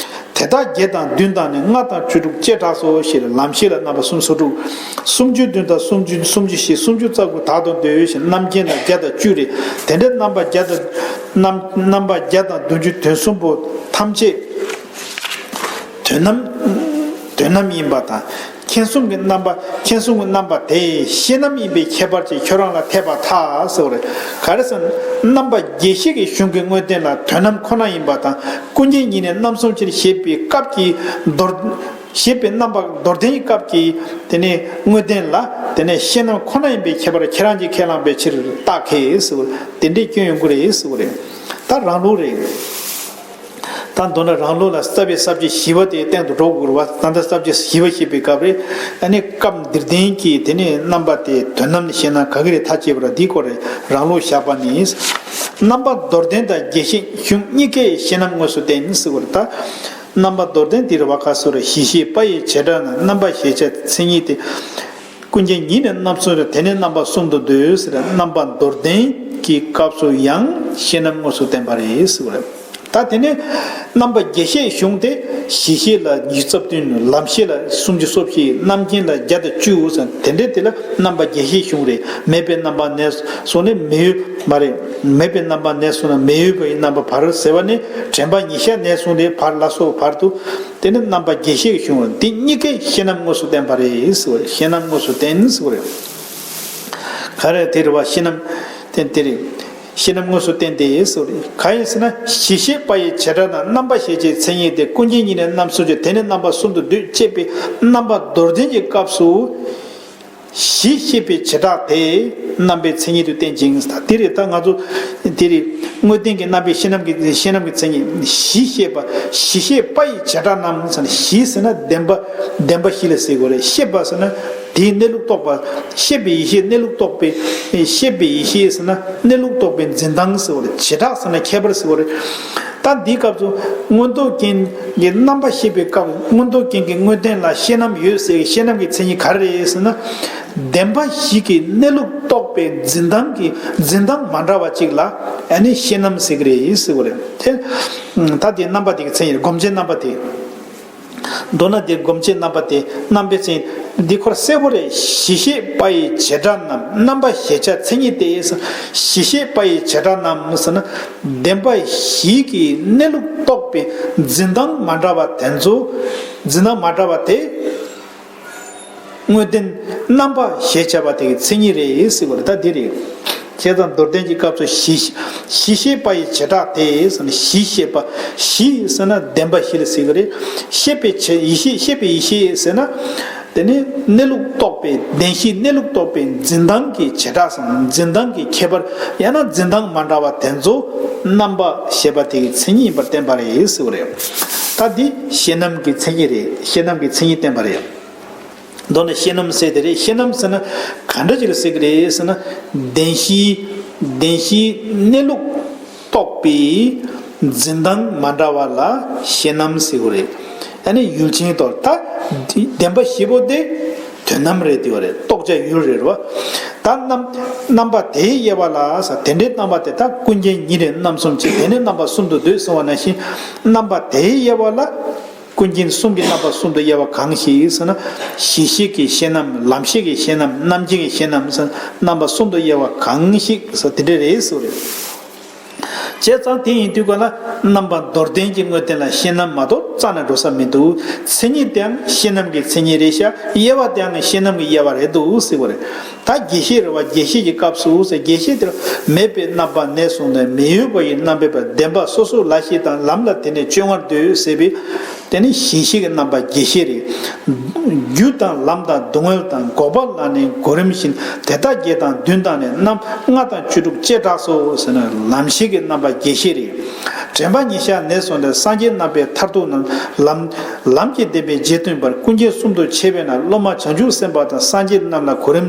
དེ་དག་བརྒྱད་དང་བདུན་དང་ནི་ལྔ་དང་བཅུ་དྲུག་བཅས་གྲགས་སོ་ཞེས་ལམ་ཤེས་ལ་རྣམ་པ་སུམ་ཅུ་སོ་དྲུག། སུམ་ཅུ་བདུན་དང་སུམ་ཅུ་སུམ་ཅུ་བཞི་སུམ་ཅུ་རྩ་དགུ་དག་ཏུ་འདོད་ཞེས་རྣམ་མཁྱེན་ལ་བརྒྱ་དང་བཅུ་རེད། དེ་འདྲའི་རྣམ་པ་བརྒྱ་དང་། རྣམ་རྣམ་པ་བརྒྱ་དང་བདུན་ཅུ་དོན་གསུམ་པོ་ཐམས་ཅད་དོན་རྣམ། དོན་རྣམ་ཡིན་པ་དང་། མཁྱེན་གསུམ་གྱི་རྣམ་པ། མཁྱེན་གསུམ་གྱི་རྣམ་པ་དེ་ཤེས་རྣམ་ཡིན་པའི་ཁྱད་པར་གྱིས་ཁྱོད་རང་ལ་འཐད་པར་ཐལ་ཟེར་བ་རེད། ག་རེ་ཟེར་ན། རྣམ་པ་རྒྱས་བཤད་ཀྱི་གཞུང་གི་དངོས་བསྟན་ལ་དོན་རྣམ་ཁོ་ན་ཡིན་པ་དང་། ཀུན་མཁྱེན་ཉིད་ནས་རྣམ་གསུམ་ཕྱིར་ཞེས་པའི་སྐབས་ཀྱི་མདོར། ཞེས་པའི་རྣམ་པ་མདོར་བསྟན་གྱི་སྐབས་ཀྱི་དེ་ནས་དངོས་བསྟན་ལ་དེ་ནས་ཤེས་རྣམ་ཁོ་ན་ཡིན་པའི་ཁྱད་པར་ཁྱེད་རང་གིས་ཁས་བླངས་པའི་ཕྱིར་རྟགས་ཁས་ཟེར་བ་དེ་འདྲའི་སྐྱོན་ཡོང་གི་རེད་ཟེར་བ་རེད། ད་རང་ལུགས་རེད། ད་མདོར་ན་རང་ལུགས་ལ་རྩ་བའི་ས་བཅད་བཞི་པ་དེ་སྟེང་དུ་འགྲོ་དགོས་རེད་བ། ད་ལྟ་ས་བཅད་བཞི་པ་ཞེས་པའི་སྐབས་རེད། ཨ་ནི་སྐབས་འདིར་ལྡན་གྱི་དེ་ནས་རྣམ་པ་དེ་དོན་རྣམ་ནི་ཤེས་ན་ག་གི་རེད་ཐག་བཅད་པ་ར། འདིའི་སྐོར་རེད། རང་ལུགས་བཞག་པ་ནི། རྣམ་པ་མདོར་བསྟན་དང་རྒྱས་བཤད་གཞུང་གཉིས་ཀས་ཤེས་རྣམ་དངོས་སུ་བསྟན་ཟེར་བ་རེད། ད་རྣམ་པ་མདོར་བསྟན་འདིར་བ་ཁ་སོ་ར་གཞི་ཤེས་པ་ཡི་བྱེ་བྲག་ན་རྣམ་པ་ཞེས་བྱ་མཚན་ཉིད་དེ། ཀུན་མཁྱེན་ཉིད་ནས་རྣམ་གསུམ་རེ་དེ་ནས་རྣམ་པ་གསུམ་དུ་འདོད་ཟེར། རྣམ་པ་མདོར་བསྟན་གྱི་སྐབས་སུ་ཡང་ཤེས་རྣམ་དངོས་སུ་བསྟན་པ་རེད་ཟེར་བ་རེད། ད་དེ་ནས་རྣམ་པ་བརྒྱད་བཤད་གཞུང་དེ། གཞི་ཤེས་ལ་ཉི་ཤུ་རྩ་བདུན། ལམ་ཤེས་ལ་སུམ་ཅུ་སོ་བཞི། རྣམ་མཁྱེན་ལ་བརྒྱ་དང་བཅུ་ཟེར། དེ་འདྲའི་དེ་ལ་རྣམ་པ་བརྒྱད་བཤད་གཞུང་རེད། མེད་པའི་རྣམ་པ་ནས་བཟུང་ནས་མི་འོས་མ་རེད། མེད་པའི་རྣམ་པ་ནས་བཟུང་ནས་མི་འོས་པའི་རྣམ་པ་བར་ཟེར་བ་ནི། དྲན་པ་ཉིད་ཤར་ནས་བཟུང་སྟེ་བར་ལ་སོགས་བར་དུ། དེ་ནི་རྣམ་པ་བརྒྱད་བཤད་གཞུང་རེད། འདི་གཉིས་ཀས་ཤེས་རྣམ་དངོས་སུ་བསྟན་པ་རེད་ཟེར་བ་རེད། ཤེས་རྣམ་དངོས་སུ་བསྟན་ཟེར་བ་རེད། ག་རེ་དེ་རེད་བ། ཤེས་རྣམ་བསྟན་དེ་རེད། ཤེས་རྣམ་དངོས་སུ་བསྟན་ཏེ་ཟེར་བ་རེད། གང་ཡིན་ཟེར་ན། གཞི་ཤེས་པ་ཡི་བྱེ་བྲག་རྣམས། རྣམ་པ་ཤེས་བྱའི་མཚན་ཉིད་དེ། ཀུན་མཁྱེན་ཉིད་ནི་རྣམ་གསུམ་གྱི། དེ་ནི་རྣམ་པ་གསུམ་དུ་འདོད། ཅེས་པའི་རྣམ་པ་མདོར་བསྟན་གྱི་སྐབས་སུ། གཞི་ཤེས་པའི་བྱེ་བྲག་དེ་རྣམ་པའི་མཚན་ཉིད་དུ་བསྟན་ཅིང་། དེ་རེད། ད་ང་ཚོ་དེ་རེད། དངོས་བསྟན་གྱི་རྣམ་པའི་ཤེས་རྣམ་གྱི་ཤེས་རྣམ་གྱི་མཚན་ཉིད། གཞི་ཤེས་པ། གཞི་ཤེས་པ་ཡི་བྱེ་བྲག་རྣམས་ཟེར་ན། གཞི་ཟེར་ན་བདེན་པ། བདེན་པ་བཞི་ལ་ཟེར་དགོས་རེད། ཤེས་པ་ཟེར་ན། དེའི་གནས་ལུགས་རྟོགས་པ། ཤེས་པའི་ཡེ་ཤེས་གནས་ལུགས་རྟོགས་པའི། ཤེས་པའི་ཡེ་ཤེས་ཟེར་ན་གནས་ལུགས་རྟོགས་པའི་འཛིན་སྟངས་ཟེར་བ་རེད། བྱེ་བྲག་ཟེར་ན་ཁྱད་པར་ཟེར་བ་རེད། ད་འདིའི་སྐབས་སུ་མངོན་རྟོགས་རྒྱན་གྱི་རྣམ་པ་བཤད་པའི་སྐབས། མངོན་རྟོགས་རྒྱན་གྱི་དངོས་བསྟན་ལ་ཤེས་རྣམ་ཡོད་ཟེར། ཤེས་རྣམ་གྱི་མཚན་ཉིད་ག་རེ་རེད་ཟེར་ན། བདེན་པ་བཞི་གི་གནས་ལུགས་རྟོགས་པའི་འཛིན་སྟངས་ཀྱི། འཛིན་སྟངས་མ་འདྲ་བ་གཅིག་ལ་ཨ་ནི་ཤེས་རྣམ་ཟེར་གྱི་རེད་ཟེར་བ་རེད། དེ་ད་དེ་རྣམ་པ་དེ་གི་མཚན་ཉིད་རེད། སྒོམ་བྱེད་རྣམ་པ་དེ། མདོར་ན་འདིར་སྒོམ་བྱེད་རྣམ་པ་དེ། རྣམ་པའི་མཚན་ཉིད་འདི་ཁོ་རང་གསལ་པོ་རེད། གཞི་ཤེས་པ་ཡི་བྱེ་བྲག་རྣམས། རྣམ་པ་ཤེས་བྱ་མཚན་ཉིད་དེ། གཞི་ཤེས་པ་ཡི་བྱེ་བྲག་རྣམས་ཟེར་ན། བདེན་པ་བཞི་གི་གནས་ལུགས་རྟོགས་པའི་འཛིན་སྟངས་མ་འདྲ་བ་དེ་ཚོ། འཛིན་སྟངས་མ་འདྲ་བ་དེ། དངོས་བསྟན་རྣམ་པ་ཞེས་བྱ་བ་དེ་གི་མཚན་ཉིད་རེད་ཟེར་བ་རེད། ད་འདི་རེད། བྱས་ཙང་མདོར་བསྟན་གྱི་སྐབས་སུ་གཞི། གཞི་ཤེས་པ་ཡི་བྱེ་བྲག་དེ་ཟེར་ན། གཞི་ཤེས་པ། གཞི་ཟེར་ན་བདེན་པ་བཞི་ལ་ཟེར་གྱི་རེད། ཤེས་པའི་བྱེ། ཡེ་ཤེས། ཤེས་པའི་ཡེ་ཤེས་ཟེར་ན། དེ་ནི་གནས་ལུགས་རྟོགས་པའི། བདེན་བཞིའི་གནས་ལུགས་རྟོགས་པའི་འཛིན་སྟངས་ཀྱི་བྱེ་བྲག་སམ། འཛིན་སྟངས་ཀྱི་ཁྱད་པར། ཡང་ན་འཛིན་སྟངས་མ་འདྲ་བ་དེ་ཚོ་རྣམ་པ་ཞེས་པ་དེ་གི་མཚན་ཉིད་ཡིན་པར་བསྟན་པ་རེད་ཟེར་བ་རེད། ད་འདི་ཤེས་རྣམ་གྱི་མཚན་ཉིད་རེད། ཤེས་རྣམ་གྱི་མཚན་ཉིད་བསྟན་པ་རེད། མདོར་ན་ཤེས་རྣམ་ཟེར་དེ་རེད། ཤེས་རྣམ་ཟེར་ན་ག་འདྲ་ཅིག་ལ་ཟེར་གྱི་རེད་ཟེར་ན། བདེན་བཞིའི། བདེན་བཞིའི་གནས་ལུགས་རྟོགས་པའི་འཛིན་སྟངས་མ་འདྲ་བ་ལ་ཤེས་རྣམ་ཟེར་གྱི་རེད། ཨ་ནི་ཡུལ་ཅན་ཐོག་ད་བདེན་པ་བཞི་པོ་དེ་དོན་རྣམ་རེད་དེ་བ་རེད། རྟོགས་བྱ་ཡུལ་རེད་རོ། ད་རྣམ། རྣམ་པ་དེའི་དབྱེ་བ་ལ་ཟེར། དེ་འདྲའི་རྣམ་པ་དེ་དག་ཀུན་མཁྱེན་ཉིད་ནི་རྣམ་གསུམ་གྱི། དེ་ནི་རྣམ་པ་གསུམ་དུ་འདོད་གསུངས་པ་ནང་བཞིན། རྣམ་པ་དེའི་དབྱེ་བ་ལ། ཀུན་མཁྱེན་གསུམ་གྱི་རྣམ་པ་གསུམ་དུ་དབྱེ་བ་གང་ཞིག་ཟེར་ན། གཞི་ཤེས་ཀྱི་ཤེས་རྣམ། ལམ་ཤེས་ཀྱི་ཤེས་རྣམ། རྣམ་མཁྱེན་གྱི་ཤེས་རྣམ་ཟེར། རྣམ་པ་གསུམ་དུ་དབྱེ་བ་གང་ཞིག་ཟེར་དེ་འདྲ་རེད་ཟེར་བ་རེད། བྱས་ཙང་དེ་ཡིན་དུས་ག་ལ་རྣམ་པ་མདོར་བསྟན་གྱི་དངོས་བསྟན་ལ་ཤེས་རྣམ་མ་གཏོགས་རྩ་ནས་འགྲོ་ས་མི་འདུག་མཚན་ཉིད་དེའང་ཤེས་རྣམ་གྱི་མཚན་ཉིད་རེད་ཤག་དབྱེ་བ་དེའང་ཤེས་རྣམ་གྱི་དབྱེ་བ་རེད་འདུག་ཟེར་བ་རེད། ད་རྒྱས་བཤད་རེད་བ། རྒྱས་བཤད་ཀྱི་སྐབས་སུ་ཟེར། རྒྱས་བཤད་དེར་མེད་པའི་རྣམ་པ་ནས་བཟུང་ནས་མི་འོས་པ་ཡི་རྣམ་པའི་བར། བདེན་པ་སོ་སོ་ལ་ཤེས་དང་། ལམ་ལ་དེ་ནས་སྤྱོད་ངར་འདོད་ཟེར་བའི། དེ་ནི་གཞི་ཤེས་ཀྱི་རྣམ་པ་རྒྱས་བཤད་རེད། རྒྱུ་དང་ལམ་དང་སྡུག་བསྔལ་དང་། འགོག་པ་ལ་ནི་གོ་རིམ་བཞིན། དེ་དག་བརྒྱད་དང་བདུན་དང་ནི། རྣམ་ལྔ་དང་བཅུ་དྲུག་ཅེས་གྲགས་སོ་ཟེར་ན། ལམ་ཤེས་ཀྱི་རྣམ་པ་རྒྱས་བཤད་རེད། དྲན་པ་ཉིད་ཤར་ནས་བཟུང་སྟེ་སངས་རྒྱས་རྣམ་པའི་མཐར་ཐུག་རྣམས། ལམ། ལམ་གྱི་བདེན་པའི་རྗེས་མཐུན་པར། ཀུན་མཁྱེན་གསུམ་དུ་ཕྱེ་བས་ན། སློབ་མ་བྱང་ཆུབ་སེམས་དཔའ་དང་སངས་རྒྱས་རྣམས་ལ་གོ་རིམ་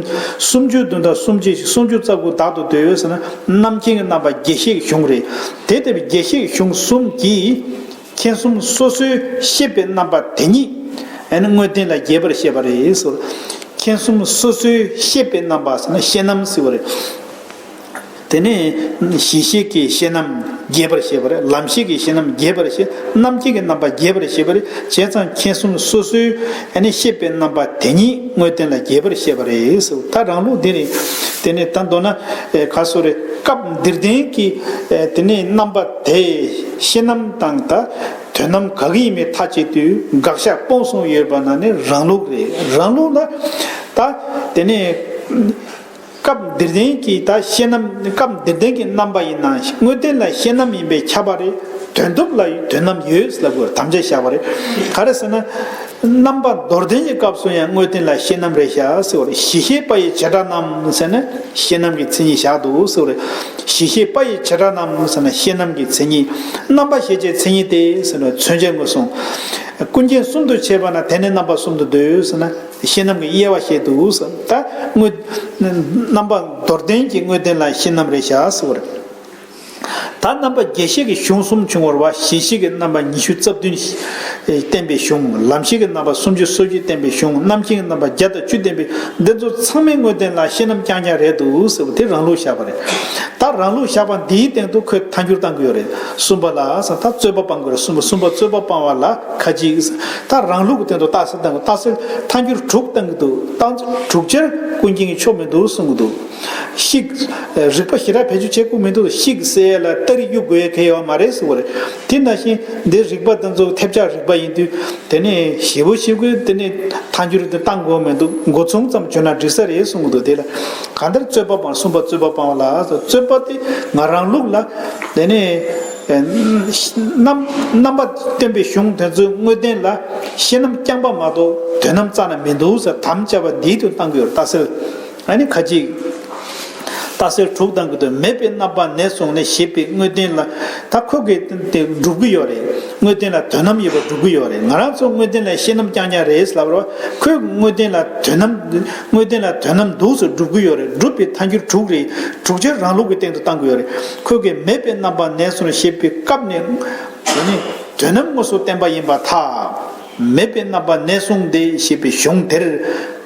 སུམ་ཅུ་བདུན་དང་སུམ་ཅུ་བཞི། སུམ་ཅུ་རྩ་དགུ་དག་ཏུ་འདོད་ཟེར་ན། རྣམ་མཁྱེན་གྱི་རྣམ་པ་རྒྱས་བཤད་གཞུང་རེད། དེ་ལྟ་བུའི་རྒྱས་བཤད་གཞུང་གསུམ་གྱིས་མཁྱེན་གསུམ་སོ་སོའི་ཤེས་པའི་རྣམ་པ་དེ་ཉིད་ཨ་ནི་དངོས་བསྟན་ལ་རྒྱས་པར་བཤད་པ་རེད་ཟེར། མཁྱེན་གསུམ་སོ་སོའི་ཤེས་པའི་རྣམ་པ་ཟེར་ན་ཤེས་རྣམ་ཟེར་བ་རེད། དེ་ནས་གཞི་ཤེས་ཀྱི་ཤེས་རྣམ་རྒྱས་པར་བཤད་པ་རེད། ལམ་ཤེས་ཀྱི་ཤེས་རྣམ་རྒྱས་པར་བཤད། རྣམ་མཁྱེན་གྱི་རྣམ་པ་རྒྱས་པར་བཤད་པ་རེད། བྱས་ཙང་མཁྱེན་གསུམ་སོ་སོའི་ཨ་ནི་ཤེས་པའི་རྣམ་པ་དེ་ཉིད་དངོས་བསྟན་ལ་རྒྱས་པར་བཤད་པ་རེད་ཟེར། ད་རང་ལུགས་འདི་རེད། དེ་ནས་ད་མདོར་ན་ཨེ་ག་སོ་རེད། སྐབས་འདིར་ལྡན་གྱི་ཨེ་དེ་ནས་རྣམ་པ་དེ་ཤེས་རྣམ་དང་ད་དོན་རྣམ་ག་གི་ཡིན་མིན་ཐག་བཅད་དུས་དགག་བཞག་སྤོང་གསུམ་ཡོད་པ་ན་ནི་རང་ལུགས་རེད། རང་ལུགས་ལ་ད་དེ་ནས། སྐབས་འདིར་ལྡན་གྱི་ད་ཤེས་རྣམ། སྐབས་འདིར་ལྡན་གྱི་རྣམ་པ་ཡིན་ན་དངོས་བསྟན་ལ་ཤེས་རྣམ་ཡིན་པས་ཁྱབ་པ་རེད། དོན་སྟོབས་ལ་དོན་རྣམ་ཡོད་ལབ་དགོས། དམ་བཅའ་བཞག་པ་རེད། ག་རེ་ཟེར་ན། རྣམ་པ་མདོར་བསྟན་གྱི་སྐབས་སུ་ཡང་དངོས་བསྟན་ལ་ཤེས་རྣམ་རེད་ཤག་ཟེར་བ་རེད། གཞི་ཤེས་པ་ཡི་བྱེ་བྲག་རྣམས་ཟེར་ན་ཤེས་རྣམ་གྱི་མཚན་ཉིད་བཞག་འདུག་ཟེར་བ་རེད། གཞི་ཤེས་པ་ཡི་བྱེ་བྲག་རྣམས་ཟེར་ན་ཤེས་རྣམ་གྱི་མཚན་ཉིད། རྣམ་པ་ཤེས་བྱའི་མཚན་ཉིད་དེ་ཟེར་ན་མཚོན་བྱ་དངོས་བཟུང་། ཀུན་མཁྱེན་གསུམ་དུ་ཕྱེ་བ་ན་དེ་ནི་རྣམ་པ་གསུམ་དུ་འདོད་ཟེར་ན། ཤེས་རྣམ་གྱི་དབྱེ་བ་བཤད་འདུག་ཟེར། ད་དངོས་རྣམ་པ་མདོར་བསྟན་གྱི་དངོས་བསྟན་ལ་ཤེས་རྣམ་རེད་ཤག་ཟེར་བ་རེད། ད་རྣམ་པ་རྒྱས་བཤད་ཀྱི་གཞུང་གསུམ་བྱུང་བ་རེད་བ། ཞི་བྱེད་ཀྱི་རྣམ་པ་ཉི་ཤུ་རྩ་བདུན་བསྟན་པའི་གཞུང་། ལམ་བྱེད་ཀྱི་རྣམ་པ་སུམ་ཅུ་སོ་བརྒྱད་བསྟན་པའི་གཞུང་། རྣམ་མཁྱེན་གྱི་རྣམ་པ་བརྒྱ་དང་བཅུ་བསྟན་པའི། འདི་ཚོ་ཚང་མའི་དངོས་བསྟན་ལ་ཤེས་རྣམ་རྐྱང་རྐྱང་རེད་འདུག་ཟེར་བ་དེ་རང་ལུགས་བཞག་པ་རེད། ད་རང་ལུགས་བཞག་པ་འདིའི་སྟེང་དུ་ཁོས་ཐལ་འགྱུར་བཏང་གི་ཡོད་རེད། གསུམ་པ་ལ་ཟེར། ད་རྩོད་པ་སྤང་དགོས་རེད། གསུམ་པ། གསུམ་པ་རྩོད་པ་སྤང་བ་ལ་ཁ་ཅིག་ད་རང་ལུགས་ཀྱི་སྟེང་དུ་རྟགས་གསལ་བཏང་གི། རྟགས་གསལ་ཐལ་འགྱུར་དྲུག་བཏང་གི་འདུག་རྟགས་གསལ་དྲུག་ཆར་ཀུན་མཁྱེན་གྱི་ཕྱོགས་མི་འདུག་གསུང་གི་འདུག་ཤིག་རིགས་པ་ཞེ་དྲག་བེད་སྤྱོད་བྱེད་དགོས་མི་འདུག་ཤིག་ཟེར་ཡ་ལ་སྟ་རེ་གཡུག་དགོས་ཡ་གལ་ཡོད་མ་རེད་ཟེར་བ་རེད། དེ་ནང་བཞིན་འདི་རིགས་པ་དེ་ཚོ་ཐེབས་ཆག་རིགས་པ་ཡིན་དུས། དེ་ནས་ཞེ་པོ་ཞེ་པོ་དེ་ནས་ཐལ་འགྱུར་དེ་བཏང་དགོས་མི་འདུག་མགོ་མཚུངས་ཙམ་བརྗོད་ན་འགྲིག་ས་རེད་གསུང་གི་འདུག་དེ་ལ་གང་ལྟར་རྩོད་པ་སྤང་། གསུམ་པ་རྩོད་པ་སྤང་བ་ལ། རྩོད་པ་དེ་ང་རང་ལུགས་ལ་དེ་ནས་རྣམ་རྣམ་པ་བསྟན་པའི་གཞུང་དེ་ཚོའི་དངོས་བསྟན་ལ་ཤེས་རྣམ་རྐྱང་པ་མ་གཏོགས་དོན་རྣམ་རྩ་ནས་མི་འདུག་ཟེར་དམ་བཅའ་བ་འདིའི་དོན་བཏང་གི་ཡོད་རེད། རྟགས་གསལ། ཨ་ནི་ཁ་ཅིག་རྟགས་གསལ་དྲུག་དང་གི་དོན། མེད་པའི་རྣམ་པ་ནས་བཟུང་ནས་ཞེས་པའི་དངོས་བསྟན་ལ། ད་ཁོ་གིས་དེ་སྒྲུབ་ཀྱི་ཡོད་རེད། དངོས་བསྟན་ལ་དོན་རྣམ་ཡོད་པ་སྒྲུབ་ཀྱི་ཡོད་རེད། ང་རང་ཚོ་དངོས་བསྟན་ལ་ཤེས་རྣམ་རྐྱང་རྐྱང་རེད་ལབ་རོགས། ཁོས་དངོས་བསྟན་ལ་དོན་རྣམ། དངོས་བསྟན་ལ་དོན་རྣམ་འདུག་ཟེར་སྒྲུབ་ཀྱི་ཡོད་རེད། སྒྲུབ་པའི་ཐལ་འགྱུར་དྲུག་རེད། དྲུག་ཆར་རང་ལུགས་ཀྱི་སྟེང་དུ་བཏང་གི་ཡོད་རེད། ཁོ་གིས་མེད་པའི་རྣམ་པ་ནས་བཟུང་ཞེས་པའི་སྐབས་ནས། དེ་ནི་དོན་རྣམ་དངོས་སུ་བསྟན་པ་ཡིན་པར་ཐལ། མེད་པའི་རྣམ་པ་ནས་བཟུང་སྟེ་ཞེས་པའི་གཞུང་དེར།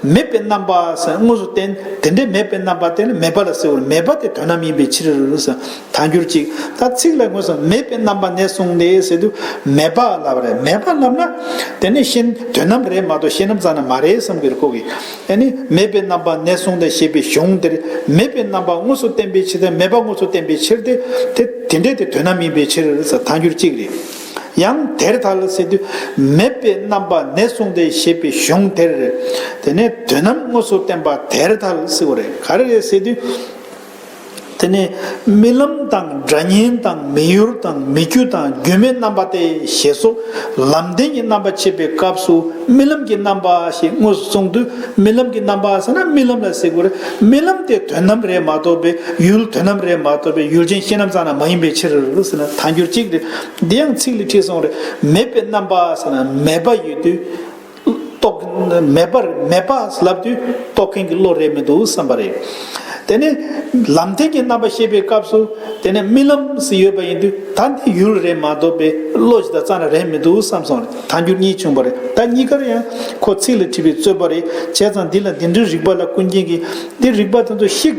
མེད་པའི་རྣམ་པ་ཟེར་དངོས་སུ་བསྟན། དེ་འདྲའི་མེད་པའི་རྣམ་པ་དེ་ལ་མེད་པ་ལ་ཟེར་བ་རེད། མེད་པ་དེ་དོན་རྣམ་ཡིན་པའི་ཕྱིར་ཟེར་ཐལ་འགྱུར་གཅིག་ད་ཚིག་ལ་དངོས་སུ་མེད་པའི་རྣམ་པ་ནས་བཟུང་སྟེ་ཟེར་དུས་མེད་པ་ལབ་རེད། མེད་པ་ལབ་ན་དེ་ནི་ཤེས་དོན་རྣམ་རེད་མ་གཏོགས་ཤེས་རྣམ་རྩ་ནས་མ་རེད་བསམ་གྱི་རེད། ཁོ་གིས་ཨ་ནི་མེད་པའི་རྣམ་པ་ནས་བཟུང་སྟེ་ཞེས་པའི་གཞུང་དེར་མེད་པའི་རྣམ་པ་དངོས་སུ་བསྟན་པའི་ཕྱིར་ཏེ། མེད་པ་དངོས་སུ་བསྟན་པའི་ཕྱིར་ཏེ། དེ་དེ་འདྲས་དེ་དོན་རྣམ་ཡིན་པའི་ཕྱིར་ཟེར་ཐལ་འགྱུར་གཅིག་རེད། ཡང་དེར་ཐལ་ཟེར་དུས་མེད་པའི་རྣམ་པ་ནས་བཟུང་སྟེ་ཞེས་པའི་གཞུང་དེར། དེ་ནས་དོན་རྣམ་དངོས་སུ་བསྟན་པ་དེར་ཐལ་ཟེར་བ་རེད། ག་རེ་རེད་ཟེར་དུས། དེ་ནས་རྨི་ལམ་དང་སྒྲ་བརྙན་དང་མི་ཡུལ་དང་མི་རྒྱུ་དང་རྒྱུ་མེད་རྣམ་པ་སྟེ་ཞེས་སོགས་ལམ་བདེན་གྱི་རྣམ་པ་འཆད་པའི་སྐབས་སུ་རྨི་ལམ་གྱི་རྣམ་པ་ཞེས་དངོས་སུ་གསུངས་དུས། རྨི་ལམ་གྱི་རྣམ་པ་ཟེར་ན་རྨི་ལམ་ལ་ཟེར་དགོས་རེད། རྨི་ལམ་དེ་དོན་རྣམ་རེད་མ་གཏོགས་པའི་ཡུལ་དོན་རྣམ་རེད་མ་གཏོགས་པའི་ཡུལ་ཅན་ཤེས་རྣམ་རྩ་ནས་མ་ཡིན་པའི་ཕྱིར་ཟེར་ན་ཐལ་འགྱུར་གཅིག་རེད། འདི་ཡང་ཚིག་ལ་ཁྲིད་སོང་རེད། མེད་པའི་རྣམ་པ་ཟེར་ན་མེད་པ་ཡོད་དུས། རྟོག་མེད་པར་མེད་པ་ལབ་དུས་རྟོག་མཁན་གྱི་བློ་རེད་མི་འདུག་བསམ་པ་རེད། དེ་ནས་ལམ་བདེན་གྱི་རྣམ་པ་བཤད་པའི་སྐབས་སུ་དེ་ནས་རྨི་ལམ་ཟེར་ཡོད་པ་ཡིན་དུས་ད་འདི་ཡུལ་རེད་མ་གཏོགས་པའི་བློ་ཞིག་དང་རྩ་ནས་རེད་མི་འདུག་བསམ་སོང་རེད། ཐལ་འགྱུར་གཉིས་བྱུང་བ་རེད། ད་གཉིས་ཀར་ཡང་ཁོ་ཚིག་ལ་ཁྲིད་པའི་རྩོད་པ་རེད། བྱས་ཙང་འདི་ལ་འདི་འདྲའི་རིགས་པ་ལ་ཀུན་མཁྱེན་གྱིས་འདི་རིགས་པ་དེ་ཚོ་ཤིག་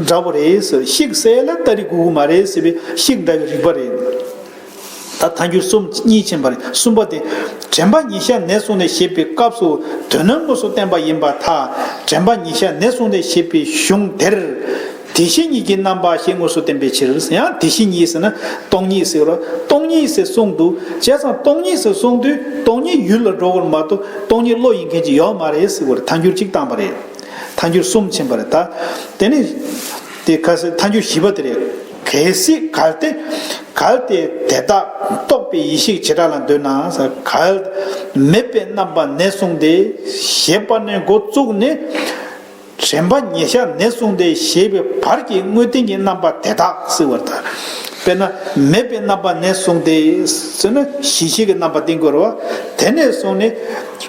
འདྲ་བོ་རེད་ཟེར། ཤིག་ཟེར་ལ་སྟ་རེ་དགོས་ཀྱི་མ་རེད་ཟེར་བའི་ཤིག་འདྲ་བའི་རིགས་པ་རེད། ད་ཐལ་འགྱུར་གསུམ་གཉིས་ཕྱིན་པ་རེད། གསུམ་པ་དེ། དྲན་པ་ཉིད་ཤར་ནས་བཟུང་ནས་ཞེས་པའི་སྐབས་སུ་དོན་རྣམ་དངོས་སུ་བསྟན་པ་ཡིན་པར་ཐལ། དྲན་པ་ཉིད་ཤར་ནས་བཟུང་ནས་ཞེས་པའི་གཞུང་དེར། དེ་བཞིན་ཉིད་ཀྱི་རྣམ་པ་ཞེས་དངོས་སུ་བསྟན་པའི་ཕྱིར། ཡང་དེ་བཞིན་ཉིད་ཟེར་ན་སྟོང་ཉིད་ཟེར་རོ། སྟོང་ཉིད་ཟེར་གསུངས་འདུག་བྱས་ཙང་སྟོང་ཉིད་ཟེར་གསུངས་དུས་སྟོང་ཉིད་ཡུལ་ལ་འགྲོ་དགོས་མ་གཏོགས་སྟོང་ཉིད་བློ་ཡིན་མཁན་ཅིག་ཡོད་མ་རེད་ཟེར་བར་ཐལ་འགྱུར་གཅིག་བཏང་པ་རེད། ཐལ་འགྱུར་གསུམ་ཕྱིན་པ་རེད་ད། དེ་ནི། དེ་གལ་སྲིད་ཐལ་འགྱུར་བཞི་པ་དེ་རེད། གལ་སྲིད་གལ་ཏེ། གལ་ཏེ་དེ་དག་རྟོག་པའི་ཡེ་ཤེས་ཀྱི་བྱེ་བྲག་ལ་འདོད་ན། གལ། མེད་པའི་རྣམ་པ་ནས་བཟུང་སྟེ་ཞེས་པ་ནས་འགོ་བཙུགས་ནས། དྲན་པ་ཉིད་ཤར་ནས་བཟུང་སྟེ་ཞེས་པའི་བར་གྱི་དངོས་བསྟན་གྱི་རྣམ་པ་དེ་དག་ཟེར་བ་དང་། དཔེར་ན་མེད་པའི་རྣམ་པ་ནས་བཟུང་སྟེ་ཟེར་ན་ཞི་བྱེད་ཀྱི་རྣམ་པ་བསྟན་དགོས་རེད་བ། དེ་ནས་བཟུང་ནས།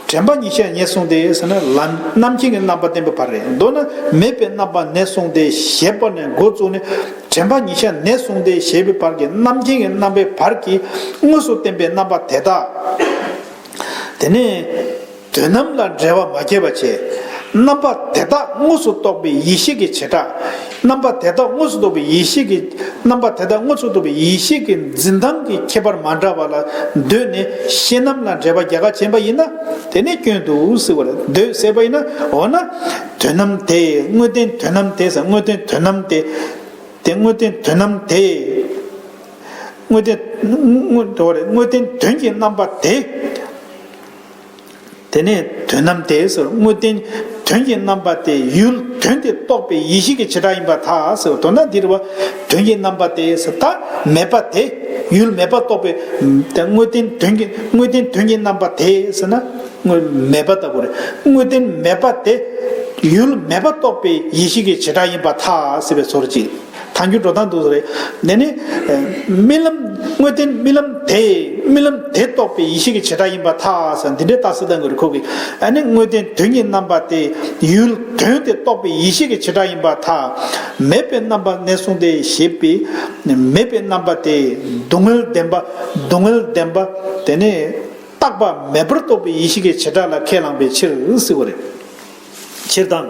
དྲན་པ་ཉིད་ཤར་ནས་བཟུང་སྟེ་ཟེར་ན་ལམ་རྣམ་མཁྱེན་གྱི་རྣམ་པ་བསྟན་པའི་བར་རེད། མདོར་ན་མེད་པའི་རྣམ་པ་ནས་བཟུང་སྟེ་ཞེས་པ་ནས་འགོ་བཙུགས་ནས་དྲན་པ་ཉིད་ཤར་ནས་བཟུང་སྟེ་ཞེས་པའི་བར་གྱི་རྣམ་མཁྱེན་གྱི་རྣམ་པའི་བར་གྱི་དངོས་སུ་བསྟན་པའི་རྣམ་པ་དེ་དག་དེ་ནས་དོན་རྣམ་ལ་འབྲེལ་བ་མ་སྐྱེས་པ་བྱས། རྣམ་པ་དེ་དག་དངོས་སུ་རྟོགས་པའི་ཡེ་ཤེས་ཀྱི་བྱེ་བྲག་རྣམ་པ་དེ་དག་དངོས་སུ་རྟོགས་པའི་ཡེ་ཤེས་ཀྱི། རྣམ་པ་དེ་དག་དངོས་སུ་རྟོགས་པའི་ཡེ་ཤེས་ཀྱི་འཛིན་སྟངས་ཀྱི་ཁྱད་པར་མ་འདྲ་བ་ལ་འདོད་ནས་ཤེས་རྣམ་ལ་འབྲེལ་བ་རྒྱག་ག་བྱེད་པ་ཡིན་ན་དེ་ནི་སྐྱོན་འདུག་ཟེར་བ་རེད། འདོད་ཟེར་བ་ཡིན་ན་འོ་ན་དོན་རྣམ་དེ་དངོས་བསྟན་དོན་རྣམ་དེ་ཟེར། དངོས་བསྟན་དོན་རྣམ་དེ། དེ་དངོས་བསྟན་དོན་རྣམ་དེ། དངོས་བསྟན་དངོས་དངོས་དེ་བ་རེད། དངོས་བསྟན་དོན་གྱི་རྣམ་པ་དེ། དེ་ནས་དོན་རྣམ་དེ་ཟེར། དངོས་བསྟན་དོན་གྱི་རྣམ་པ་དེ་ཡུལ་དོན་དེ་རྟོགས་པའི་ཡེ་ཤེས་ཀྱི་བྱེ་བྲག་ཡིན་པར་ཐལ་ཟེར། མདོར་ན་འདིར་བ་དོན་གྱི་རྣམ་པ་དེ་ཟེར། ད་མེད་པ་དེ་ཡུལ་མེད་པ་རྟོགས་པའི་དེ་དངོས་བསྟན་དོན་གྱི་དངོས་བསྟན་དོན་གྱི་རྣམ་པ་དེ་ཟེར་ན་དངོས་མེད་པ་ལྟ་བུ་རེད། དངོས་བསྟན་མེད་པ་དེ་ཡུལ་མེད་པ་རྟོགས་པའི་ཡེ་ཤེས་ཀྱི་བྱེ་བྲག་ཡིན་པར་ཐལ་ཟེར་བའི་ཚོར་ཅིག་ཐལ་འགྱུར་འགྲོ་སྟངས་འདུག་ཟེར་རེད། དེ་ནི་རྨི་ལམ། དངོས་བསྟན་རྨི་ལམ་དེ། རྨི་ལམ་དེ་རྟོགས་པའི་ཡེ་ཤེས་ཀྱི་བྱེ་བྲག་ཡིན་པར་ཐལ་ཟེར། འདི་འདྲའི་རྟགས་གསལ་བཏང་དགོས་རེད་ཁོ་གིས། ཨ་ནི་དངོས་བསྟན་དོན་གྱི་རྣམ་པ་དེ། ཡུལ་དོན་དེ་རྟོགས་པའི་ཡེ་ཤེས་ཀྱི་བྱེ་བྲག་ཡིན་པར་ཐལ། མེད་པའི་རྣམ་པ་གནས་གསུམ་དེ་ཞེས་པའི། མེད་པའི་རྣམ་པ་དེ་སྡུག་བསྔལ་བདེན་པ། སྡུག་བསྔལ་བདེན་པ། དེ་ནི་རྟག་པ་མེད་པར་རྟོགས་པའི་ཡེ་ཤེས་ཀྱི་བྱེ་བྲག་ལ་ཁས་བླངས་པའི་ཕྱིར་ཟེར་བ་རེད། ཕྱིར་དང་།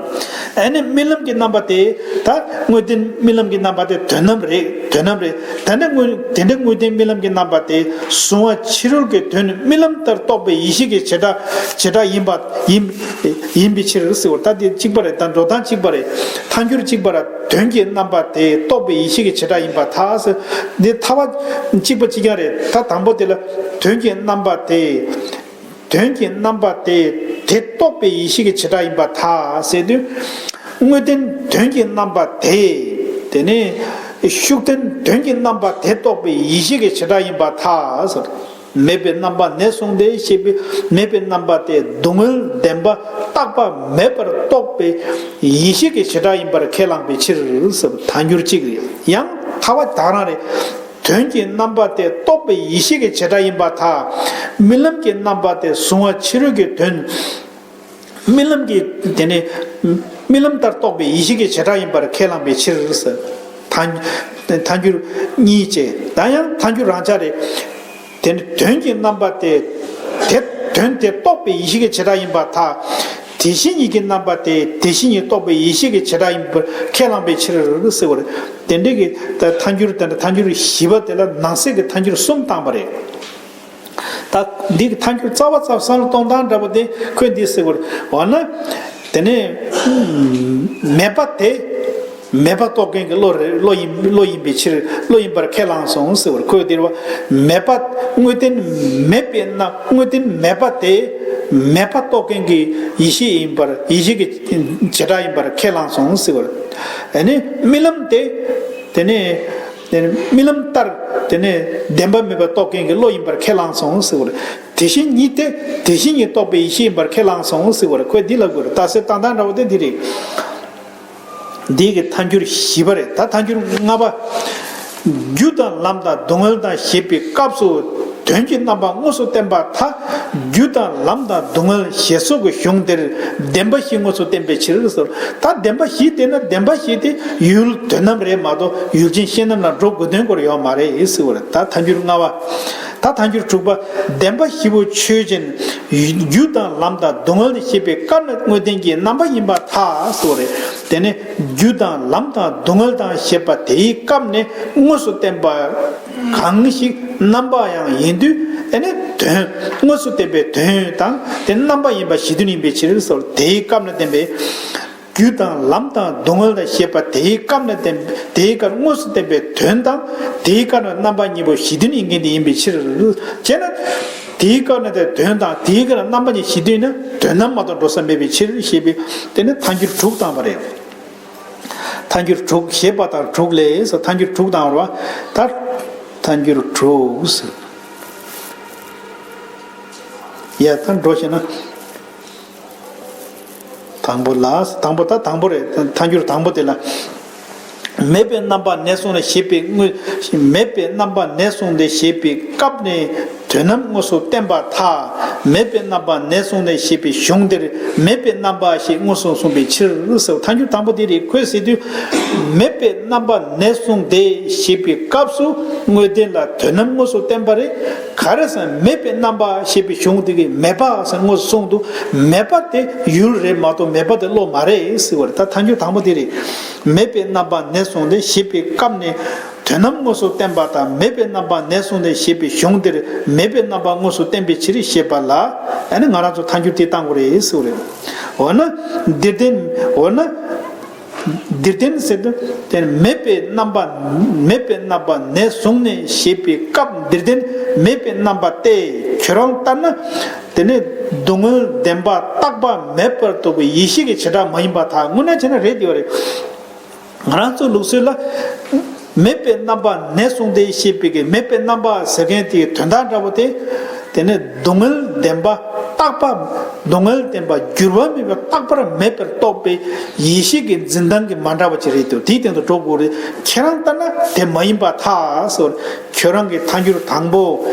ཨ་ནི་རྨི་ལམ་གྱི་རྣམ་པ་དེ། ད་དངོས་བསྟན་རྨི་ལམ་གྱི་རྣམ་པ་དེ་དོན་རྣམ་རེད། དོན་རྣམ་རེད། ད་ནི་དངོས། དེ་འདྲ་དངོས་བསྟན་རྨི་ལམ་གྱི་རྣམ་པ་དེ་གཟུང་བ་ཕྱི་རོལ་གྱི་དོན་རྨི་ལམ་ལྟར་རྟོགས་པའི་ཡེ་ཤེས་ཀྱི་བྱེ་བྲག། བྱེ་བྲག་ཡིན་པ། ཡིན། ཡིན་པའི་ཕྱིར་ཟེར་བ། ད་དེ་གཅིག་པ་རེད། ད་འགྲོ་སྟངས་གཅིག་པ་རེད། ཐལ་འགྱུར་གཅིག་པ་ར། དོན་གྱི་རྣམ་པ་དེ་རྟོགས་པའི་ཡེ་ཤེས་ཀྱི་བྱེ་བྲག་ཡིན་པར་ཐལ་ཟེར། འདི་ཐལ་བ་གཅིག་པ་གཅིག་རྐྱང་རེད། ད་དང་པོ་དེ་ལ། དོན་གྱི་རྣམ་པ་དེ། དོན་གྱི་རྣམ་པ་དེ། དེ་རྟོགས་པའི་ཡེ་ཤེས་ཀྱི་བྱེ་བྲག་ཡིན་པར་ཐལ་ཟེར་དུས། དངོས་བསྟན་དོན་གྱི་རྣམ་པ་དེ། དེ་ནི་ཤུགས་བསྟན་དོན་གྱི་རྣམ་པ་དེ་རྟོགས་པའི་ཡེ་ཤེས་ཀྱི་བྱེ་བྲག་ཡིན་པར་ཐལ་ཟེར། མེད་པའི་རྣམ་པ་གནས་གསུམ་དེ་ཞེས་པའི་མེད་པའི་རྣམ་པ་དེ་སྡུག་བསྔལ་བདེན་པ་རྟག་པ་མེད་པར་རྟོགས་པའི་ཡེ་ཤེས་ཀྱི་བྱེ་བྲག་ཡིན་པར་ཁས་བླངས་པའི་ཕྱིར་ཟེར། ཐལ་འགྱུར་གཅིག་རེད། ཡང་ཐལ་བ་དེ་རང་རེད། དོན་གྱི་རྣམ་པ་དེ་རྟོགས་པའི་ཡེ་ཤེས་ཀྱི་བྱེ་བྲག་ཡིན་པར་ཐལ། རྨི་ལམ་གྱི་རྣམ་པ་དེ་གཟུང་བ་ཕྱི་རོལ་གྱི་དོན། རྨི་ལམ་གྱི། དེ་ནི་རྨི་ལམ་ལྟར་རྟོགས་པའི་ཡེ་ཤེས་ཀྱི་བྱེ་བྲག་ཡིན་པར་ཁས་བླངས་པའི་ཕྱིར་ཟེར། ཐལ། ཐལ་འགྱུར་གཉིས་བཅས། ད་ཡང་ཐལ་འགྱུར་རང་ཆ་རེད། དེ་ནི་དོན་གྱི་རྣམ་པ་དེ། དེ་དོན་དེ་རྟོགས་པའི་ཡེ་ཤེས་ཀྱི་བྱེ་བྲག་ཡིན་པར་ཐལ། དེ་བཞིན་ཉིད་ཀྱི་རྣམ་པ་དེ་དེ་བཞིན་ཉིད་རྟོགས་པའི་ཡེ་ཤེས་ཀྱི་བྱེ་བྲག་ཡིན་པར་ཁས་བླངས་པའི་ཕྱིར་ཟེར་བ་རེད། དེ་འདྲའི་གི་ཐལ་འགྱུར། དེ་འདྲ་ཐལ་འགྱུར་བཞི་པ་དེ་ལ་ནང་གསེས་ཀྱི་ཐལ་འགྱུར་གསུམ་བཏང་བ་རེད། ད་འདི་གི་ཐལ་འགྱུར་རྩ་བ་རྩ་བསམ་བློ་གཏོང་སྟངས་འདྲ་པོ་དེ་ཁོས་འདི་ཟེར་བ་རེད། འོ་ན། དེ་ནས་མེད་པ་དེ། མེད་པ་རྟོགས་མཁན་གྱི་བློ་རེད། བློ་ཡིན། བློ་ཡིན་པའི་ཕྱིར་བློ་ཡིན་པར་ཁས་བླངས་སོང་ཟེར་བར་ཁོས་འདིར་བ། མེད་པ། དངོས་བསྟན་མེད་པའི་རྣམ། དངོས་བསྟན་མེད་པ་དེ་མེད་པ་རྟོགས་མཁན་གྱི་ཡེ་ཤེས་ཡིན་པར། ཡེ་ཤེས་ཀྱི་བྱེ་བྲག་ཡིན་པར་ཁས་བླངས་སོང་ཟེར་བར། ཨ་ནི་རྨི་ལམ་དེ། དེ་ནས། དེ་ནས་རྨི་ལམ་ལྟར། དེ་ནས་བདེན་པ་མེད་པར་རྟོགས་མཁན་གྱི་བློ་ཡིན་པར་ཁས་བླངས་སོང་ཟེར་བར། དེ་བཞིན་ཉིད་དེ་དེ་བཞིན་ཉིད་རྟོགས་པའི་ཡེ་ཤེས་ཡིན་པར་ཁས་བླངས་སོང་ཟེར་བར་ཁོས་འདི་ལབ་དགོས་རེད། རྟགས་གསལ་བཏང་སྟངས་འདྲ་བོ་དེ་འདི་རེད། འདི་གི་ཐལ་འགྱུར་བཞི་པ་རེད། ད་ཐལ་འགྱུར་ལྔ་པ། རྒྱུ་དང་ལམ་དང་སྡུག་བསྔལ་དང་ཞེས་པའི་སྐབས་སུ་དོན་གྱི་རྣམ་པ་དངོས་སུ་བསྟན་པར་ཐལ། རྒྱུ་དང་ལམ་དང་སྡུག་བསྔལ་ཞེས་སོགས་ཀྱི་གཞུང་དེར་བདེན་པ་བཞི་དངོས་སུ་བསྟན་པའི་ཕྱིར་ཟེར། ད་བདེན་པ་བཞི་དེ་ན་བདེན་པ་བཞི་དེ་ཡུལ་དོན་རྣམ་རེད་མ་གཏོགས་ཡུལ་ཅན་ཤེས་རྣམ་ལ་འགྲོ་དགོས་དོན་སྐོར་ཡོད་མ་རེད་ཟེར་བ་རེད། ད་ཐལ་འགྱུར་ལྔ་པ། ད་ཐལ་འགྱུར་དྲུག་པ། བདེན་པ་བཞི་པོ་ཆོས་ཅན། རྒྱུ་དང་ལམ་དང་སྡུག་བསྔལ་ཞེས་པའི་སྐབས་ན་དངོས་བསྟན་གྱི་རྣམ་པ་ཡིན་པར་ཐལ་ཟེར་བ་རེད། དེ་ནི་རྒྱུ་དང་ལམ་དང་སྡུག་བསྔལ་དང་ཞེས་པ་དེའི་སྐབས་ནས་དངོས་སུ་བསྟན་པ་གང་ཞིག་རྣམ་པ་ཡང་ཡིན་དུས། དེ་ནི་དོན། དངོས་སུ་བསྟན་པའི་དོན་དང་དེ་རྣམ་པ་ཡིན་པ་གཞི་མཐུན་ཡིན་པའི་ཕྱིར་ཟེར་བ་དེའི་སྐབས་ན་བསྟན་པའི། རྒྱུ་དང་ལམ་དང་སྡུག་བསྔལ་དང་ཞེས་པ་དེའི་སྐབས་ན་བསྟན། དེའི་སྐབས་དངོས་སུ་བསྟན་པའི་དོན་དང་དེའི་སྐབས་ན་རྣམ་པ་གཉིས་པོ་གཞི་མཐུན་ཡིན་མཁན་དེ་ཡིན་པའི་ཕྱིར། བྱས་ན། དེའི་སྐབས་ན་དེ་དོན་དང་དེའི་སྐབས་ན་རྣམ་པ་གཉིས་གཞི་མཐུན་ན་དོན་རྣམ་མ་གཏོགས་འགྲོ་ས་མེད་པའི་ཕྱིར་ཞེས་པའི་དེ་ནི་ཐལ་འགྱུར་དྲུག་བཏང་བ་རེད། ཐལ་འགྱུར་དྲུག་ཞེས་པ་དང་དྲུག་ལས་སོ། ཐལ་འགྱུར་དྲུག་བཏང་བ་རེད་བ། ད་ཐལ་འགྱུར་དྲུག་ཟེར། ཡ་ད་འགྲོ་ཞེ་ན། དང་པོ་ལ། དང་པོ་ད་དང་པོ་རེད། ཐལ་འགྱུར་དང་པོ་དེ་ལ། མེད་པའི་རྣམ་པ་གནས་གསུམ་ལ་ཞེས་པའི་དངོས། མེད་པའི་རྣམ་པ་གནས་གསུམ་ལ་ཞེས་པའི་སྐབས་ནས་དོན་རྣམ་དངོས་སུ་བསྟན་པར་ཐལ། མེད་པའི་རྣམ་པ་གནས་གསུམ་ལ་ཞེས་པའི་གཞུང་འདིར་མེད་པའི་རྣམ་པ་ཞེས་དངོས་སུ་གསུངས་པའི་ཕྱིར་ཟེར། ཐལ་འགྱུར་དང་པོ་དེ་རེད། ཁོས་ཟེར་དུས། མེད་པའི་རྣམ་པ་གནས་གསུམ་སྟེ་ཞེས་པའི་སྐབས་སུ་དངོས་བསྟན་ལ་དོན་རྣམ་དངོས་སུ་བསྟན་པ་རེད། ག་རེ་ཟེར་ན་མེད་པའི་རྣམ་པ་ཞེས་པའི་གཞུང་དེ་གིས་མེད་པ་ཟེར་དངོས་སུ་གསུངས་འདུག་མེད་པ་དེ་ཡུལ་རེད་མ་གཏོགས་མེད་པ་དེ་བློ་མ་རེད་ཟེར་བ་རེད། ད་ཐལ་འགྱུར་དང་པོ་དེ་རེད། མེད་པའི་རྣམ་པ་གནས་གསུམ་སྟེ་ཞེས་པའི་སྐབས་ནས་དོན་རྣམ་དངོས་སུ་བསྟན་པ་དང་། མེད་པའི་རྣམ་པ་གནས་གསུམ་སྟེ་ཞེས་པའི་གཞུང་དེར་མེད་པའི་རྣམ་པ་དངོས་སུ་བསྟན་པའི་ཕྱིར་ཞེས་པ་ལ། ཨ་ནི་ང་རང་ཚོ་ཐལ་འགྱུར་དེ་བཏང་དགོས་རེད་ཟེར་བ་རེད། འོ་ན་འདིར་བསྟན། འོ་ན། འདིར་བསྟན་ཟེར་དུས་དེ་ནི་མེད་པའི་རྣམ་པ། མེད་པའི་རྣམ་པ་གནས་གསུམ་ནས་ཞེས་པའི་སྐབས་འདིར་བསྟན་མེད་པའི་རྣམ་པ་སྟེ། ཁྱོད་རང་ལྟར་ན་དེ་ནི་སྡུག་བསྔལ་བདེན་པ་རྟག་པ་མེད་པར་རྟོགས་པའི་ཡེ་ཤེས་ཀྱི་བྱེ་བྲག་མ་ཡིན་པར་ཐལ། དངོས་གནས་བྱས་ན་རེད་དེ་བ་རེད། ང་རང་ཚོའི་ལུགས་སྲོལ་ལ་མེད་པའི་རྣམ་པ་གནས་གསུམ་སྟེ་ཞེས་པའི་གི་མེད་པའི་རྣམ་པ་ཟེར་མཁན་དེའི་དོན་དག་འདྲ་པོ་དེ། དེ་ནི་སྡུག་བསྔལ་བདེན་པ། རྟག་པ། སྡུག་བསྔལ་བདེན་པ་འགྱུར་བ་མེད་པའི་རྟག་པར་མེད་པར་རྟོགས་པའི་ཡེ་ཤེས་ཀྱི་འཛིན་སྟངས་ཀྱི་མ་འདྲ་བ་ཅིག་རེད་འདུག་དེའི་སྟེང་དུ་འགྲོ་དགོས་རེད། ཁྱེད་རང་ལྟར་ན་དེ་མ་ཡིན་པར་ཐལ་ཟེར། ཁྱོད་རང་གི་ཐལ་འགྱུར་དང་པོ།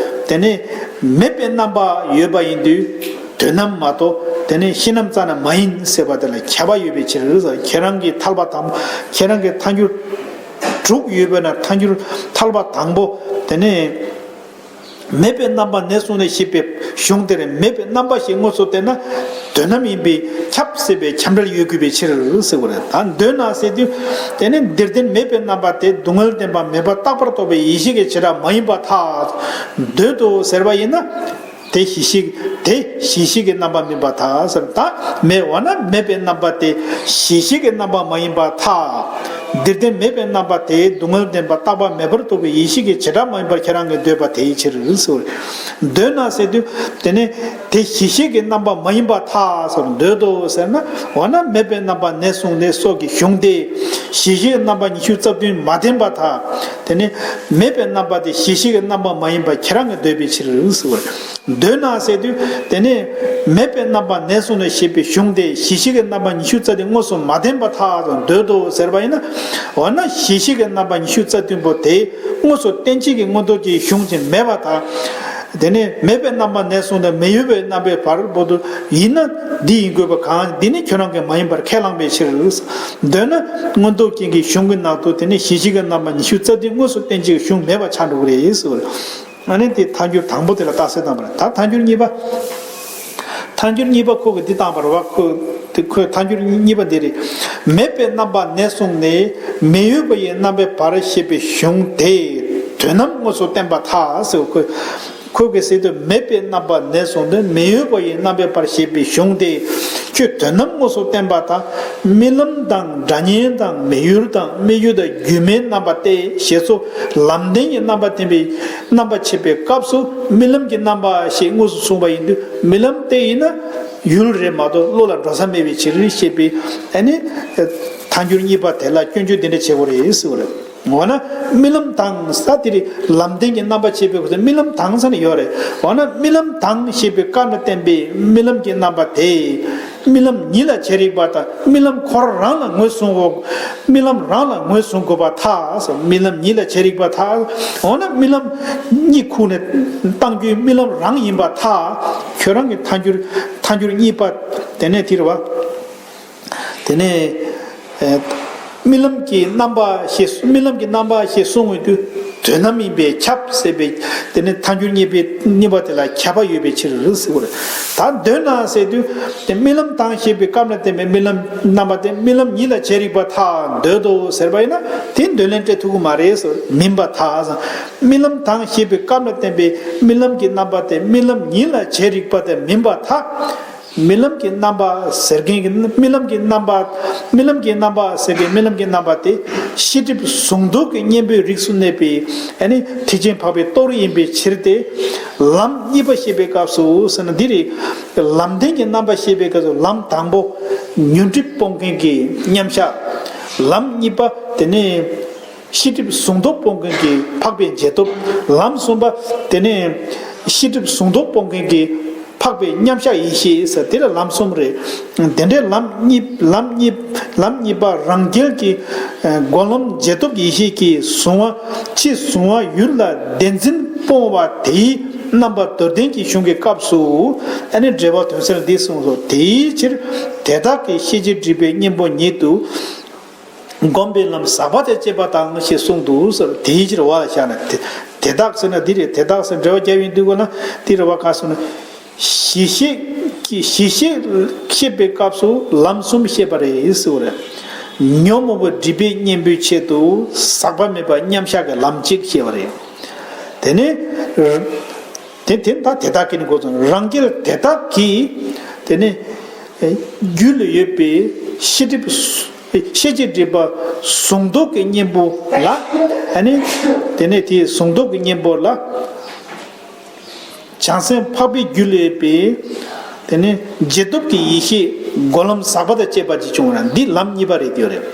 དེ་ནི་མེད་པའི་རྣམ་པ་ཡོད་པ་ཡིན་དུས། དོན་རྣམས་མ་གཏོགས་དེ་ནི་ཤེས་རྣམ་རྩ་ནས་མ་ཡིན་ཟེར་བ་དེ་ལ་ཁྱབ་པ་ཡོད་པའི་ཕྱིར་ཟེར། ཁྱེད་རང་གི་ཐལ་བ་དང་པོ། ཁྱེད་རང་གི་ཐལ་འགྱུར་དྲུག་ཡོད་པས་ན་ཐལ་འགྱུར་ཐལ་བ་དང་པོ། དེ་ནི་མེད་པའི་རྣམ་པ་ནས་བཟུང་ནས་ཞེས་པའི་གཞུང་དེར་མེད་པའི་རྣམ་པ་ཞེས་དངོས་སུ་བསྟན་ན་དོན་རྣམ་ཡིན་པས་ཁྱབ་ཟེར་བའི་ཁྱབ་འབྲེལ་ཡོད་དགོས་པའི་ཕྱིར་ཟེར་བ་རེད། ད་འདོད་ན་ཟེར་དུས། དེ་ནི་འདིར་བསྟན་མེད་པའི་རྣམ་པ་དེ་སྡུག་བསྔལ་བདེན་པ་མེད་པ་རྟག་པར་རྟོགས་པའི་ཡེ་ཤེས་ཀྱི་བྱེ་བྲག་མ་ཡིན་པར་ཐལ། འདོད་དོ་ཟེར་བ་ཡིན་ན། དེ་གཞི་ཤེས། དེ་གཞི་ཤེས་ཀྱི་རྣམ་པ་མིན་པར་ཐལ་ཟེར། ད་མེད་འོ་ན་མེད་པའི་རྣམ་པ་དེ་གཞི་ཤེས་ཀྱི་རྣམ་པ་མ་ཡིན་པར་ཐལ། འདིར་བསྟན་མེད་པའི་རྣམ་པ་དེ་སྡུག་བསྔལ་བདེན་པ་རྟག་པ་མེད་པར་རྟོགས་པའི་ཡེ་ཤེས་ཀྱི་བྱེ་བྲག་མ་ཡིན་པར་ཁྱེད་རང་གིས་འདོད་པ་དེའི་ཕྱིར་ཟེར། འདོད་ན་ཟེར་དུས། དེ་ནི་དེ་གཞི་ཤེས་ཀྱི་རྣམ་པ་མ་ཡིན་པར་ཐལ་ཟེར། འདོད་དོ་ཟེར་ན། འོ་ན་མེད་པའི་རྣམ་པ་ནས་བཟུང་ནས་སོགས་ཀྱི་གཞུང་དེ་གཞི་ཤེས་ཀྱི་རྣམ་པ་ཉི་ཤུ་རྩ་བདུན་མ་བསྟན་པར་ཐལ། དེ་ནི་མེད་པའི་རྣམ་པ་དེ་གཞི་ཤེས་ཀྱི་རྣམ་པ་མ་ཡིན་པར་ཁྱེད་རང་གིས་འདོད་པའི་ཕྱིར་ཟེར། འདོད་ན་ཟེར་དུས། དེ་ནི་མེད་པའི་རྣམ་པ་ནས་བཟུང་ནས་ཞེས་པའི་གཞུང་དེ་གཞི་ཤེས་ཀྱི་རྣམ་པ་ཉི་ཤུ་རྩ་བདུན་དངོས་སུ་མ་བསྟན་པར་ཐལ་ཟེར། འདོད་དོ་ཟེར་བ་ཡིན་ན། འོ་ན་གཞི་ཤེས་ཀྱི་རྣམ་པ་ཉི་ཤུ་རྩ་བདུན་པོ་དེ་དངོས་སུ་བསྟན་བྱེད་ཀྱི་མངོན་རྟོགས་ཀྱི་གཞུང་ཅན་མེད་པར་ཐལ། དེ་ནས་མེད་པའི་རྣམ་པ་ནས་བཟུང་སྟེ་མི་ཡོད་པའི་རྣམ་པའི་བར་པོ་དུ་ཡིན་ན་འདི་ཡིན་དགོས་པ་གང་། འདི་ནི་ཁྱོད་རང་གིས་མ་ཡིན་པར་ཁས་བླངས་པའི་ཕྱིར། འདོད་ན་མངོན་རྟོགས་རྒྱན་གྱི་གཞུང་གི་ནང་དུ་དེ་ནི་གཞི་ཤེས་ཀྱི་རྣམ་པ་ཉི་ཤུ་རྩ་བདུན་དངོས་སུ་བསྟན་བྱའི་གཞུང་མེད་པ་ཆགས་འགྲོ་གི་རེད་ཟེར། ཨ་ནི་དེ་ཐལ་འགྱུར་དང་པོ་དེ་ལ་རྟགས་གསལ་བཏང་བ་རེད། ད་ཐལ་འགྱུར་གཉིས་པ། ཐལ་འགྱུར་གཉིས་པ་ཁོ་གིས་འདི་བཏང་བ་རེད་བ། ཁོ་དེ་ཁོས་ཐལ་འགྱུར་གཉིས་པ་འདི་རེད། མེད་པའི་རྣམ་པ་ནས་བཟུང་ནས་མི་ཡོད་པ་ཡི་རྣམ་པའི་བར་ཞེས་པའི་གཞུང་དེ་དོན་རྣམས་དངོས་སུ་བསྟན་པར་ཐལ་ཟེར། ཁོས་ཁོ་གིས་ཟེར་དུས། མེད་པའི་རྣམ་པ་ནས་བཟུང་སྟེ་མི་ཡོད་པ་ཡི་རྣམ་པའི་བར་ཞེས་པའི་གཞུང་དེ་ཁྱོད་དོན་རྣམས་དངོས་སུ་བསྟན་པར་ཐལ། རྨི་ལམ་དང་སྒྲ་བརྙན་དང་མི་ཡུལ་དང་དམིགས་ཡུལ་དང་སྒྱུ་མའི་རྣམ་པ་སྟེ་ཞེས་སོགས་ལམ་བདེན་གྱི་རྣམ་པ་བསྟན་པའི་རྣམ་པ་ཕྱེ་བའི་སྐབས་སུ་རྨི་ལམ་གྱི་རྣམ་པ་ཞེས་དངོས་སུ་གསུངས་པ་ཡིན་དུས། རྨི་ལམ་དེ་ཡིན་ན་ཡུལ་རེད་མ་གཏོགས་བློ་ལ་འགྲོ་ས་མེད་པའི་ཕྱིར་ཞེས་པའི་ཨ་ནི་ཐལ་འགྱུར་གཉིས་པ་དེ་ལ་སྐྱོན་བརྗོད་འདི་འདྲ་བྱེད་དགོས་རེད་ཟེར་བ་རེད། འོ་ན་རྨི་ལམ་དང་ས་དེ་རེད། ལམ་བདེན་གྱི་རྣམ་པ་ཕྱེ་བའི་སྐབས་སུ་རྨི་ལམ་དང་ས་ནས་ཡོད་རེད། འོ་ན་རྨི་ལམ་དང་ཞེས་པའི་སྐབས་ལ་བསྟན་པའི་རྨི་ལམ་གྱི་རྣམ་པ་དེ། རྨི་ལམ་ཉིད་ལ་བྱེད་རིགས་པ་དང་རྨི་ལམ་ཁོ་རང་ལ་ངོས་བཟུང་འོ། རྨི་ལམ་རང་ལ་ངོས་བཟུང་དགོས་པར་ཐལ། རྨི་ལམ་ཉིད་ལ་བྱེད་རིགས་པར་ཐལ། འོ་ན་རྨི་ལམ་གཉིད་ཁུག་ནས་བཏང་རྒྱུའི་རྨི་ལམ་རང་ཡིན་པར་ཐལ། ཁྱོད་རང་གི་ཐལ་འགྱུར་ཐལ་འགྱུར་གཉིས་པ་དེ་ནས་དེ་རེད་བ། དེ་ནས་ཨེ། རྨི་ལམ་གྱི་རྣམ་པ་ཞེས་རྨི་ལམ་གྱི་རྣམ་པ་ཞེས་གསུངས་ཡོང་དུས་དོན་རྣམ་ཡིན་པས་ཁྱབ་ཟེར་བའི་དེ་ནི་ཐལ་འགྱུར་གཉིས་པའི་གཉིས་པ་དེ་ལ་ཁྱབ་པ་ཡོད་པའི་ཕྱིར་ཟེར་བ་རེད། ད་འདོད་ན་ཟེར་དུས་དེ་རྨི་ལམ་དང་ཞེས་པའི་སྐབས་ལ་བསྟན་པའི་རྨི་ལམ་རྣམ་པ་དེ་རྨི་ལམ་ཉིད་ལ་བྱེད་རིགས་པར་ཐལ། འདོད་དོ་ཟེར་བ་ཡིན་ན་དེ་འདོད་ལན་སྤྲད་ཐུབ་ཀྱི་མ་རེད་ཟེར། མིན་པར་ཐལ། རྨི་ལམ་དང་ཞེས་པའི་སྐབས་ལ་བསྟན་པའི་རྨི་ལམ་གྱི་རྣམ་པ་དེ་རྨི་ལམ་ཉིད་ལ་བྱེད་རིགས་པ་དེ་མིན་པར་ཐལ། རྨི་ལམ་གྱི་རྣམ་པ་ཟེར་མཁན་གྱི་རྨི་ལམ་གྱི་རྣམ་པ། རྨི་ལམ་གྱི་རྣམ་པ་ཟེར་མཁན་རྨི་ལམ་གྱི་རྣམ་པ་དེ་ཤེས་སྒྲིབ་ཟུང་འཇུག་གི་གཉེན་པོའི་རིགས་སུ་གནས་པའི་ཨ་ནི་ཐེག་ཆེན་འཕགས་པའི་རྟོགས་རིགས་ཡིན་པའི་ཕྱིར་ཏེ། ལམ་གཉིས་པ་བཤད་པའི་སྐབས་སུ་ཟེར་ན་འདི་རེད། ལམ་བདེན་གྱི་རྣམ་པ་བཤད་པའི་སྐབས་སུ་ལམ་དང་པོ་ཉོན་སྒྲིབ་སྤོང་མཁན་གྱི་མཉམ་གཞག་ལམ་གཉིས་པ་དེ་ནས་ཤེས་སྒྲིབ་ཟུང་འཇུག་སྤོང་མཁན་གྱི་འཕགས་པའི་རྗེས་ཐོབ། ལམ་གསུམ་པ་དེ་ནས་ཤེས་སྒྲིབ་ཟུང་འཇུག་སྤོང་མཁན་གྱི་འཕགས་པའི་མཉམ་གཞག་ཡེ་ཤེས་ཟེར་དེ་ལ་ལམ་གསུམ་རེད། དེ་འདྲའི་ལམ་གཉིས་ལམ་གཉིས་ལམ་གཉིས་པ་རང་རྒྱལ་གྱི་སྒོམ་ལམ་རྗེས་ཐོབ་ཡེ་ཤེས་ཀྱི་གཟུང་བ་ཕྱི་གཟུང་བ་ཡུལ་ལ་བདེན་འཛིན་སྤོང་བ་དེའི་རྣམ་པ་མདོར་བསྟན་གྱི་གཞུང་གི་སྐབས་སུ་ཨ་ནི་འགྲེལ་པ་དོན་གསལ་འདི་གསུངས་སོ། དེའི་ཕྱིར་དེ་དག་གི་ཤེས་བྱའི་སྒྲིབ་པའི་གཉེན་པོ་ཉིད་དུ། སྒོམ་པའི་ལམ་ཟག་པ་དང་བཅས་པ་དང་ཞེས་གསུངས་འདུག་ཟེར། དེའི་ཕྱིར་བ་ལ་བཞག་ན་དེ་དེ་དག་ཟེར་ན་འདི་རེད། དེ་དག་ཟེར་འགྲེལ་བ་རྒྱབ་ཡོང་དུས་གོ་ན་དེ་རེད་བ། ག་ཟེར་ན་གཞི་ཤེས་ཀྱི་གཞི་ཤེས་བཤད་པའི་སྐབས་སུ་ལམ་གསུམ་བཤད་པ་རེད་ཟེར་བ་རེད། ཉོན་མོངས་པ་སྒྲིབ་པའི་གཉེན་པོའི་ཆེད་དུ་ཟག་པ་མེད་པ་མཉམ་གཞག་གི་ལམ་གཅིག་བཤད་པ་རེད། དེ་ནས། དེ་དེ་ད་དེ་དག་གི་ནི་འགོ་བཙུགས་རང་རྒྱལ་དེ་དག་གིས་དེ་ནི་རྒྱུད་ལ་ཡོད་པའི་ཤེས་སྒྲིབ་ཤེས་བྱའི་སྒྲིབ་པ་ཟུང་འཇུག་གི་གཉེན་པོ་ལ་ཨ་ནི་དེ་ནི་དེའི་ཟུང་འཇུག་གི་གཉེན་པོ་ལ་བྱང་སེམས་འཕགས་པའི་རྒྱུད་ལ་ཡོད་པའི་དེ་ནི་རྗེས་ཐོབ་ཀྱི་ཡེ་ཤེས་སྒོམ་ལམ་ཟག་པ་དང་བཅས་པ་ཅིག་བྱུང་བ་ན་འདི་ལམ་གཉིས་པ་རེད་དེ་རེད།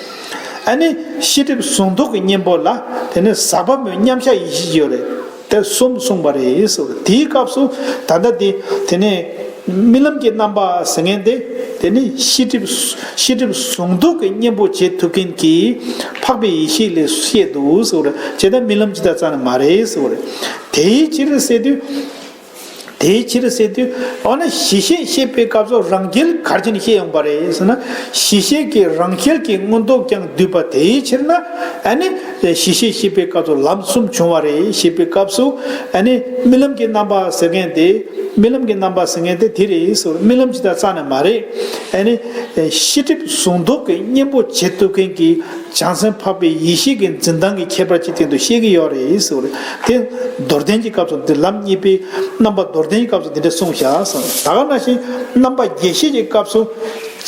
ཨ་ནི་ཤེས་སྒྲིབ་ཟུང་འཇུག་གི་གཉེན་པོ་ལ་དེ་ནི་ཟག་པ་མེད་མཉམ་གཞག་ཡེ་ཤེས་ཡོད་རེད། དེ་གསུམ་གསུངས་པ་རེད་ཟེར། དེའི་སྐབས་སུ་ད་ལྟ་དེ་དེ་ནས་ རྨི་ལམ་གྱི་རྣམ་པ་ཟེར་མཁན་དེ། དེ་ནི་ཤེས་སྒྲིབ་ཤེས་སྒྲིབ་ཟུང་འཇུག་གི་གཉེན་པོ་བྱེད་ཐུབ་མཁན་གྱི་འཕགས་པའི་ཡེ་ཤེས་ལ་བཤད་འདུག་ཟེར་བ་རེད། བྱས་ཙང་རྨི་ལམ་ཇི་ལྟར་རྩ་ནས་མ་རེད་ཟེར་བ་རེད། དེའི་ཕྱིར་ཟེར་དུས། དེའི་ཕྱིར་ཟེར་དུས། འོ་ན་གཞི་ཤེས་བཤད་པའི་སྐབས་སུ་རང་རྒྱལ་ག་རེ་བྱས་ནས་བཤད་ཡོང་པ་རེད་ཟེར་ན། གཞི་ཤེས་ཀྱི་རང་རྒྱལ་གྱི་མངོན་རྟོགས་ཀྱང་འདུས་པ་དེའི་ཕྱིར་ན། ཨ་ནི་གཞི་ཤེས་བཤད་པའི་སྐབས་སུ་ལམ་གསུམ་བྱུང་བ་རེད་ཞེས་པའི་སྐབས་སུ། ཨ་ནི་རྨི་ལམ་གྱི་རྣམ་པ་ཟེར་མཁན་དེ། རྨི་ལམ་གྱི་རྣམ་པ་ཟེར་མཁན་དེ་དེ་རེད་ཟེར། རྨི་ལམ་ཇི་ལྟར་རྩ་ནས་མ་རེད། ཨ་ནི་ཤེས་སྒྲིབ་ཟུང་འཇུག་གི་གཉེན་པོ་བྱེད་ཐུབ་མཁན་གྱི་བྱང་སེམས་འཕགས་པའི་ཡེ་ཤེས་ཀྱི་འཛིན་སྟངས་ཀྱི་ཁྱད་པར་གྱི་སྟེང་དུ་བཤད་ཀྱི་ཡོད་རེད་ཟེར་བ་རེད། དེ་མདོར་བསྟན་གྱི་སྐབས་སུ་འདི་ལམ་གཉིས་པའི་རྣམ་པ་མདོར་བསྟན་གྱི་སྐབས་སུ་འདི་འདྲ་གསུངས་བཞག་ཟེར། ད་ག་ནང་བཞིན་རྣམ་པ་རྒྱས་བཤད་ཀྱི་སྐབས་སུ།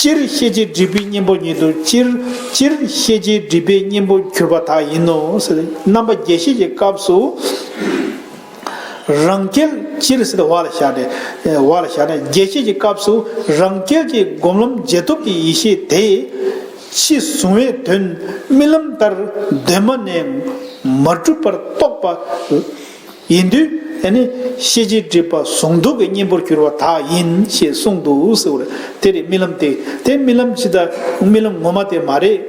སྤྱིར་ཤེས་བྱའི་སྒྲིབ་པའི་གཉེན་པོ་ཉིད་དུ། སྤྱིར་སྤྱིར་ཤེས་བྱའི་སྒྲིབ་པའི་གཉེན་པོར་གྱུར་པ་དག་ཡིན་ནོ་ཟེར། རྣམ་པ་རྒྱས་བཤད་ཀྱི་སྐབས་སུ། རང་རྒྱལ་སྤྱིར་ཟེར་ཏེ་བ་ལ་བཞག་ནས། བ་ལ་བཞག་ནས་རྒྱས་བཤད་ཀྱི་སྐབས་སུ། རང་རྒྱལ་གྱི་སྒོམ་ལམ་རྗེས་ཐོབ་ཀྱི་ཡེ་ཤེས་དེ། ཕྱི་གཟུང་བའི་དོན་རྨི་ལམ་ལྟར་གདོད་མ་ནས་མ་གྲུབ་པར་རྟོགས་པ་ཡིན་དུས། ཨ་ནི་ཤེས་བྱའི་སྒྲིབ་པ་ཟུང་འཇུག་གི་གཉེན་པོར་གྱུར་པ་དག་ཡིན་ཞེས་གསུངས་འདུག་ཟེར་བ་རེད། དེ་རེད། རྨི་ལམ་དེ། དེ་རྨི་ལམ་ཇི་ལྟར། རྨི་ལམ་ངོ་མ་དེ་མ་རེད།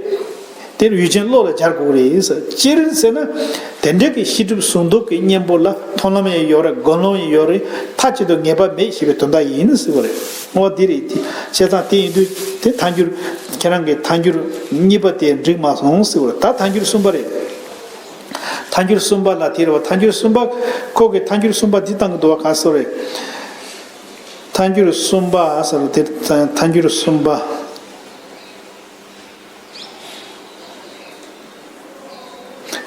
དེར་ཡུལ་ཅན་བློ་ལ་སྦྱར་དགོས་རེད་ཟེར། སྤྱིར་ཟེར་ན། དེ་འདྲ་གི་ཤེས་སྒྲིབ་ཟུང་འཇུག་གི་གཉེན་པོ་ལ་མཐོང་ལམ་ཡང་ཡོད་རེད། སྒོམ་ལམ་ཡང་ཡོད་རེད། མཐའ་གཅིག་ཏུ་ངེས་པ་མེད་ཞེས་པའི་དོན་དག་ཡིན་ཟེར་བ་རེད། འོ་འདི་རེད། དེ་བྱས་ཙང་དེ་ཡིན་དུས་དེ་ཐལ་འགྱུར། ཁྱེད་རང་གི་ཐལ་འགྱུར་གཉིས་པ་དེ་འགྲིག་མ་སོང་ཟེར་བ་རེད། ད་ཐལ་འགྱུར་གསུམ་པ་རེད། ཐལ་འགྱུར་གསུམ་པ་ལ་དེ་རེད་བ། ཐལ་འགྱུར་གསུམ་པ། ཁོ་གི་ཐལ་འགྱུར་གསུམ་པ་འདི་བཏང་གི་འདུག་བ། ག་སོ་རེད། ཐལ་འགྱུར་གསུམ་པ་ཟེར་བ་དེ། ཐལ་འགྱུར་གསུམ་པ།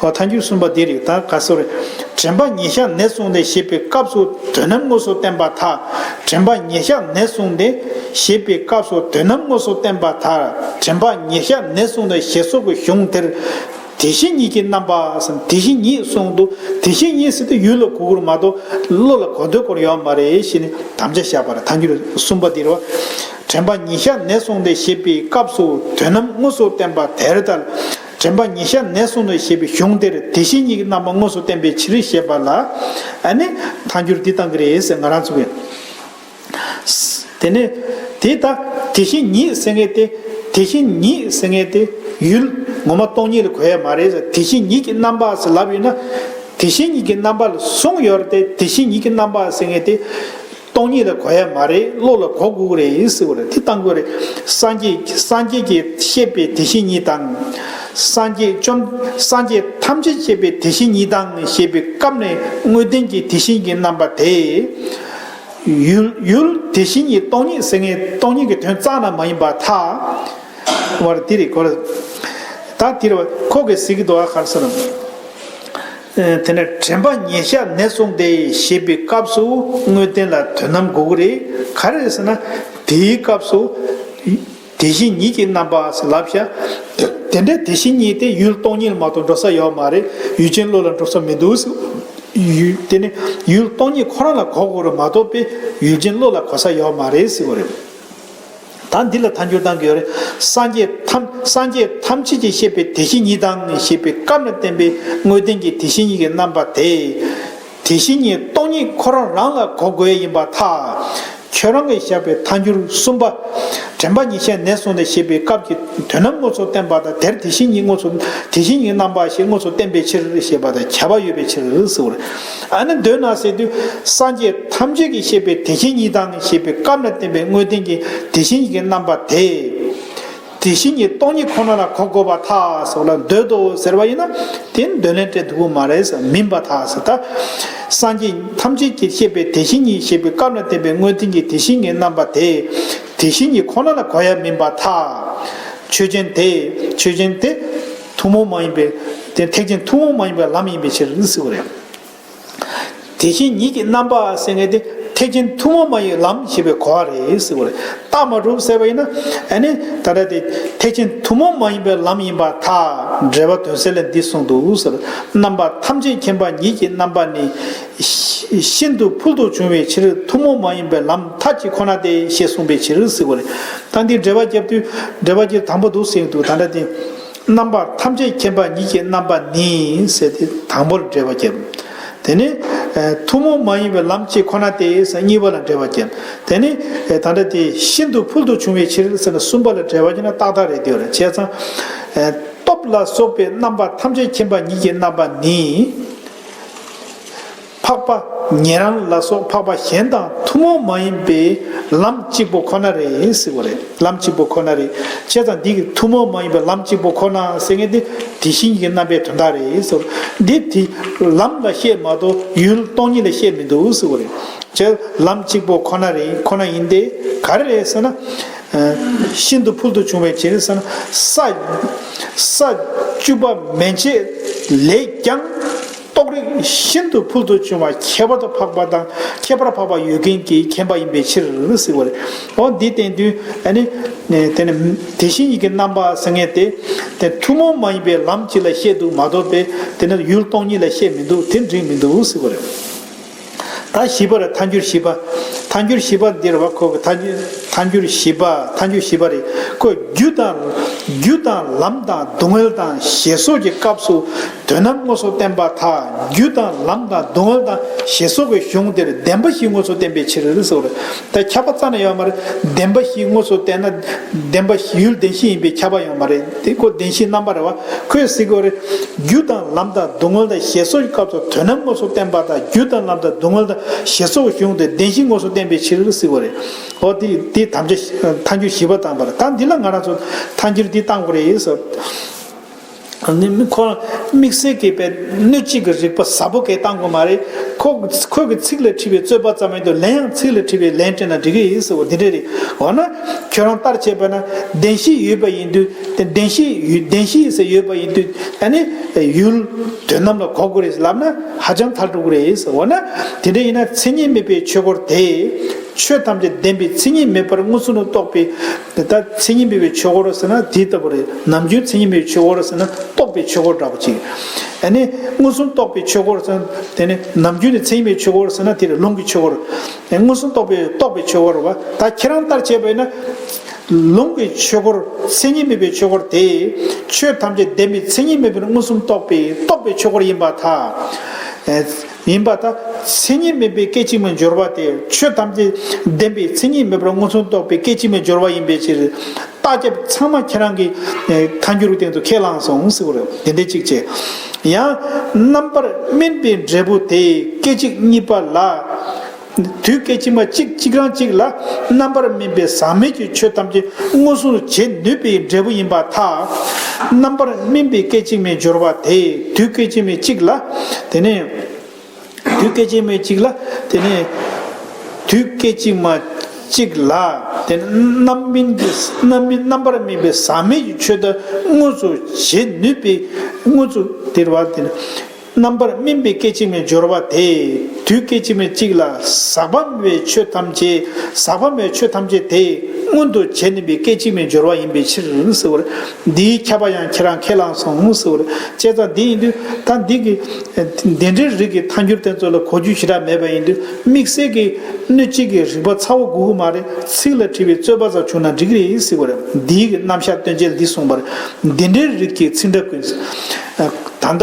འོ། ཐལ་འགྱུར་གསུམ་པ་འདི་རེད། ད་ག་སོ་རེད། དྲན་པ་ཉེར་བཞག་ནས་བཟུང་སྟེ་ཞེས་པའི་སྐབས་སུ་དོན་རྣམ་དངོས་སུ་བསྟན་པ་དག། དྲན་པ་ཉེར་བཞག་ནས་བཟུང་སྟེ་ཞེས་པའི་སྐབས་སུ་དོན་རྣམ་དངོས་སུ་བསྟན་པ་དག། དྲན་པ་ཉེར་བཞག་ནས་བཟུང་སྟེ་ཞེས་སོགས་ཀྱི་གཞུང་དེར། དེ་བཞིན་ཉིད་ཀྱི་རྣམ་པ་ཟེར། དེ་བཞིན་ཉིད་གསུངས་འདུག། དེ་བཞིན་ཉིད་ཟེར་དུས་ཡུལ་ལ་གོ་དགོས་རེད་མ་གཏོགས་བློ་ལ་གོ་འདོད་སྐོར་ཡོད་མ་རེད་ཞེས་ནས་དམ་བཅའ་བཞག་པ་རེད། ཐལ་འགྱུར་གསུམ་པ་འདི་རེད་བ། དྲན་པ་ཉེར་བཞག་ནས་བཟུང་སྟེ་ཞེས་པའི་སྐབས་སུ་དོན་རྣམ་དངོས་སུ་བསྟན་པ་དེར་ལྟར། དྲན་པ་ཉེར་བཞག་ནས་བཟུང་སྟེ་ཞེས་པའི་གཞུང་དེར་དེ་བཞིན་ཉིད་ཀྱི་རྣམ་པ་དངོས་སུ་བསྟན་པའི་ཕྱིར་ཞེས་པ་ལ། ཨ་ནི་ཐལ་འགྱུར་འདི་བཏང་གི་རེད་ཟེར། ང་རང་ཚོ་གིས། དེ་ནས་དེ་ད་དེ་བཞིན་ཉིད་ཟེར་མཁན་དེ། དེ་བཞིན་ཉིད་ཟེར་མཁན་དེ་ཡུལ་ངོ་མ་སྟོང་ཉིད་ལ་གོ་ཡ་མ་རེད་ཟེར། དེ་བཞིན་ཉིད་ཀྱི་རྣམ་པ་ཟེར་ལབ་ཡོད་ན། དེ་བཞིན་ཉིད་ཀྱི་རྣམ་པ་ལ་གསུངས་ཡོད་རེད་དེ། དེ་བཞིན་ཉིད་ཀྱི་རྣམ་པ་ཟེར་མཁན་དེ་སྟོང་ཉིད་ལ་གོ་ཡ་མ་རེད། བློ་ལ་གོ་དགོས་ཀྱི་རེད་ཟེར་བ་རེད། དེ་བཏང་དགོས་རེད། སངས་རྒྱས་སངས་རྒྱས་ཀྱིས་བཤད་པའི་དེ་བཞིན་ཉིད་དང་། སངས་རྒྱས་བཅོམ་སངས་རྒྱས་ཐམས་ཅད་མཁྱེན་པའི་དེ་བཞིན་ཉིད་དང་ཞེས་པའི་སྐབས་ནས་དངོས་བསྟན་གྱི་དེ་བཞིན་གྱི་རྣམ་པ་དེ། ཡུལ་ཡུལ་དེ་བཞིན་ཉིད་སྟོང་ཉིད་ཟེར་མཁན་སྟོང་ཉིད་ཀྱི་དོན་རྩ་ནས་མ་ཡིན་པར་ཐལ། བར་དེ་རེད་གོ། ད་དེ་རེད་བ། ཁོ་གིས་ཟེར་གྱི་འདུག་བ། ག་རེ་ཟེར་ན། དེ་ནས་དྲན་པ་ཉེར་བཞག་ནས་བཟུང་སྟེ་ཞེས་པའི་སྐབས་སུ་དངོས་བསྟན་ལ་དོན་རྣམ་དགོས་ཀྱི་རེད། ག་རེ་ཟེར་ན། དེའི་སྐབས་སུ་དེ་བཞིན་ཉིད་ཀྱི་རྣམ་པ་ཟེར་ལབ་བཞག། དེ་འདྲའི་དེ་བཞིན་ཉིད་དེ་ཡུལ་སྟོང་ཉིད་ལ་མ་གཏོགས་འགྲོ་ས་ཡོད་མ་རེད། ཡུལ་ཅན་བློ་ལ་འགྲོ་ས་མི་འདུག་ཟེར། ཡུལ་དེ་ནི་ཡུལ་སྟོང་ཉིད་ཁོ་རང་ལ་གོ་དགོས་རེད་མ་གཏོགས་པའི་ཡུལ་ཅན་བློ་ལ་གོ་ས་ཡོད་མ་རེད་ཟེར་བ་རེད། ད་འདི་ལ་ཐལ་འགྱུར་བཏང་གི་ཡོད་རེད། སངས་རྒྱས་ཐམས་སངས་རྒྱས་ཐམས་ཅད་ཀྱིས་བཤད་པའི་དེ་བཞིན་ཉིད་དང་ཞེས་པའི་སྐབས་ནས་བསྟན་པའི་དངོས་བསྟན་གྱི་དེ་བཞིན་ཉིད་ཀྱི་རྣམ་པ་དེ། དེ་བཞིན་ཉིད་སྟོང་ཉིད་ཁོ་རང་རང་ལ་གོ་དགོས་ཡ་ཡིན་པར་ཐལ། ཁྱོད་རང་གིས་བཞག་པའི་ཐལ་འགྱུར་གསུམ་པ། དྲན་པ་ཉེར་བཞག་ནས་བཟུང་སྟེ་ཞེས་པའི་སྐབས་ཀྱི་དོན་རྣམ་དངོས་སུ་བསྟན་པ་དང་། དེར་དེ་བཞིན་ཉིད་དངོས་སུ་དེ་བཞིན་ཉིད་རྣམ་པ་ཞེས་དངོས་སུ་བསྟན་པའི་ཕྱིར་ཞེས་པ་དང་ཁྱབ་པ་ཡོད་པའི་ཕྱིར་ཟེར་བ་རེད། ཨ་ནི་མདོར་ན་ཟེར་དུས་སངས་རྒྱས་ཐམས་ཅད་ཀྱིས་བཤད་པའི་དེ་བཞིན་ཉིད་དང་ཞེས་པའི་སྐབས་ནས་བསྟན་པའི་དངོས་བསྟན་གྱི་དེ་བཞིན་ཉིད་ཀྱི་རྣམ་པ་དེ། དེ་བཞིན་ཉིད་སྟོང་ཉིད་ཁོ་ན་ལ་གོ་དགོས་པར་ཐལ་ཟེར་བ་ལ་འདོད་དོ་ཟེར་བ་ཡིན་ན། དེ་ནི་འདོད་ལན་སྤྲད་ཐུབ་ཀྱི་མ་རེད་ཟེར། མིན་པར་ཐལ་ཟེར། ད་སངས་རྒྱས་ཐམས་ཅད་ཀྱིས་བཤད་པའི་དེ་བཞིན་ཉིད་ཞེས་པའི་སྐབས་ནས་བསྟན་པའི་དངོས་བསྟན་གྱི་དེ་བཞིན་ཉིད་རྣམ་པ་དེ། དེ་བཞིན་ཉིད་ཁོ་ན་ལ་གོ་ཡ་མིན་པར་ཐལ། ཆོས་ཅན་དེ། ཆོས་ཅན་དེ་ཐུན་མོང་མ་ཡིན་པའི། དེ་ཐེག་ཆེན་ཐུན་མོང་མ་ཡིན་པའི་ལམ་ཡིན་པའི་ཕྱིར་ཟེར་བ་རེད། དེ་བཞིན་ཉིད་ཀྱི་རྣམ་པ་ཟེར་མཁན་དེ་ཐེག་ཆེན་ཐུན་མོང་མ་ཡིན་ལམ་ཞེས་པའི་གོ་བ་རེད་ཟེར་བ་རེད། རྟགས་མ་གྲུབ་ཟེར་བ་ཡིན་ན། ཨ་ནི་ད་ལྟ་དེ་ཐེག་ཆེན་ཐུན་མོང་མ་ཡིན་པའི་ལམ་ཡིན་པར་ཐལ། འགྲེལ་པ་དོན་གསལ་ལས་འདི་གསུངས་འདུག་ཟེར། རྣམ་པ་ཐམས་ཅད་མཁྱེན་པ་ཉིད་ཀྱི་རྣམ་པ་ནི། ཤིན་ཏུ་ཕུལ་དུ་བྱུང་བའི་ཕྱིར་ཐུན་མོང་མ་ཡིན་པའི་ལམ་མཐའ་གཅིག་ཁོ་ན་སྟེ་ཞེས་གསུངས་པའི་ཕྱིར་ཟེར་བ་རེད། ད་འདི་འགྲེལ་པ་རྒྱབ་དུས་འགྲེལ་པ་རྒྱབ་དང་པོ་འདུག་ཟེར་འདུག། ད་ལྟ་དེ། རྣམ་པ་ཐམས་ཅད་མཁྱེན་པ་ཉིད་ཀྱི་རྣམ་པ་ནི་ཟེར་ཏེ་དང་པོར་འགྲེལ་པ་བརྒྱབ། དེ་ནས་ ཐུན་མོང་མ་ཡིན་པའི་ལམ་གཅིག་ཁོ་ན་སྟེ་ཟེར་གཉིས་པ་ལ་འགྲེལ་བ་བརྒྱབ། དེ་ནི་ད་ལྟ་དེ་ཤིན་ཏུ་ཕུལ་དུ་བྱུང་བའི་ཕྱིར་ཟེར་ན་གསུམ་པ་ལ་འགྲེལ་བ་བརྒྱབ་ན་ཏག་ཏག་རེད་དེ་རེད། བྱས་ཙང་། སྟོབས་ལ་སོགས་པའི་རྣམ་པ་ཐམས་ཅད་མཁྱེན་པ་ཉིད་ཀྱི་རྣམ་པ་ནི། འཕགས་པ་ཉན་རང་ལ་སོགས་འཕགས་པ་གཞན་དང་ཐུན་མོང་མ་ཡིན་པའི་ལམ་གཅིག་པོ་ཁོ་ན་རེད་ཟེར་བ་རེད། ལམ་གཅིག་པོ་ཁོ་ན་རེད། བྱས་ཙང་འདི་གི་ཐུན་མོང་མ་ཡིན་པའི་ལམ་གཅིག་པོ་ཁོ་ན་ཟེར་མཁན་དེ་དེ་བཞིན་གྱི་རྣམ་པའི་དོན་དག་རེད་ཟེར་བ། འདི་དེ་ལམ་ལ་བཤད་མ་གཏོགས་ཡུལ་སྟོང་ཉིད་ལ་བཤད་མི་འདུག་ཟེར་བ་རེད། བྱས་ལམ་གཅིག་པོ་ཁོ་ན་རེད། ཁོ་ན་ཡིན་ཏེ་ག་རེ་རེད་ཟེར་ན། ཤིན་ཏུ་ཕུལ་དུ་བྱུང་བའི་ཕྱིར་ཟེར་ན། ས་ས་བཅུ་པ་མན་ཆད་ལས་ཀྱང་རྟོགས་རིགས་ཤིན་ཏུ་ཕུལ་དུ་བྱུང་བ་ཁྱད་པར་དུ་འཕགས་པ་དང་ཁྱད་པར་འཕགས་པ་ཡོད་མཁན་གྱིས་མཁྱེན་པ་ཡིན་པའི་ཕྱིར་ཟེར་བ་རེད། འོ་འདི་བསྟན་དུས་ཨ་ནི་དེ་ནི་དེ་བཞིན་ཉིད་ཀྱི་རྣམ་པ་ཟེར་མཁན་དེ་དེ་ཐུན་མོང་མ་ཡིན་པའི་ལམ་གཅིག་ལ་བཤད་འདུག་མ་གཏོགས་པའི་དེ་ནི་ཡུལ་སྟོང་ཉིད་ལ་བཤད་མི་འདུག་དེ་འགྲིག་མི་འདུག་ཟེར་བ་རེད། ད་བཞི་པ་རེད། ཐལ་འགྱུར་བཞི་པ། ཐལ་འགྱུར་བཞི་པ་འདིར་བ་ཁོ་གི་ཐལ་འགྱུར་ཐལ་འགྱུར་བཞི་པ་ཐལ་འགྱུར་བཞི་པ་རེད། ཁོ་རྒྱུ་དང་རྒྱུ་དང་ལམ་དང་སྡུག་བསྔལ་དང་ཞེས་སོགས་ཀྱི་སྐབས་སུ་དོན་རྣམས་དངོས་སུ་བསྟན་པར་ཐལ། རྒྱུ་དང་ལམ་དང་སྡུག་བསྔལ་དང་ཞེས་སོགས་ཀྱི་གཞུང་དེར་བདེན་པ་བཞི་དངོས་སུ་བསྟན་པའི་ཕྱིར་ཟེར་བ་རེད། ད་ཁྱབ་པ་རྩ་ནས་ཡོད་མ་རེད། བདེན་པ་བཞི་དངོས་སུ་བསྟན་ན་བདེན་པ་ཡུལ་བདེན་བཞི་ཡིན་པས་ཁྱབ་པ་ཡོད་མ་རེད། དེ་ཁོ་བདེན་བཞིའི་རྣམ་པ་རེད་བ། ཁོས་ཟེར་གྱི་ཡོད་རེད། རྒྱུ་དང་ལམ་དང་སྡུག་བསྔལ་དང་ཞེས་སོགས་ཀྱི་སྐབས་སུ་དོན་རྣམས་དངོས་སུ་བསྟན་པ་དང་། རྒྱུ་དང་ལམ་དང་སྡུག་བསྔལ་དང་ཞེས་སོགས་གཞུང་དེ་བདེན་བཞི་དངོས་སུ་བསྟན་པའི་ཕྱིར་ཟེར་བ་རེད། འོ་དེ་དེ་དམ་བཅའ་ཐལ་འགྱུར་བཞི་པ་བཏང་བ་རེད། ད་འདི་ལ་ང་རང་ཚོ་ཐལ་འགྱུར་འདི་བཏང་དགོས་རེད་ཟེར། ནི་མི་ཁོ་དམིགས་བསལ་གྱི་པའི་སྣོད་གཅིག་གི་རིགས་པ་ཟབ་པོ་གས་བཏང་དགོས་མ་རེད། ཁོ་ཁོ་གི་ཚིག་ལ་འཁྲིལ་བའི་རྩོད་པ་ཙམ་མ་ཡིན་དུ་ལན་ཡང་ཚིག་ལ་འཁྲིལ་བའི་ལན་སྤྲད་ན་འགྲིག་གི་ཡིན་ཟེར་བ་འདི་འདྲ་རེད། འོ་ན་ཁྱོད་རང་ལྟར་བྱས་པ་ན་བདེན་བཞི་ཡོད་པ་ཡིན་དུས་དེ་བདེན་བཞི་ཡོད་བདེན་བཞི་ཟེར་ཡོད་པ་ཡིན་དུས་ཨ་ནི་ཡུལ་དོན་རྣམས་ལ་གོ་དགོས་རེད་ལབ་ན་ཧ་ཅང་ཐལ་འགྲོ་གི་རེད་ཟེར། འོ་ན་དེ་འདྲ་ཡིན་ན་མཚན་ཉིད་མེད་པའི་ཆོས་འཁོར་དེ། ཆོས་ཐམས་ཅད་བདེན་པའི་མཚན་ཉིད་མེད་པར་མངོན་སུམ་དུ་རྟོགས་པའི། ད་མཚན་ཉིད་མེད་པའི་ཆོས་འཁོར་ཟེར་ན་དེ་ལྟ་བུ་རེད། ནམ་རྒྱུན་མཚན་ཉིད་མེད་པའི་ཆོས་འཁོར་ཟེར་ན་རྟོགས་པའི་ཆོས་འཁོར་འདྲ་པོ་ཅིག་ཨ་ནི་མངོན་སུམ་རྟོགས་པའི་ཆོས་འཁོར་ཟེར་ན་དེ་ནི་ནམ་རྒྱུན་ནི་མཚན་ཉིད་མེད་པའི་ཆོས་འཁོར་ཟེར་ན་དེ་རེད། ལུང་གི་ཆོས་འཁོར། མངོན་སུམ་རྟོགས་པའི་རྟོགས་པའི་ཆོས་འཁོར་བ། ད་ཁྱེད་རང་ལྟར་བྱས་པ་ཡིན་ན། ལུང་གི་ཆོས་འཁོར་མཚན་ཉིད་མེད་པའི་ཆོས་འཁོར་དེ། ཆོས་ཐམས་ཅད་བདེན་པའི་མཚན་ཉིད་མེད་པར་མངོན་སུམ་རྟོགས་པའི་རྟོགས་པའི་ཆོས་འཁོར་ཡིན་པར་ཐལ། ཡིན་པར་ཐལ། མཚན་ཉིད་མེད་པའི་སྐད་ཅིག་མའི་སྦྱོར་བ་དེ་ཆོས་ཐམས་ཅད་བདེན་པའི་མཚན་ཉིད་མེད་པར་མངོན་སུམ་རྟོགས་པའི་སྐད་ཅིག་མའི་སྦྱོར་བ་ཡིན་པའི་ཕྱིར། རྟགས་ཁྱབ་ཚང་མ་ཁྱེད་རང་གིས་ཐལ་འགྱུར་སྟེང་དུ་ཁས་བླངས་སོང་ཟེར་བ་རེད། དེ་འདྲའི་གཅིག་བྱས། ཡང་རྣམ་པར་སྨིན་པའི་འབྲས་བུ་དེ་སྐད་ཅིག་གཉིས་པ་ལ། དུས་སྐད་ཅིག་མ་གཅིག་གཅིག་རང་གཅིག་ལ་རྣམ་པར་སྨིན་པའི་ཟག་མེད་ཀྱི་ཆོས་ཐམས་ཅད་མངོན་སུམ་དུ་བྱེད་ནུས་པའི་འབྲས་བུ་ཡིན་པར་ཐལ། རྣམ་པར་སྨིན་པའི་སྐད་ཅིག་མའི་སྦྱོར་བ་དེ་དུས་སྐད་ཅིག་མའི་གཅིག་ལ། དེ་ནས་དུས་སྐད་ཅིག་མའི་གཅིག་ལ། དེ་ནས་དུས་སྐད་ཅིག་མ་གཅིག་ལ། དེ་ནས་རྣམ་སྨིན་གྱི་རྣམ་སྨིན་རྣམ་པར་སྨིན་པའི་ཟག་མེད་ཀྱི་ཆོས་དག་མངོན་སུམ་བྱེད་ནུས་པའི་མངོན་སུམ་དེར་བ་དེ་ནས། རྣམ་པར་སྨིན་པའི་སྐད་ཅིག་མའི་སྦྱོར་བ་དེས་དུས་སྐད་ཅིག་མའི་གཅིག་ལ་ཟག་པ་མེད་པའི་ཆོས་ཐམས་ཅད། ཟག་པ་མེད་པའི་ཆོས་ཐམས་ཅད་དེ་མངོན་དུ་བྱེད་ནུས་པའི་སྐད་ཅིག་མའི་སྦྱོར་བ་ཡིན་པའི་ཕྱིར་ཟེར་བར། འདིའི་ཁྱབ་པ་ཡང་ཁྱེད་རང་ཁས་བླངས་སོང་ཟེར་བར། བྱས་ཙང་འདི་ཡིན་དུས་ད་འདི་གི་དེ་འདྲའི་རིགས་ཀྱི་ཐལ་འགྱུར་དེ་ཚོ་ལ་གོ་རྒྱུ་ཞེ་དྲག་མེད་པ་ཡིན་དུས་དམིགས་བསལ་གྱི་སྣོད་གཅིག་གི་རིགས་པ་ཚ་བོ་དགོས་ཀྱི་མ་རེད། ཚིག་ལ་འཁྲིལ་བའི་རྩོད་པ་ཙམ་བྱུང་ན་འགྲིག་གི་རེད་ཟེར་བར། འདིའི་གི་རྣམ་གཞག་སྟོན་བྱེད་འདི་གསུངས་པར། འདི་འདྲའི་རིགས་ཀྱི་ཚིག་འདྲ་ཀུན། ད་ལྟ་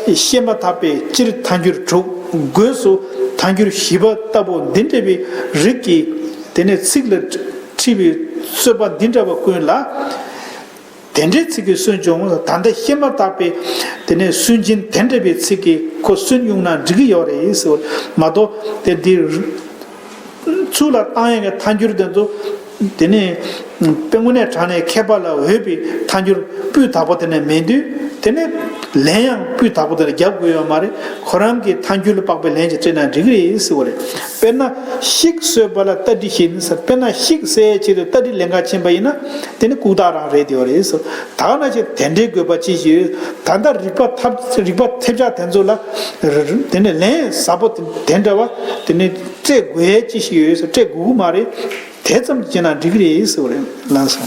བཤད་མ་ཐག་པའི་སྤྱིར་ཐལ་འགྱུར་དྲུག་སྒོས་སུ་ཐལ་འགྱུར་བཞི་པ་ལྟ་བུ་འདི་འདྲ་བའི་རིགས་ཀྱི་དེ་ནས་ཚིག་ལ་འཁྲིལ་བའི་རྩོད་པ་འདི་འདྲ་བ་ཀུན་ལ། དེ་འདྲའི་ཚིག་གིས་སུན་བྱུང་། ད་ལྟ་བཤད་མ་ཐག་པའི་དེ་ནས་སུན་འབྱིན་དེ་འདྲ་བའི་ཚིག་གིས་ཁོ་སུན་དབྱུང་ན་འགྲིག་གི་ཡོད་རེད་ཟེར་བ་མ་གཏོགས་དེ་འདི། ཚུར་ལ་བཏང་ཡག་གི་ཐལ་འགྱུར་དེ་ཚོ། དེ་ནས་དཔེ་དངོས་གནས་དྲང་གནས་མཁས་པ་ལ་འོས་པའི་ཐལ་འགྱུར་སྤུས་དག་པོ་དེ་ནས་མེད་དུས། དེ་ནས་ལན་ཡང་སྤུས་དག་པོ་དེ་ལ་རྒྱབ་དགོས་ཡོད་མ་རེད། ཁོ་རང་གི་ཐལ་འགྱུར་ལ་དཔག་པའི་ལན་ཅིག་སྤྲད་ན་འགྲིག་གི་རེད་ཟེར་བ་རེད། དཔེར་ན་ཤིག་གསོད་པ་ལ་རྟ་དྲི་བཞིན་ཟེར། དཔེར་ན་ཤིག་གསོད་ཡག་ཆེད་དུ་རྟ་དྲི་ལེན་ག་ཕྱིན་པ་ཡིན་ན་དེ་ནི་ལྐུགས་རྟགས་རང་རེད་དེ་བ་རེད་ཟེར། ད་ག་ནང་བཞིན་དེ་འདྲའི་དགོས་པ་ཅི་ཞིག་ཡོད། ད་ལྟ་རིགས་པ་ཐབས་རིགས་པ་ཐེབས་ཆག་དེ་ཚོ་ལ་དེ་ནས་ལན་ཟབ་པོ་དེ་འདྲ་བ་དེ་ནས་སྤྲད་དགོས་ཡས་ཅི་ཞིག་ཡོད་ཟེར། སྤྲད་དགོས་ཀྱི་མ་རེད། དེ་ཙམ་བྱས་ན་འགྲིག་གི་རེད་ཟེར་བ་རེད། ལགས་སོ།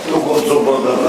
ཐུགས་དགོངས་རྫོགས་པ་དང་